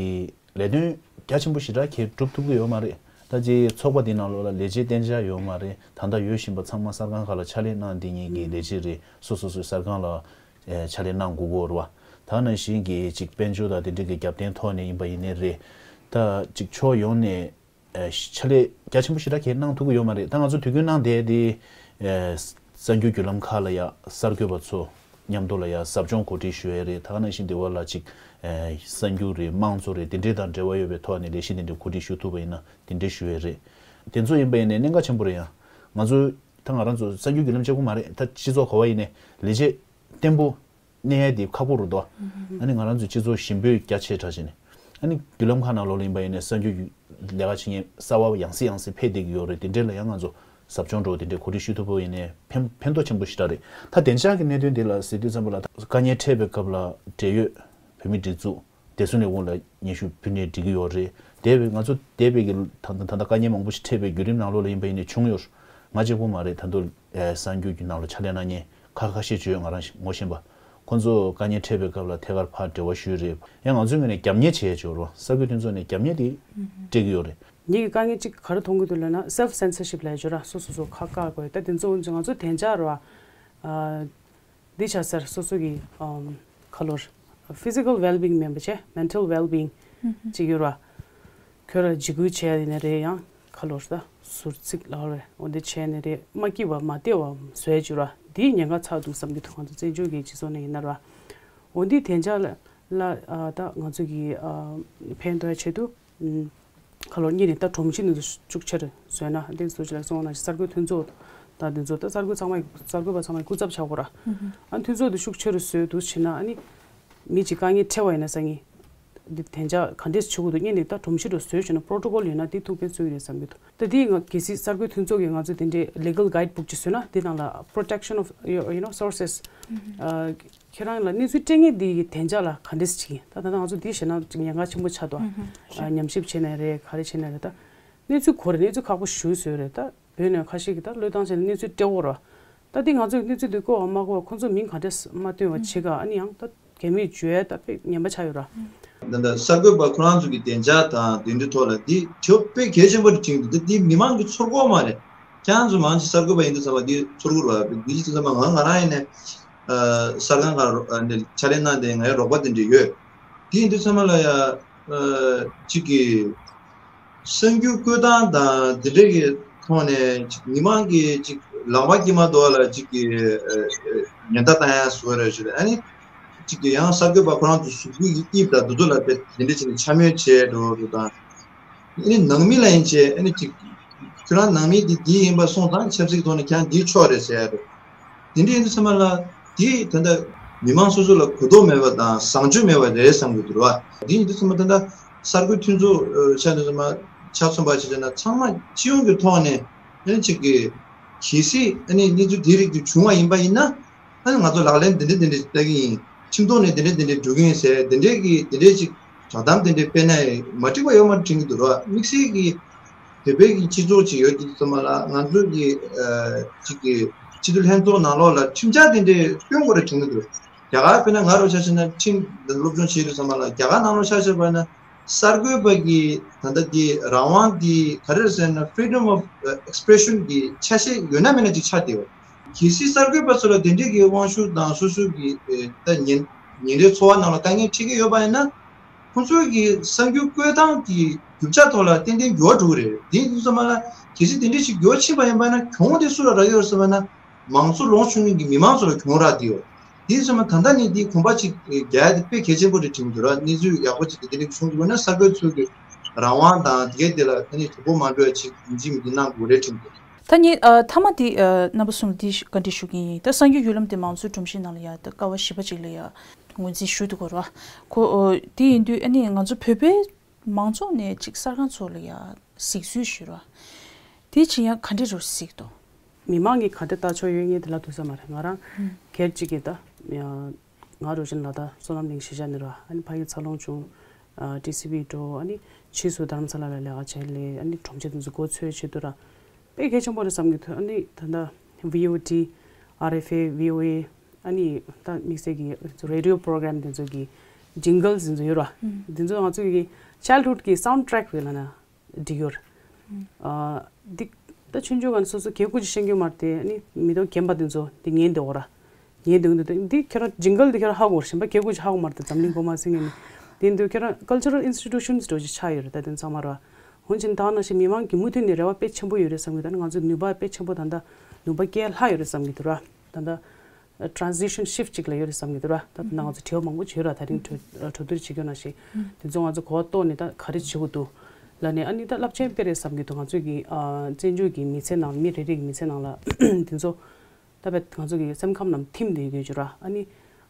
ལས་དོན་རྒྱ་ཆེན་པོ་ཞེ་དྲག་གིས་སྒྲུབ་ཐུབ་ཀྱི་ཡོད་མ་རེད། ད་ཅི་ཚོགས་པ་འདི་ནང་ལོགས་ལ་ལས་བྱེད་གཏན་འཇགས་ཡོད་མ་རེད། ད་ལྟ་ཡོད་བཞིན་པ་ཚང་མ་གསར་ཁང་ཁག་ལ་ཕྱག་ལས་གནང་བསྡད་མཁན་གྱི་ལས་བྱེད་རེད། སོ་སོ་སོའི་གསར་ཁང་ལ་ཨེ་ཕྱག་ལས་གནང་དགོས་ཀྱི་ཡོད་རེད་བ། ད་ནང་བཞིན་གྱི་ཅིག་དཔལ་འབྱོར་དང་དེ་འདྲའི་གི་རྒྱབ་རྟེན་ཐོག་ནས་ཡིན་པ་ཡིན་ནའི་རེད། ད་ཅིག་ཕྱོགས་ཡོངས་ནས་ཨེ་ཕྱག་ལས་རྒྱ་ཆེན་པོ་ཞེ་དྲག་གིས་གནང་ཐུབ་ཀྱི་ཡོད་མ་རེད། ད་ང་ཚོ་དུས་རྒྱུན་གནང་བསྡད་དེ་ཨེ་གསར་འགྱུར་བརྒྱུད་ལམ་ཁག་ལ་ཡ་གསར་འགོད་པ་ཚོ་མཉམ་དུ་ལ་ཡ་ཟབ་སྦྱོང་གོ་སྒྲིག་ཞུ་ཡས་རེད། ད་ག་ནང་བཞིན་དེ་བ་ལ་ཅིག་ཨེ་གསར་འགྱུར་རེད། དམངས་གཙོ་རེད། དེ་འདྲས་དང་འབྲེལ་བ་ཡོད་པའི་ཐོག་ནས་ལས་གཞི་དེ་འདྲས་གོ་སྒྲིག་ཞུ་ཐུབ་པ་ཡིན་ན་དེ་འདྲས་ཞུ་ཡས་རེད། དེ་ཚོ་ཡིན་པ་ཡིན་ནའི་གནད་འགག་ཆེན་པོ་རེད། ཡང་ང་ཚོ་ད་ང་རང་ཚོ་གསར་འགྱུར་བརྒྱུད་ལམ་གཅིག་པུ་མ་རེད། ད་སྤྱི་ཚོགས་ག་བ་ཡིན་ནའི་ལས་བྱེད་བརྟན་པོ་གནས་ཡས་དེ་ཁག་པོ་རུ་འདུག་ཨ་ནི་ང་རང་ཚོའི་སྤྱི་ཚོགས་ཞན་པོ་རྒྱ་ཆེ་དྲགས་བྱས་ནས། ཨ་ནི་བརྒྱུད་ལམ་ཁག་ནང་ལོགས་ལ་ཡིན་པ་ཡིན་ནའི་གསར་འགྱུར་ལས་ཀ་བྱེད་མཁན་གསར་བ་ཡང་སེ་ཡང་སེ་འཕེལ་བསྡད་ཀྱི་ཡོད་རེད། དེ་འདྲས་ལ་ཡང་ང་ཚོ་ཟབ་སྦྱོང་འདྲ་བོ་དེ་འདྲས་གོ་སྒྲིག་ཞུ་ཐུབ་པ་ཡིན་ནའི་ཕན་ཕན་ཐོགས་ཆེན་པོ་ཞེ་དྲག་རེད། ད་བདེ་འཇགས་ཀྱི་གནད་དོན་དེ་ལ་ཟེར་དུས་ཙམ་པ་ལ་ད་དཀའ་ངལ་འཕྲད་པའི་སྐབས་ལ་འབྲེལ་ཡོད་བོད་མིའི་སྒྲིག་འཛུགས་བདེ་སྲུང་ལས་ཁུངས་ལ་སྙན་ཞུ་ཕུལ་ནའི་འགྲིག་གི་ཡོད་རེད། འདས་པའི་ང་ཚོ་འདས་པའི་གི་ད་ད་ད་ལྟ་དཀའ་ངལ་མང་པོ་ཞིག་འཕྲད་པའི་བརྒྱུད་རིམ་ནང་ལོགས་ལ་ཡིན་པ་ཡིན་ནའི་བྱུང་ཡོད། ང་གཅིག་པུ་མ་རེད། ད་དུང་ཨེ་གསར་འགྱུར་གྱི་ནང་ལ་ཕྱག་ལས་གནང་མཁན་ཁ་ཁ་ཤས་ཅིག་ཡོད། ང་རང་ངོ་ཤེས་པ་ཁོང་ཚོ་དཀའ་ངལ་འཕྲད་པའི་སྐབས་ལ་ཐད་ཀར་ཕར་འབྲེལ་བ་ཞུས་རེད། ཡང་ང་ཚོའི་ངོས་ནས་རྒྱབ་གཉེར་བྱས་ཡོད་རེད། གསར་འགོད་མཐུན་ཚོགས་ནས་རྒྱབ་གཉེར་དེ་སྤྲད་ཀྱི་ཡོད་རེད། ངེད་ཀྱི་དཀའ་ངལ་གཅིག་ག་རེ་མཐོང་གི་འདུག་ལབ་ན་self censorship ལབ་ཡོད་ར། སོ་སོ་སོ་ཁ་བཀག་དགོས། ད་དེ་ཚོ་ང་ཚོ་བདེ་འཇགས་ར་བ། འདི་བྱ་སར་སོ་སོ་གི་ཨམ་ཁ་ལོར་physical well-being མིན་པ་བྱས་mental well-being ཅིག་ཡོད་ར། ཁྱོད་ར་འཇིགས་སྐུལ་བྱས་ཡིན་ན་རེད། ཡང་ཁ་ལོར་ད་ཟུར་ཚིག་ལ་རེད། འོ་འདི་བྱས་ནས་རེད། མ་སྐྱིད་པ་མ་བདེ་བ་བཟོས་བྱུང་ར། འདིའི་ཉེན་ཁ་ཚ་འདུག་བསམ་གྱི་འདུག་ང་ཚོ་བཙན་བྱོལ་གྱི་སྤྱི་ཚོགས་ནས་ཡིན་ན་ར། འོ་འདི་བདེ་འཇགས་ལ་ལ་ཨ་ད་ང་ཚོ་གི་ཨ་ཕན་ཐོགས་ཆེད་དུ་ཨམ་ཁ་ལོར་གཉིས་ནས་ད་སྒྲོམ་གཞི་འདི་ཚོ་ཤུགས་ཆེ་རུ་བཟོས་ན། འདི་ཚོ་ཅི་ལ་སོང་ན་གསར་འགོད་མཐུན་ཚོགས་ད་འདི་ཚོ་ད་གསར་འགོད་ཚང་མ་གསར་འགོད་པ་ཚང་མ་སྐུ་ཚབ་ཆགས་དགོས་ར། ཨ་མཐུན་ཚོགས་འདི་ཤུགས་ཆེ་རུ་བཟོས་འདུག་བྱས་ན་ཨ་ནི། མི་གཅིག་དཀའ་ངལ་འཕྲད་པ་ཡིན་ན་སང་ཉིན་འདི་བདེ་འཇགས་ག་འདྲས་བྱེད་དགོས་འདུག་གཉིས་ནས་ད་སྒྲོམ་གཞི་རུ་བཟོས་བྱས་ན་protocol ཡོད་ན་འདི་ཐུགས་ཕན་གསོས་ཀྱི་རེད་བསམ་གྱི་འདུག་ད་འདི་ང་གལ་སྲིད་གསར་འགོད་མཐུན་ཚོགས་ཀྱིས་ང་ཚོ་འདི་འདྲའི་legal guide book ཅིག་བཟོས་ན་འདི་ནང་ལ་protection of your, you know, sources ཨ་ཁྱེད་རང་ལ་གནས་ཚུལ་སྤྲད་མཁན་འདི་གི་བདེ་འཇགས་ལ་ག་འདྲས་བྱེད་ཀྱི། ད་ད་ལྟ་ང་ཚོ་འདི་བྱས་ན་ཅིག་ཉེན་ཁ་ཆེན་པོ་ཆགས་འདུག་ཨ་ཉམས་ཞིབ་བྱས་ནའི་རེད། ག་རེ་བྱས་ནའི་རེད། ད་གནས་ཚུལ་གོ་རེད། གནས་ཚུལ་ཁག་པོ་ཞེ་པོ་བཟོས་རེད། ད་བོད་ནས་ཁ་ཤས་ཀྱིས་ད་བློས་བཏང་བྱས་ནས་གནས་ཚུལ་སྤྲད་ཡོད་རེད། ད་འདི་ང་ཚོས་གནས་ཚུལ་འདི་བཀོད་པ་མ་བཀོད་པ་ཁོང་ཚོ་མིང་ག་འདྲས་མ་བཏོན་པ་བྱེད་ག་ཨ་ནི་ཡང་ད་གལ་མེད་བརྗོད་ཡ་ད་དཔེ་ངན་པ་ཆགས་ཡོད་ར། ད་ལྟ་གསར་འགོད་པ་ཁོ་རང་ཚོ་གི་བདེ་འཇགས་དང་དེ་འདྲའི་ཐོག་ལ་འདི་དེ་དཔེ་གལ་ཆེན་པོ་རེད་དྲན་གྱི་འདུག་འདི་མི་མང་གི་ཚོར་སྒོ་མ་རེད། ཁྱེད་རང་ཚོ་མང་ཆེ་གསར་འགོད་པ་ཡིན་དུས་ཙམ་པ་འདི་ཚོར་སྒོ་རེད་བ། འདི་ཡིན་དུས་ཙམ་པ་ང་ང་རང་ཡིན་ནས་གསར་ཁང་ཁག་ནས་ཕྱག་ལས་གནང་བསྡད་ངའི་རོགས་པ་དེ་འདྲ་ཡོད། འདི་ཡིན་དུས་ཙམ་པ་ལ་ཡ་གཅིག་གི་གསར་འགྱུར་བཀོད་སྟངས་དང་དེ་འདྲའི་གི་ཐོག་ནས་ཅིག་མི་མང་གིས་ཅིག་ལག་པ་དཀྱིལ་མ་འདུག་ལ་ཅིག་གི་ཉེན་བརྡ་བཏང་ཡ་བཟོ་རེད་ཞུ་རེད། ཨ་ནི་ཅིག་གི་ཡང་གསར་འགོད་པ་ཁོ་རང་ཚོ་གཟུགས་པོ་གི་དབྱིབས་དང་འདུ་འདུ་ལ་དཔེ་དེ་འདྲ་བྱས་ནས་འཕྱ་སྨོད་བྱས་འགྲོ་རུ་དང་། ཨ་ནི་ནང་མི་ལ་ཡིན་བྱས་ཨ་ནི་ཅིག་ཁྱོད་རང་ནང་མི་འདི་འདི་ཡིན་པ་སོང་ཙང་ཆབ་སྲིད་ཐོག་ནས་ཁྱེད་རང་འདིའི་ཕྱོགས་རེད་ཟེར་ཡ་རེད། དེ་འདྲ་ཡིན་དུས་ཙམ་པ་ལ་དེ་ད་ལྟ་མི་མང་སོ་སོ་ལ་གོ་རྟོགས་མེད་པ་དང་བཟང་སྤྱོད་མེད་པ་རེད་བསམ་གྱི་འདུག་ར། དེ་ཡིན་དུས་ཙམ་པ་ད་ལྟ་གསར་འགོད་མཐུན་ཚོགས་ཆ་ནས་ཙམ་པ་ཆ་མཚོན་པ་ཞིག་བྱས་ན་ཚང་མ་སྤྱི་ཡོངས་ཀྱི་ཐོག་ནས་ཨ་ནི་གཅིག་གི་གལ་སྲིད་ཨ་ནི་གནས་ཚུལ་དེ་རིགས་ཀྱི་བྱུང་བ་ཡིན་པ་ཡིན་ན་ཨ་ནི་ང་ཚོ་ལག་ལེན་འདི་འདྲ་འདི་འདྲ་བསྟར་གྱི་ཡིན། ཁྲིམས་ཐོག་ནས་འདི་འདྲ་འདི་འདྲ་འགྲོ་གི་ཡིན་ཟེར་འདི་འདྲའི་གི་འདི་འདྲའི་ཅིག་དོ་དམ་དེ་འདྲའི་སྤེལ་ན་མ་འགྲིག་པ་ཡོད་མ་དྲན་གྱི་འདུག་ར། དམིགས་བསལ་གྱི་བོད་པའི་གི་སྤྱི་ཚོགས་ཅིག་ཡོད་དུས་ཙམ་པ་ལ་ང་ཚོ་གི་ཅིག་གི་སྤྱི་འཐུས་ལྷན་ཚོགས་ནང་ལོགས་ལ་ཁྲིམས་འཆར་དེ་འདྲའི་བཏོན་དགོས་རེད་དྲན་གྱི་འདུག་རྒྱ་གར་དཔེར་ན་ང་རུ་ཆ་བཞག་ན་ཁྲིམས་དེ་སློབ་སྦྱོང་བྱེད་དུས་ཙམ་པ་ལ་རྒྱ་གར་ནང་ལོགས་ཆ་བཞག་པ་ན་གསར་འགོད་པ་གི་ད་ལྟ་དེ་རང་དབང་དེ་ག་རེ་རེད་ཟེར་ན་freedom of expression གི་ཆ་ཤས་ཡོད་ན་མེད་ན་ཅིག་ཆགས་བསྡད་ཡོད། གལ་སྲིད་གསར་འགོད་པ་ཚོ་ལ་དེ་འདྲའི་གི་དབང་ཤུགས་དང་སོ་སོའི་གི་ད་ཉིན་ཉིན་རེའི་འཚོ་བ་ནང་ལ་དཀའ་ངལ་འཕྲད་ཀྱི་ཡོད་པ་ཡིན་ན། ཁོང་ཚོའི་གི་གསར་འགྱུར་བཀོད་སྟངས་ཀྱི་རྒྱུ་ཆ་ཐོག་ལ་ཏན་ཏན་འགྱུར་བ་འགྲོ་གི་རེད། དེ་ཡིན་དུས་ཙམ་པ་ལ་གལ་སྲིད་དེ་འདྲ་ཞིག་འགྱུར་བ་ཕྱིན་པ་ཡིན་པ་ན་གྱོང་དེ་སུ་ལ་རག་གི་ཡོད་ཟེར་བ་ན་མང་གཙོ་ལོངས་སྤྱོད་མཁན་གྱི་མི་མང་ཚོ་ལ་གྱོང་རག་གི་ཡོད། དེ་ཡིན་དུས་ཙམ་པ་ད་ལྟ་ནས་དེ་གོམ་པ་གཅིག་རྒྱག་ཡ་དེ་དཔེ་གལ་ཆེན་པོ་རེད་དྲན་གྱི་འདུག་ར། གནས་ཚུལ་ཡག་པོ་གཅིག་དེ་འདྲ་བྱུང་འདུག་ན་གསར་འགོད་ཚོས་གི་ རང་དབང་དང་དེ་གའི་དེ་ལ་ཨ་ནི་དོ་ཕོག་མ་འགྲོ་ཡ་ཅིག་ཡིན་གཅིག་མིན་གཅིག་གནང་དགོས་རེད་དྲན་གྱི། ད་ངས་ཨ་མཐའ་མ་དེ་ཨ་རྣམ་པ་གསུམ་ལ་དེ་བཀའ་འདྲི་ཞུ་གི་ཡིན། ད་གསར་འགྱུར་བརྒྱུད་ལམ་དེ་མང་གཙོའི་སྒྲོམ་གཞི་ནང་ལ་ཡ་ད་ཀ་བ་བཞི་པ་ཅིག་ལ་ཡ་ངོས་འཛིན་ཞུ་འདུག་གོ་ར། ཁོ་ཨོ་དེ་ཡིན་དུས་ཨ་ནི་ང་ཚོ་བོད་པའི་མང་ཚོགས་ནས་ཅིག་གསར་ཁང་ཚོ་ལ་ཡ་གཟིགས་ཚུལ་ཞུ་ར། དེ་ཅིག་ཡང་ག་འདྲ་རུ་གཟིགས་འདུག་མི་མང་གིས་ག་འདྲ་ལྟ་ཕྱོགས་ཡོད་ངེས་དེ་ལ་ཐུག་ས་མ་རེད། ང་རང་སྒེར་གཅིག་གིས་ད་ཡ་ང་རུ་ཆེན་ལ་ད་བསོད་ནམས་གླིང་གཞིས་ཆགས་ནས་ར། ཨ་ནི་ཕ་གི་འཚར་ལོངས་བྱུང་། ཨ་ཊི་སི་ཝི་འགྲོ། ཨ་ནི་ཕྱིས་སུ་དྷ་རམ་ས་ལ་ལ་ལས་ཀ་བྱས་ལས། ཨ་ནི་སྒྲོམ་གཞི་དེ་ཚོ་མགོ་ཚོས་བྱེད་དུས་ར་དཔེ་གལ་ཆེན་པོ་རེད་བསམ་གྱི་འདུག་ཨ་ནི་ད་ལྟ་ཝི་ཨོ་ཊི། ཨར་ཨེཕ་ཨེ། ཝི་ཨོ་ཨེ། ཨ་ནི་ད་དམིགས་བསལ་གྱི་རེ་ཌི་ཡོ་པོ་རོ་གྷ་རམ་དེ་ཚོ་གི་ཇིང་གལ་དེ་ཚོ་ཡོད་ར། དེ་ཚོ་ང་ཚོ་གི་ཆའིལ་ཧུཌ་གི་སའུན་ཌི་ཊེ་རེག་ཡིན་ལབ་ན་འགྲིག་ཡོད་རེད། ཨ་འདི་ད་ཆུང་ཆུང་ག་ནས་སོ་སོ་སྐད་ཁུ་ཅིག་ཤེས་ཀྱི་མ་རེད་དེ། ཨ་ནི་མི་ཐོག་རྒན་པ་དེ་ཚོ་འདི་ཉན་བསྡད་ཡོད་ར། ཉན་བསྡད་ཀྱི་འདུག་འདི་ཁྱེད་རང་ཇིང་གལ་འདི་ཁྱེད་རང་ཧ་གོ་ར། གཞན་པ་སྐད་ཁུ་ཅིག་ཧ་གོ་མ་རེད་དེ། འཛམ་གླིང་སྒོ་མང་སེང་གེ་ནས། དེ་འདུག་ཁྱེད་རང་ཀལ་ཅར་ཨིན་སི་ཊི་ཊུ་ཤན་འདྲ་ཅིག་ཆགས་ཡོད་རེད། ད་དེ་ཚང་མ་ར། འོན་ཀྱང་ད་ནང་བཞིན་མི་མང་གི་མུ་མཐུད་ནས་རེ་བ་དཔེ་ཆེན་པོ་ཡོད་རེད་བསམ་གྱི་འདུག་ཨ་ནི་ང་ཚོའི་ནུས་པ་དཔེ་ཆེན་པོ་ད་ལྟ་ནུས་པ་བསྐྱལ་ལྷག་ཡོད་རེད་བསམ་གྱི་འདུག་ར། ད་ལྟ་ཊི་རན་སི་ཤན་ཤིཕ་ཊི་ཅིག་ལ་ཡོད་རེད་བསམ་གྱི་འདུག་ར། ད་ད་ང་ཚོ་དྲི་བ་མང་པོ་བྱོས་ར། ད་རིང་གྲོས་གྲོས་བསྡུར་བྱེད་རྒྱུ་ནང་བཞིན་དེ་ཚོ་ང་ཚོ་གོ་བ་རྟོགས་ནས་ད་ག་རེ་བྱེད་དགོས་འདུག་ལབ་ནས། ཨ་ནི་ད་རླབས་ཆེན་དཔེ་རེད་བསམ་གྱི་འདུག་ང་ཚོས་ཀྱི་ཨ་བཙན་བྱོལ་གྱི་མི་ཚེ་ནང་། མི་རེ་རེ་གི་མི་ཚེ་ནང་ལ་དེ་ཚོ་ད་བས་ང་ཚོ་གི་སེམས་ཁམས་ནང་ཐིམ་བསྡད་ཡོད་རྒྱུ་ར། ཨ་ནི་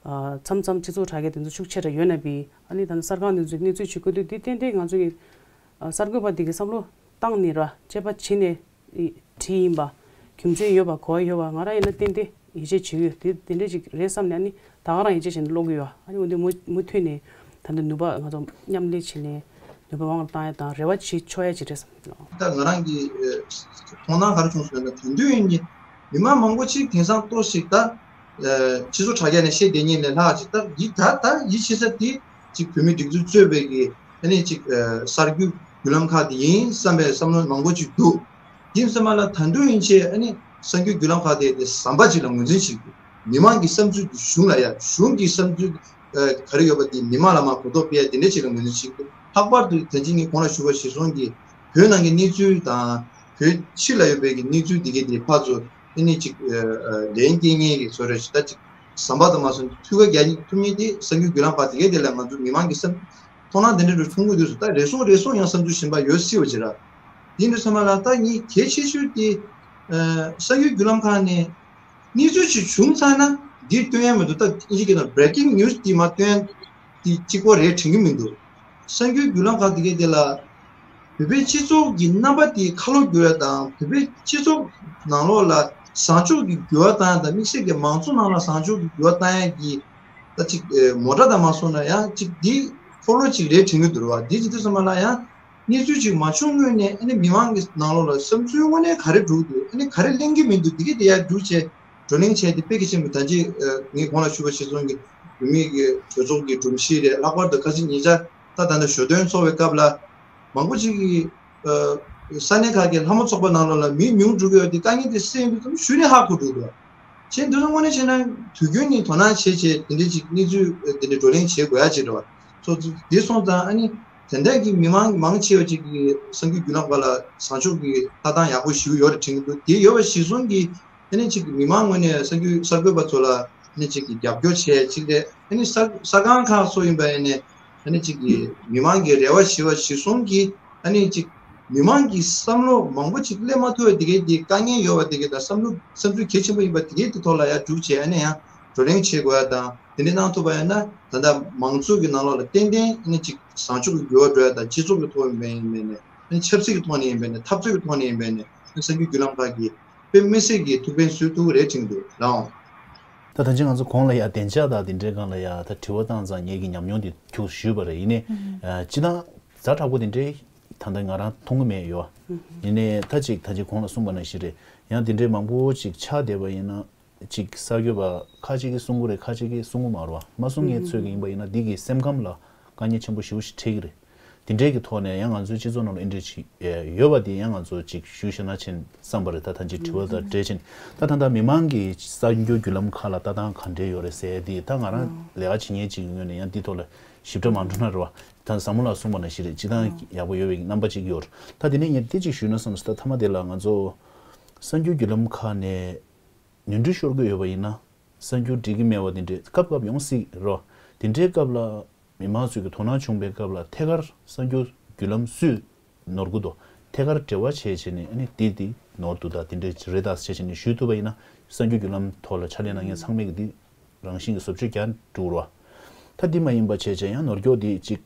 ཨ་མཚམས་མཚམས་སྤྱི་ཚོགས་དྲ་རྒྱ་དེ་ཚོ་ཤུགས་ཆེ་ར་ཡོད་ན་བི། ཨ་ནི་ད་ནི་གསར་ཁང་དེ་ཚོས་གནས་ཚུལ་བྱེད་དགོས་དུས། དེ་ཏན་ཏན་ང་ཚོ་གི་ཨ་གསར་འགོད་པ་དེ་གི་བསམ་བློ་བཏང་ནས་ར། དཔྱད་པ་བྱས་ནས་བྲིས་ཡིན་པ། རྒྱུ་མཚན་ཡོད་པ། གོ་བ་ཡོད་པ། ང་རང་ཡིན་ན་ཏན་ཏན་ཡིད་ཆེས་བྱེད་ཀྱི་ཡོད། དེ་དེ་འདྲས་ཅིག་རེད་བསམ་ནས། ཨ་ནི་ད་ག་རང་ཡིད་ཆེས་བྱས་ནས་ཀློག་གི་ཡོད། ཨ་ནི་འོན་ཏེ་མུ་མུ་མཐུད་ནས་ད་ལྟ་ནུས་པ་ང་ཚོ་མཉམ་ལས་བྱས་ནས་ནུས་པ་མང་རུ་བཏང་ཡ་དང་རེ་བ་བྱེད་ཆོག་ཡ་ཅིག་རེད་བསམ་གྱི་འདུག་ད་ང་རང་གི་ཨ་མཐོང་སྣང་ག་རེ་བྱུང་སོང་ན། ད་དུང་ཡིན་ནི་མི་མང་མང་པོ་ཅིག་དེང་སང་ཏོག་ཞིག་ད་ཨ་སྤྱི་ཚོགས་དྲ་རྒྱ་ནས་བཤད་བསྡད་མཁན་ལས་ལྷག་ཅིག་ད་ཡིད་ད་ད་ཡིད་ཆེས་ས་དེ་ཅིག་བོད་མིའི་སྒྲིག་འཛུགས་གཙོས་པའི་གི་ཨ་ནི་ཅིག་ཨ་གསར་འགྱུར་བརྒྱུད་ལམ་ཁག་དེ་ཡིན་བསམ་པའི་བསམ་བློ་མང་པོ་ཅིག་འདུག་ཡིན་ཙམ་པ་ལ་ད་དུང་ཡིན་ཆེད་ཨ་ནི་གསར་འགྱུར་བརྒྱུད་ལམ་ཁག་དེ་དེ་ཟམ་པ་ཅིག་ལ་ངོས་འཛིན་བྱེད་དགོས། མི་མང་གི་བསམ་ཚུལ་དེ་གཞུང་ལ་ཡ། གཞུང་གི་བསམ་ཚུལ་ཨ་ག་རེ་ཡོད་པ་དེ་མི་མང་ལ་མར་གོ་རྟོགས་སྤེལ་ཡ་དེ་འདྲ་ཅིག་ལ་ངོས་འཛིན་བྱེད་དགོས། ལྷག་པར་དུ་ད་ཅི་ངས་གོང་ལ་ཞུས་པ་གཞིར་བཟུང་གིས་བོད་ནང་གི་གནས་ཚུལ་དང་བོད་ཕྱི་ལ་ཡོད་པའི་གི་གནས་ཚུལ་དེ་གའི་དེ་ཕར་ཚུར་ཨ་ནི་ཅིག་ཨ་ཨ་ལན་སྐྱེལ་མཁན་གྱི་བཟོ་འདྲ་ཞིག་ད་ཅིག་ཟམ་པ་དང་མ་སོང་ཐུགས་ཁུར་རྒྱག་ཐུབ་མཁན་དེ་གསར་འགྱུར་བརྒྱུད་ལམ་ཁག་དེ་གའི་དེ་ལ་ང་ཚོ་མི་མང་གི་བསམ་མཐོང་སྣང་དེ་འདྲ་རུ་མཐོང་གི་འདུག་ཟེར། ད་རེ་ཟུང་རེ་ཟུང་ཡང་བསམ་ཚུལ་གཞན་པ་ཡོད་སྲིད་པ་ཅིག་ར། དེ་འདྲ་ཚང་མ་ལ་ད་ངས་གལ་ཆེ་ཤོས་དེ་ཨ་གསར་འགྱུར་བརྒྱུད་ལམ་ཁག་ནས་གནས་ཚུལ་ཅིག་བྱུང་ཚར་ན་འདིར་སྟོན་ཡ་མི་འདུག་ད་ཨིན་ཇི་སྐད་ནང་breaking news དེ་མར་སྟོན་ཡ་དེ་གཅིག་པོ་རེད་དྲན་གྱི་མི་འདུག་གསར་འགྱུར་བརྒྱུད་ལམ་ཁག་དེ་གའི་དེ་ལ་བོད་པའི་སྤྱི་ཚོགས་ཀྱི་རྣམ་པ་དེ་ཁ་ལོ་བསྒྱུར་ཡ་དང་། བོད་པའི་སྤྱི་ཚོགས་ནང་ལོགས་ལ་བཟང་ཕྱོགས་ཀྱི་འགྱུར་བ་བཏང་ཡ་དང་། དམིགས་བསལ་གྱི་མང་གཙོ་ནང་ལ་བཟང་ཕྱོགས་ཀྱི་འགྱུར་བ་བཏང་ཡ་གི་ད་ཅིག་ཨེ་མོ་ཊ་དང་མ་སོང་ན་ཡང་ཅིག་འདི་འཁོར་ལོ་ཅིག་རེད་དྲན་གྱི་འདུག་ར་བ། འདི་ཅི་འདུག་ཚང་མ་ལ་ཡང་གནས་ཚུལ་ཅིག་མ་བྱུང་སྔོན་ནས་ཨ་ནི་མི་མང་གི་ནང་ལོགས་ལ་བསམ་ཚུལ་དངོས་གནས་ག་རེ་འདུག་འདུག་ཨ་ནི་ག་རེ་གླེང་གི་མི་འདུག་འདི་གི་དེ་ཡར་སྒྲུག་བྱས་བགྲོ་གླེང་བྱས་ཏེ་དཔེ་གལ་ཆེན་པོ། ད་ཅི་ཨ་ངས་གོང་ལ་ཞུས་པ་གཞིར་བཟུང་གི་བོད་མིའི་གི་གྲོས་ཚོགས་ཀྱི་སྒྲོམ་གཞི་རེད། ལྷག་པར་དུ་ཁ་སང་ཉེ་ཆར་ད་ད་ལྟ་ཞོ་སྟོན་ཚོགས་པའི་སྐབས་ལ་མང་པོ་ཅིག་གིས་ཨ་ས་གནས་ཁག་གི་ལྷ་མོ་ཚོགས་པ་ནང་ལོགས་ལ་མི་ཉུང་འགྲོ་གི་ཡོད་དེ། དཀའ་ངལ་དེ་སེལ་ཡོང་དུས་ཙམ་ཞུ་ནས་ཧ་གོ་འགྲོ་གི་འདུག་བྱས་འདུག་ན་དངོས་གནས་བྱས་ན་དུས་རྒྱུན་ནས་དོ་སྣང་བྱེད་བྱས་དེ་འདྲའི་ཅིག་གནས་ཚུལ་དེ་འདྲའི་བགྲོ་གླེང་བྱེད་དགོས་ཡ་ཅིག་རེད་བ། སོ་དེ་སོང་ཙང་ཨ་ནི་དེ་འདྲ་གི་མི་མང་མང་ཆེ་བ་ཅིག་གིས་གསར་འགྱུར་བརྒྱུད་ལམ་ཁག་ལ་བཟང་ཕྱོགས་ཀྱི་ལྟ་སྟངས་ཡག་པོ་ཞིག་ཡོད་རེད་དྲན་གྱི་འདུག་དེ་ཡོད་པ་གཞིར་བཟུང་གིས་ཨ་ནི་ཅིག་མི་མང་ངོས་ནས་གསར་འགྱུར་གསར་འགོད་པ་ཚོ་ལ་ཨ་ནི་ཅིག་གི་རྒྱབ་སྐྱོར་བྱས་ཅིག་རེད། ཨ་ནི་གསར་གསར་ཁང་ཁག་སོགས་ཡིན་པ་ཡིན་ནའི་ཨ་ནི་ཅིག་གི་མི་མང་གི་རེ་བ་ཞུ་བ་གཞིར་བཟུང་གིས་ཨ་ནི་ཅིག་མི་མང་གི་བསམ་བློ་མང་པོ་ཅིག་སླེབས་མ་ཐུབ་པ་དེ་གའི་དེ་དཀའ་ངལ་ཡོད་པ་དེ་གའི་དང་། བསམ་བློ་བསམ་ཚུལ་གལ་ཆེན་པོ་ཡིན་པ་དེ་གའི་དེ་ཐོག་ལ་ཡར་སྒྲུག་བྱས་ཨ་ནི་ཡང་བགྲོ་གླེང་བྱེད་དགོས་ཡ་དང་། དེ་འདྲ་གནང་ཐུབ་པ་ཡིན་ན་ད་ལྟ་མང་གཙོ་གི་ནང་ལོགས་ལ་ཏན་ཏན་ཨ་ནི་ཅིག་བཟང་ཕྱོགས་ཀྱི་འགྱུར་བ་འགྲོ་ཡ་དང་། སྤྱི་ཚོགས་ཀྱི་ཐོག་ཡིན་པ་ཡིན་པ་ནས་ཨ་ནི་ཆབ་སྲིད་ཀྱི་ཐོག་ནས་ཡིན་པ་ནས་འཐབ་རྩོད་ཀྱི་ཐོག་ནས་ཡིན་པ་ནས་ཨ་ནི་གསར་འགྱུར་བརྒྱུད་ལམ་ཁག་གིས་དཔེ་མི་སྲིད་ཀྱི་ཐུགས་ཕན་གསོས་ཐུབ་ཀྱི་རེད་དྲན་གྱི་འདུག་ལགས་འོང་། ད་ད་ཅི་ང་ཚོ་གོང་ལ་ཡ་བདེ་འཇགས་དང་དེ་འདྲའི་སྒང་ལ་ཡ་ད་དྲི་བ་བཏང་ཙང་ངེད་ཀྱི་ཉམས་མྱོང་དེ་ཁྱུག་ཞུས་པ་རེད། ཡིན་ནའི་ཨ་སྤྱི་བཏང་ཛ་དྲག་པོ་དེ་འདྲའི་ད་ལྟ་ང་རང་མཐོང་གི་མེད་ཡོད། ཡིན་ནའི་ད་ཅིག་ད་ཅི་གོང་ལ་གསུངས་པ་ནང་བཞིན་རེད། ཡང་དེ་འདྲའི་མང་པོ་ཅིག་ཆགས་བསྡད་པ་ཡིན་ན་ཅིག་གསར་འགོད་པ་ཁ་ཅིག་གིས་གསུང་གི་རེད། ཁ་ཅིག་གིས་གསུང་གི་མ་རེད་བ། མ་གསུང་མཁན་ཚོས་ཀྱི་ཡིན་པ་ཡིན་ན་འདི་གི་སེམས་ཁམས་ལ་དཀའ་ངལ་ཆེན་པོ་ཞེ་པོ་ཞིག་འཕྲད་ཀྱི་རེད། དེ་འདྲའི་གི་ཐོག་ནས་ཡང་ང་ཚོའི་སྤྱི་ཚོགས་ནང་ལ་ཨེ་འདྲ་ཅིག་ཡོད་པ་དེ་ཡང་ང་ཚོ་ཅིག་ཞུ་ཤེས་ན་ཆེན་བསམ་པ་རེད། ད་ད་ཅི་དྲི་བ་དང་འབྲེལ་ཆེན་ད་ད་ལྟ་མི་མང་གིས་གསར་འགྱུར་བརྒྱུད་ལམ་ཁག་ལ་ལྟ་སྟངས་ག་འདྲས་ཡོད་རེད་ཟེར་དེ་ད་ང་རང་ལས་ཀ་བྱེད་མཁན་ཅིག་གི་ངོས་ནས་ཡང་འདི་ཐོག་ལ་ཞིབ་ཕྲ་མ་འགྲོ་ན་རེད་བ། ད་བཟང་མོ་ལགས་གསུངས་པ་ནང་བཞིན་རེད། སྤྱི་བཏང་ཡག་པོ་ཡོད་པའི་རྣམ་པ་ཅིག་ཡོད་རེད། ད་དེ་ནས་ངས་འདི་ཅིག་ཞུས་ན་བསམ་སོང་། ད་མཐའ་མ་དེ་ལ་ང་ཚོ་གསར་འགྱུར་བརྒྱུད་ལམ་ཁག་ནས་ནོར་འཁྲུལ་ཤོར་གྱི་ཡོད་པ་ཡིན་ན་གསར་འགྱུར་འགྲིག་གི་མེད་པ་དེ་འདྲས་སྐབས་སྐབས་ཡོང་སྲིད་རོ། དེ་འདྲའི་སྐབས་ལ་མི་མང་ཚོས་ཀྱི་དོ་སྣང་བྱུང་བའི་སྐབས་ལ་ཐད་ཀར་གསར་འགྱུར་ བརྒྱུད་ལམ་སུས་ནོར་གི་འདུག་ཐད་ཀར་འབྲེལ་བ་བྱས་བྱས་ནས་ཨ་ནི་འདི་འདི་ནོར་འདུག་ད་འདི་འདྲས་རེད་ད་ཟེར་བྱས་ནས་ཞུས་ཐུབ་པ་ཡིན་ན། གསར་འགྱུར་བརྒྱུད་ལམ་ཐོག་ལ་ཕྱག་ལས་གནང་མཁན་ཚང་མས་ཀྱི་འདི་རང་བཞིན་གྱི་བཟོ་བཅོས་རྒྱག་འགྲོ་རོགས། ད་འདི་མ་ཡིན་པ་བྱས་བྱས་ཡང་ནོར་སྐྱོག་འདི་གཅིག་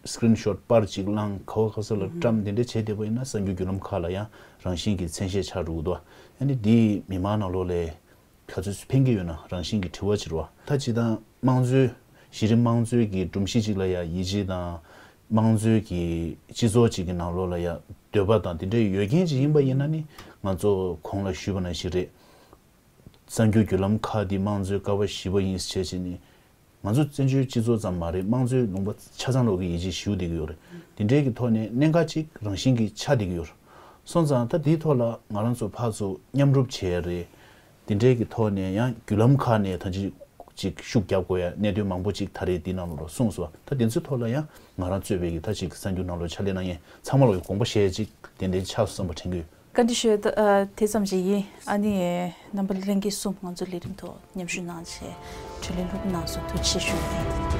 སི་ཀི་རིན་ཤོཊ་པར་གཅིག་བླངས་ག་བ་ག་ས་ལ་བཀྲམ་འདི་འདྲས་བྱས་བསྡད་པ་ཡིན་ན་གསར་འགྱུར་བརྒྱུད་ལམ་ཁག་ལ་ཡང་རང་བཞིན་གྱི་མཚན་ཤས་ཆགས་འགྲོ་གི་འདུག་ཨ་ནི་འདི་མི་མང་ནང་ལོགས་ལ་ག་ཚོད་ཕན་གྱི་ཡོད་ན་རང་བཞིན་གྱི་དྲི་བ་ཅིག་རེད་བ། ད་ཅི་ད་དམངས་གཙོའི་གཞི་རིམ་དམངས་གཙོའི་གི་སྒྲོམ་གཞི་ཅིག་ལ་ཡང་ཡིད་ཆེས་དང་དམངས་གཙོའི་གི་སྤྱི་ཚོགས་ཅིག་གི་ནང་ལོགས་ལ་ཡང་འདོད་པ་དང་དེ་འདྲའི་ཡོད་མཁན་ཅིག་ཡིན་པ་ཡིན་ན་ནི་ང་ཚོ་གོང་ལ་ཞུས་པ་ནང་བཞིན་རེད། གསར་འགྱུར་བརྒྱུད་ལམ་ཁག་འདི་དམངས་གཙོའི་ཀ་བ་བཞི་པ་ཡིན་ཟེར་བྱས་ནས་ང་ཚོ་བཙན་བྱོལ་སྤྱི་ཚོགས་ཙམ་མ་རེད། དམངས་གཙོའི་ལུང་པ་ཆ་ཚང་ལོག་གི་ཡིད་ཆེས་ཞུ་བསྡད་ཀྱི་ཡོད་རེད། དེ་འདྲའི་གི་ཐོག་ནས་གནད་འགག་ཅིག་རང་བཞིན་གྱིས་ཆགས་བསྡད་ཀྱི་ཡོད་རེད། སོང་ཙང་ད་དེའི་ཐོག་ལ་ང་རང་ཚོ་ཕར་ཚུར་མཉམ་རུབ་བྱས་རེད། དེ་འདྲའི་གི་ཐོག་ནས་ཡང་བརྒྱུད་ལམ་ཁག་ནས་ད་ཅིག་ཅིག་ཤུགས་རྒྱབ་དགོས་ཡ་གནད་དོན་མང་པོ་ཅིག་ད་རེས་འདི་ནང་ལོགས་ལ་གསུངས་སོང་། ད་དེ་ཚོའི་ཐོག་ལ་ཡང་ང་རང་གཙོས་པའི་གི་ད་ཅིག་གསར་འགྱུར་ནང་ལོགས་ཕྱག་ལས་གནང་མཁན་ཚང་མ་ལ་དགོངས་པ་བཞེས་ཅིག་ཏན་ཏན་ཆགས་སོང་བསམ་པ་དྲན་གྱི་ཡོད། བཀའ་འདྲི་ཞུ་ཡ་ད་ཨ་དེ་ཙམ་ཞིག་ཡིན། ཨ་ནི་རྣམ་པ་ལྷན་རྒྱས་གསུམ་ང་ཚོ་ལས་རིམ་ཐོག་མཉམ་ཞུགས་གནང་བྱས་དྲིས་ལན་ལྷུག་པོ་གནང་སོང་། ཐུགས་རྗེ་ཆེ་ཞུ་ཡིན།